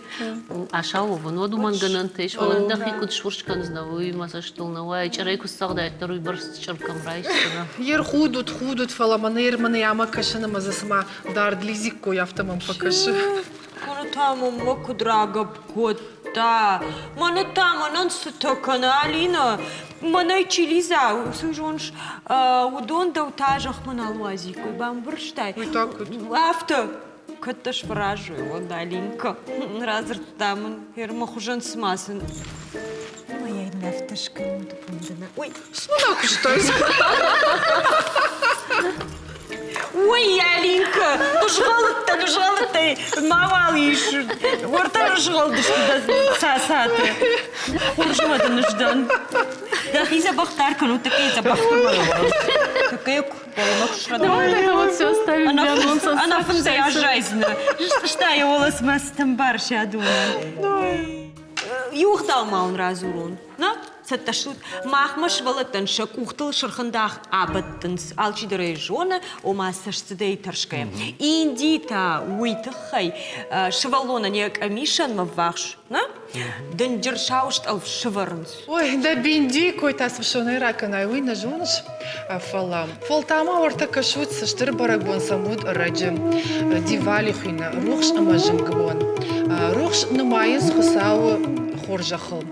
асауовын, уӕд уымӕн гӕнӕнтӕ ис, фӕлӕ дӕхи куыд сурс кӕндзынӕ, уый мӕ цӕстыл нӕ уайы. Чъырӕй куы сцӕгъдай, уӕддӕр уыйбӕрц чъыр кӕм райсдзынӕ. Ер худут, худут, фӕлӕ мӕнӕ ер мӕнӕ амӕ кӕсын ӕмӕ дзы цыма дард лизиккой, афтӕ мӕм фӕкӕсы. Куы та мӕм куыд рагӕпп кодта. та, мӕнӕ та мӕнӕн цытӕ кӕны, Алинӕ? Мӕнӕй чи лидза, уыцы зоныс, уыдон дӕу та зӕхмӕ нал уадзиккой, бамбӕрстай? Уый та куыд? Афтӕ, кӕд дӕ сфӕразой, уӕд Алинка радзырдта мын, фермӕ хуызӕн цыма сын Моя мӕфтышка Ой, Смына куыстай. Ой, Алинка, нызгъӕлдтӕ, нызгъӕлдтӕ, мауал ис. Уӕртӕ нызгъӕлдысты дӕ цацаты. Хорз ма дын ыздӕн. Дӕхи дзӕбӕх дӕр кӕнут, такие дзӕбӕх. Такие Давай это вот все оставим для анонса. Ӕнӕфындзӕй аззайдзынӕ. Стай уолосмӕ цытӕмбарсӕ дуне. Иу ӕгъдау ма уын радзурон. Нӕ, цӕттӕ стут? Махмӕ сывӕллӕттӕн сӕ къухтыл сырхындах абӕттынц. Алчидӕр ӕй зоны, ома цӕстдзыдӕй тӕрсгӕйӕ. Индийы та уый тыххӕй сывӕллонӕн йӕ къӕмисӕнмӕ ввахс нӕ, дынджыр сау стъӕлф сывӕрынц. Ой, дӕ биндийы кой та цы фсонӕй ракӕнай, уый нӕ зоныс? Фӕлӕ, фӕлтау ма уӕртӕ кӕсут, цы стыр бӕрӕгбон сӕм уыд ӕрӕджы. Дивали хуыйны рухс ӕмӕ зынгбон. Рухс нымайынц Хуыцауы хорзӕхыл.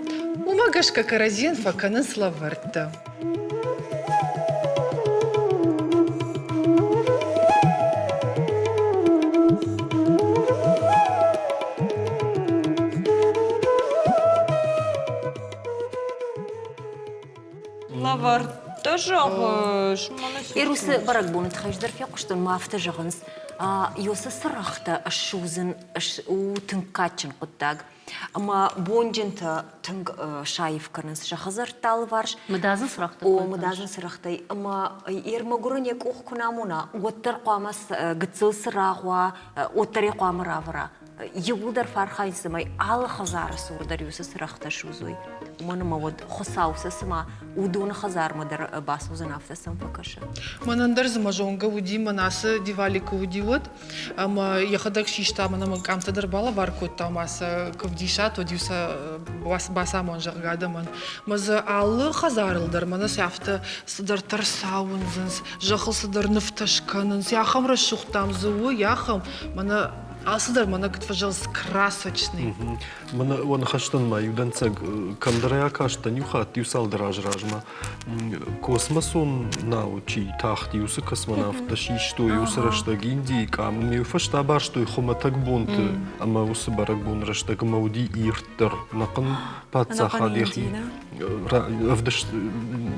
Уымӕ гӕсгӕ кӕрӕдзийӕн фӕкӕнынц лӕвӕрттӕ. Лӕвӕрттӕ зӕгъыс? Ирусы бӕрӕгбоны тыххӕй дӕр фехъуыстон, ма афтӕ зӕгъынц, Иосы цырӕгътӕ ссудзын у тынг кадджын хъуыддаг. Ӕмӕ бонджынтӕ тынг саив кӕнынц сӕ хӕдзӕртты алыварс. Мыдадзын цырӕгътӕ? О, мыдадзын цырӕгътӕй. Ӕмӕ ӕрмӕгуырӕн йӕ къух куы нӕ амона, уӕддӕр хъуамӕ гыццыл цырагъ уа, уӕддӕр ӕй хъуамӕ равӕра. Иууылдӕр фӕархайынц, цӕмӕй алы хӕдзары цур дӕр уыцы цырӕгътӕ судзой. Уымӕн ӕмӕ уӕд Хуыцау сӕ цыма уыдоны хӕдзармӕ дӕр бацудзӕн, афтӕ сӕм фӕкӕсы. Мӕнӕн дӕр дзы мӕ зонгӕ уыди, мӕн ацы Дивали куы уыди, уӕд ӕмӕ йӕхӕдӕг систа, мӕнӕ мын къамтӕ дӕр балӕвар кодта, ӕмӕ сӕ куы вдисат, уӕд-иу сӕ бацамон, зӕгъгӕ, адӕмӕн. Мӕ дзы алы хӕдзарыл дӕр мӕнӕ сӕ афтӕ цыдӕртӕ рцауындзынц, зӕххыл цыдӕр нывтӕ скӕнынц, ахӕм рӕсугъд дам дзы у, ахӕм, мӕнӕ алцыдӕр мӕнӕ куыд фӕзӕгъынц, красочный. Мӕнӕ уӕ ныхӕстӕн ма иу дӕнцӕг кӕмдӕр акастӕн иу хатт, иу цалдӕр азы размӕ. Космосон нау чи тахти, уыцы космонавттӕ систой уыцы рӕстӕг Индийы къам. Иу фӕстӕ абарстой хуымӕтӕг бонты ӕмӕ уыцы бӕрӕгбон рӕстӕг ӕмӕ уыди ирддӕр. Ӕнӕхъӕн паддзахад йӕхи ӕвдыст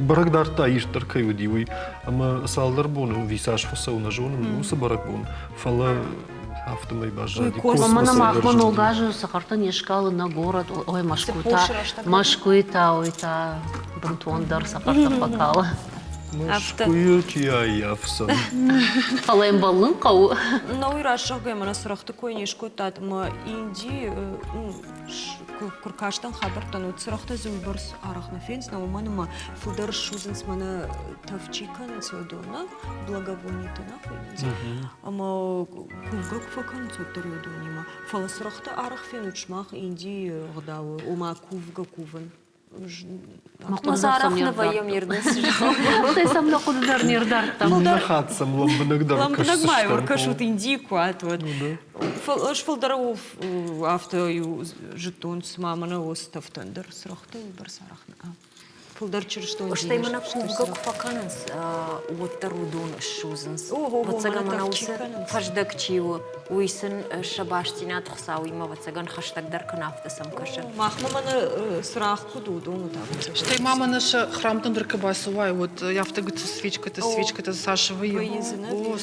бӕрӕг дардта, ирддӕр кӕй уыди, уый. Ӕмӕ цалдӕр боны ӕви цас фӕцӕуы, нӕ зонын, уыцы бӕрӕгбон. Фӕлӕ афтӕмӕй баззади. Мӕнӕ махмӕ ног азы цӕхӕртӕ не скалы нӕ город, ой, Мӕскуы та, Мӕскуыйы та, ой та бынтондӕр цӕхӕртӕ фӕкалы. Мӕскуыйы чи ӕййафдзӕн? Фӕлӕ йын бӕллын хъӕуы. Науи рӕсугъдӕй мӕнӕ цырӕгъты кой не скодтат ӕмӕ Индийы куы ркастӕн хабӕрттӕн, уӕд цырӕгътӕ дзы уыйбӕрц арӕх нӕ фендзынӕ, уымӕн ӕмӕ фылдӕр ссудзынц мӕнӕ тӕф чи кӕнынц, уыдон, благовонитӕ нӕ хуыйнынц. Ӕмӕ кувгӕ куы фӕкӕнынц, уӕддӕр уыдонимӕ. Фӕлӕ цырӕгътӕ арӕх фенут сымах Индийы ӕгъдауы, ома кувгӕ кувын. Арӕх нӕ вӕййӕм не Стӕй сӕм нӕ хъуыды дӕр не рдардтам. Иннӕ хатт сӕм лӕмбынӕгдӕр Лӕмбынӕг ма ӕркӕсут Индийы куы уат, уӕд. Ӕз фылдӕр афтӕ зыдтон, цыма мӕнӕ уыцы тӕфтӕн дӕр цырӕгътӕ уыйбӕрц арӕх нӕ. Фылдӕр чырыстон Стӕй мӕнӕ кувгӕ куы фӕкӕнынц, уӕддӕр уыдон ссудзынц. Ӕвӕццӕгӕн мӕнӕ уыцы фӕздӕг чи у, уый сын сӕ бастдзинад Хуыцауимӕ, ӕвӕццӕгӕн, хӕстӕгдӕр кӕны, афтӕ сӕм кӕсы. Махмӕ мӕнӕ цырагъ куыд у, уыдон уыд Стӕй ма мӕнӕ сӕ храмтӕм дӕр куы бацӕуай, уӕд афтӕ гыццыл свечкӕтӕ, свечкӕтӕ цас вӕййы.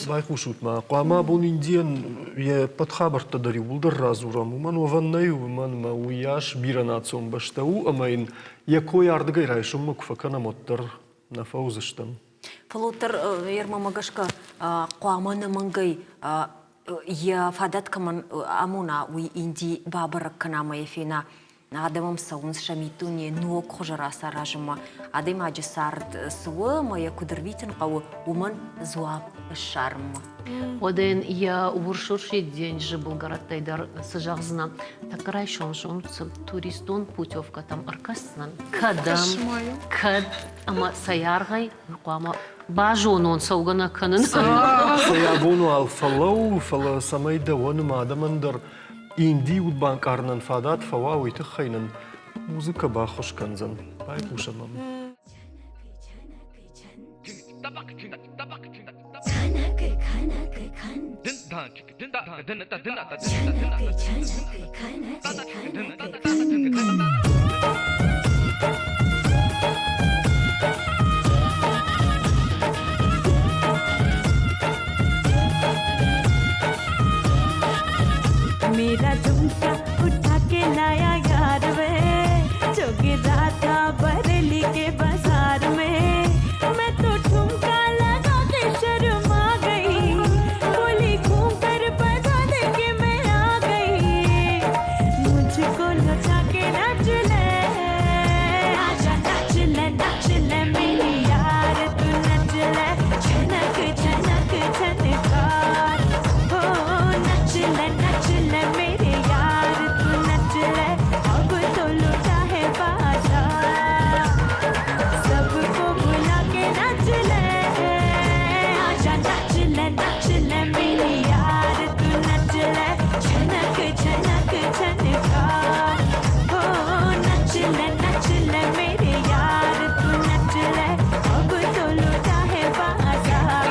Байхъусут-ма, хъуамӕ абон Индийӕн йе ппӕт хабӕрттӕ дӕр иууылдӕр радзурӕм. Уымӕн уӕвӕн нӕй, уымӕн ӕмӕ уыйас бирӕнацион бӕстӕ у ӕмӕ йын Йӕ кой ардыгӕй райсоммӕ куы фӕкӕнӕм, уӕддӕр нӕ фӕуыдзыстӕм. Фӕлӕ уӕддӕр Ермамӕ гӕсгӕ хъуамӕ ӕнӕмӕнгӕй йӕ фадат кӕмӕн амона, уый Инди бабӕрӕг кӕна ӕмӕ йӕ фена. Адӕм ӕм цӕуынц сӕ миддуне ног хуызы рацаразынмӕ. Адӕймаджы цард цы у ӕмӕ йӕ куыд ӕрвитын хъӕуы, уымӕн дзуапп ссарынмӕ. Уӕдӕ йын йӕ урс-урсид денджызы былгӕрӕттӕй дӕр цы зӕгъдзынӕ? Тӕккӕ райсом зонд цы туристон путевкӕтӕм ӕркӕсдзынӕн, кӕдӕм, кӕд ӕмӕ цӕй аргъӕй, уый хъуамӕ базонон, цӕугӕ нӕ кӕнын. Цӕй абон уал фӕлӕуу, фӕлӕ цӕмӕй дӕуӕн ӕмӕ адӕмӕн дӕр. Индийы уд банкъарынӕн фадат фӕуа, уый тыххӕй нын музыкӕ баххуыс кӕндзӕн. Байхъусӕм ӕм. मेरा झुमका उठा के लाया यार वे जो गिरा था बरेली के बाजार में मैं तो ठुमका लगा के शर्मा गई बोली घूम कर बजा दे के मैं आ गई मुझको नचा के नाच ले आजा नाच ले नाच ले मेरी यार तू नच ले छनक छनक छनकार हो नच ले नच ले मेरे यार तू नच ले अब तो लुटा है बाजार सबको बुला के नाच ले आजा नाच ले नाच ले मेरे यार तू नच ले छनक छनक छनकार हो नच ले नच ले मेरे यार तू नच ले अब तो लुटा है बाजार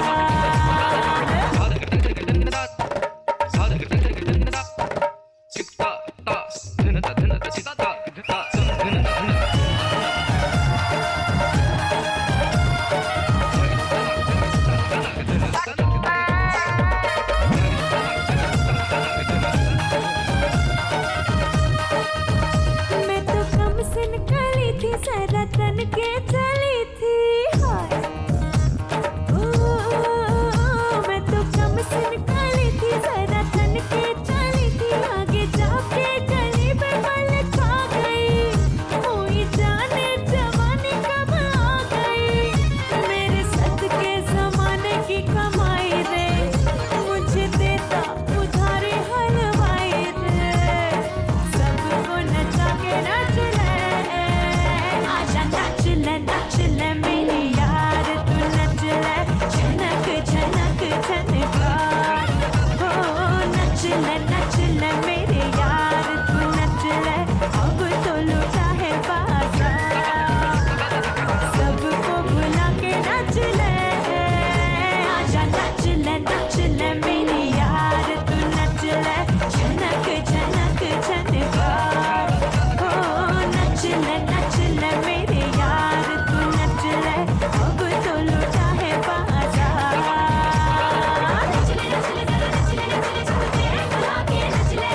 मैं तो कम से निकली थी जरा तन के चली थी हाय ओ, मैं तो कम से निकली थी जरा तन के चली थी आगे जाके गली पे पल खा गई कोई जाने जवानी कब आ गई मेरे सद के जमाने की कमाई रे मुझे देता उधारी हलवाई रे सबको नचा के नाच ले आजा नाच ले नाच ले मेरी यार तू नच ले छनक छनक छनकार हो नच ले नच ले मेरे यार तू नच ले अब तो लुटा है बाजार सबको बुला के नाच ले आजा नाच ले नाच ले मेरी यार तू नच ले छनक छनक छनकार हो नच ले नच ले मेरे यार तू नच ले अब तो लुटा है बाजार नच ले नच ले जरा नच ले नच ले झट से बुला के नच ले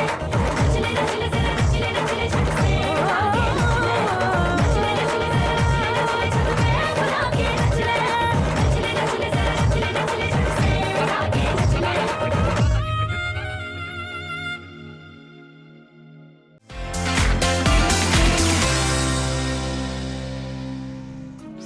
नच ले नच ले जरा नच ले नच ले झट से आगे नच ले नच ले नच ले जरा नच ले नच ले झट से बुला के नच ले नच ले नच ले जरा नच ले नच ले झट से आगे नच ले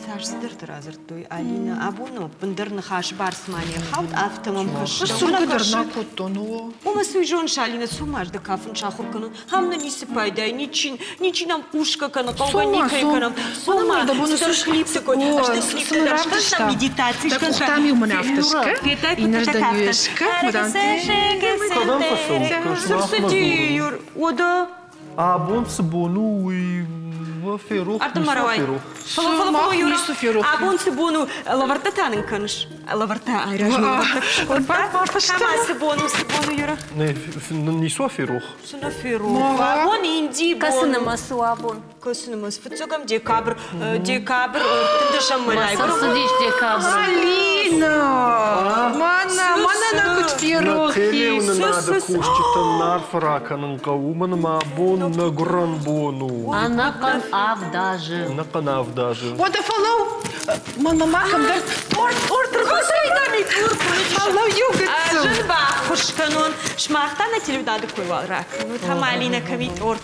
Цас цыдӕртӕ радзырдтой, Алинӕ, абон ӕппындӕр ныхасы бӕрц ма не рхауд, афтӕ мӕм кӕсы. Сургӕ дӕр нӕ кодтон, о. Уымӕ цы зоныс, Алинӕ, цу ма ды кафын сахуыр кӕнын. Ам нӕ ницы пайда и, ничи, ничи нам хъусгӕ кӕны, хъӕугӕ никӕй кӕнӕм. Цу-ма, цыдӕр клипты кой. Ӕз дын клипты дӕр скӕнтам, медитаци Дӕ къухтӕм-иу мын афтӕ скӕ, иннӕрдӕм-иу скӕ, Кӕдӕм фӕцӕут? Цы рцыди, Юр? Уӕдӕ Абон цы бон у, уый ферох, Ардӕм ма рауай. ферох. Фӕлӕ, фӕлӕ, фӕлӕ, Юра, ницы ферох. абон цы бон у, лӕвӕрттӕ та нын кӕныс? Лӕвӕрттӕ айразмӕ лӕвӕрттӕ. Ӕмӕ цы бон у, цы бон у, Юра? Ницы ферох. Цы нӕ ферох? Абон Индийы бон. Кӕцы нымӕц у абон? Кӕцы нымӕц? Фыццагӕм декабрь, декабрь, ӕртындӕсӕм мӕй. Цыдис декабрь. Алина! Мӕнӕ, мӕнӕ нӕ куыд ферох ис. Телеуынынады кусджытӕн арфӕ ракӕнын хъӕуы, уымӕн ӕмӕ абон нӕ гуырӕн бон у. Ӕнӕхъӕн авд азы. Ӕнӕхъӕн авд азы. Уӕдӕ фӕлӕу, мӕнмӕ ма кӕмдӕр торт, торт ӕрбацӕйдӕни. Фӕлӕу иу гыццыл. Зын баххуыс кӕнон. Сымах та нӕ телеуынады кой уал ракӕнут. Ӕмӕ Алинӕ кӕм и торт?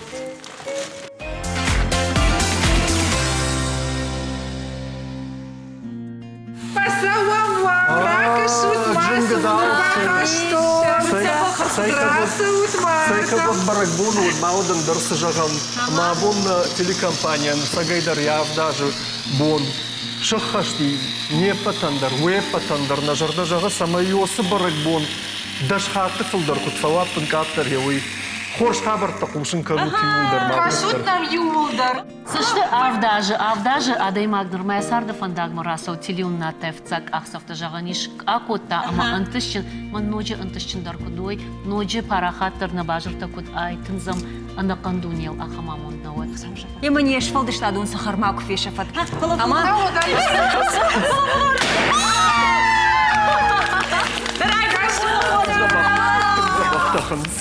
Фӕцӕуӕм уӕм, ракӕсут ма, цы бахастон. Рацӕут ма. Цӕй кӕд бӕрӕгбон уыд, ма уыд ӕндӕр цы зӕгъӕм. Мӕ абон нӕ телекомпанийӕн цӕгӕйдӕр йӕ авдазы бон сӕххӕст и не ппӕтӕн дӕр, уе ппӕтӕн дӕр нӕ зӕрдӕ зӕгъы, цӕмӕй уыцы бӕрӕгбон дӕс хатты фылдӕр куыд фӕуа, ӕппынкъаддӕр йӕ уый. Хорз хабӕрттӕ хъусын кӕнут иууылдӕр ма. Кӕсут нӕм иууылдӕр. Цы сты 7 азы? 7 азы адӕймаг нырмӕ царды фӕндагмӕ рацӕуы телеуынынадтӕ фыццаг къахдзӕфтӕ зӕгъӕн ис акодта ӕмӕ ӕнтыстджын, мӕн ноджы ӕнтыстджындӕр куыд уой, ноджы парахатдӕр нӕ базыртӕ куыд айтындзӕм ӕнӕхъӕн дунейыл ахӕм амонд нӕ уӕд. Ӕмӕ не сфӕлдыстадон цӕхӕр макуы фесӕфӕд. Ӕмӕ Дзӕбӕх тӕхынц.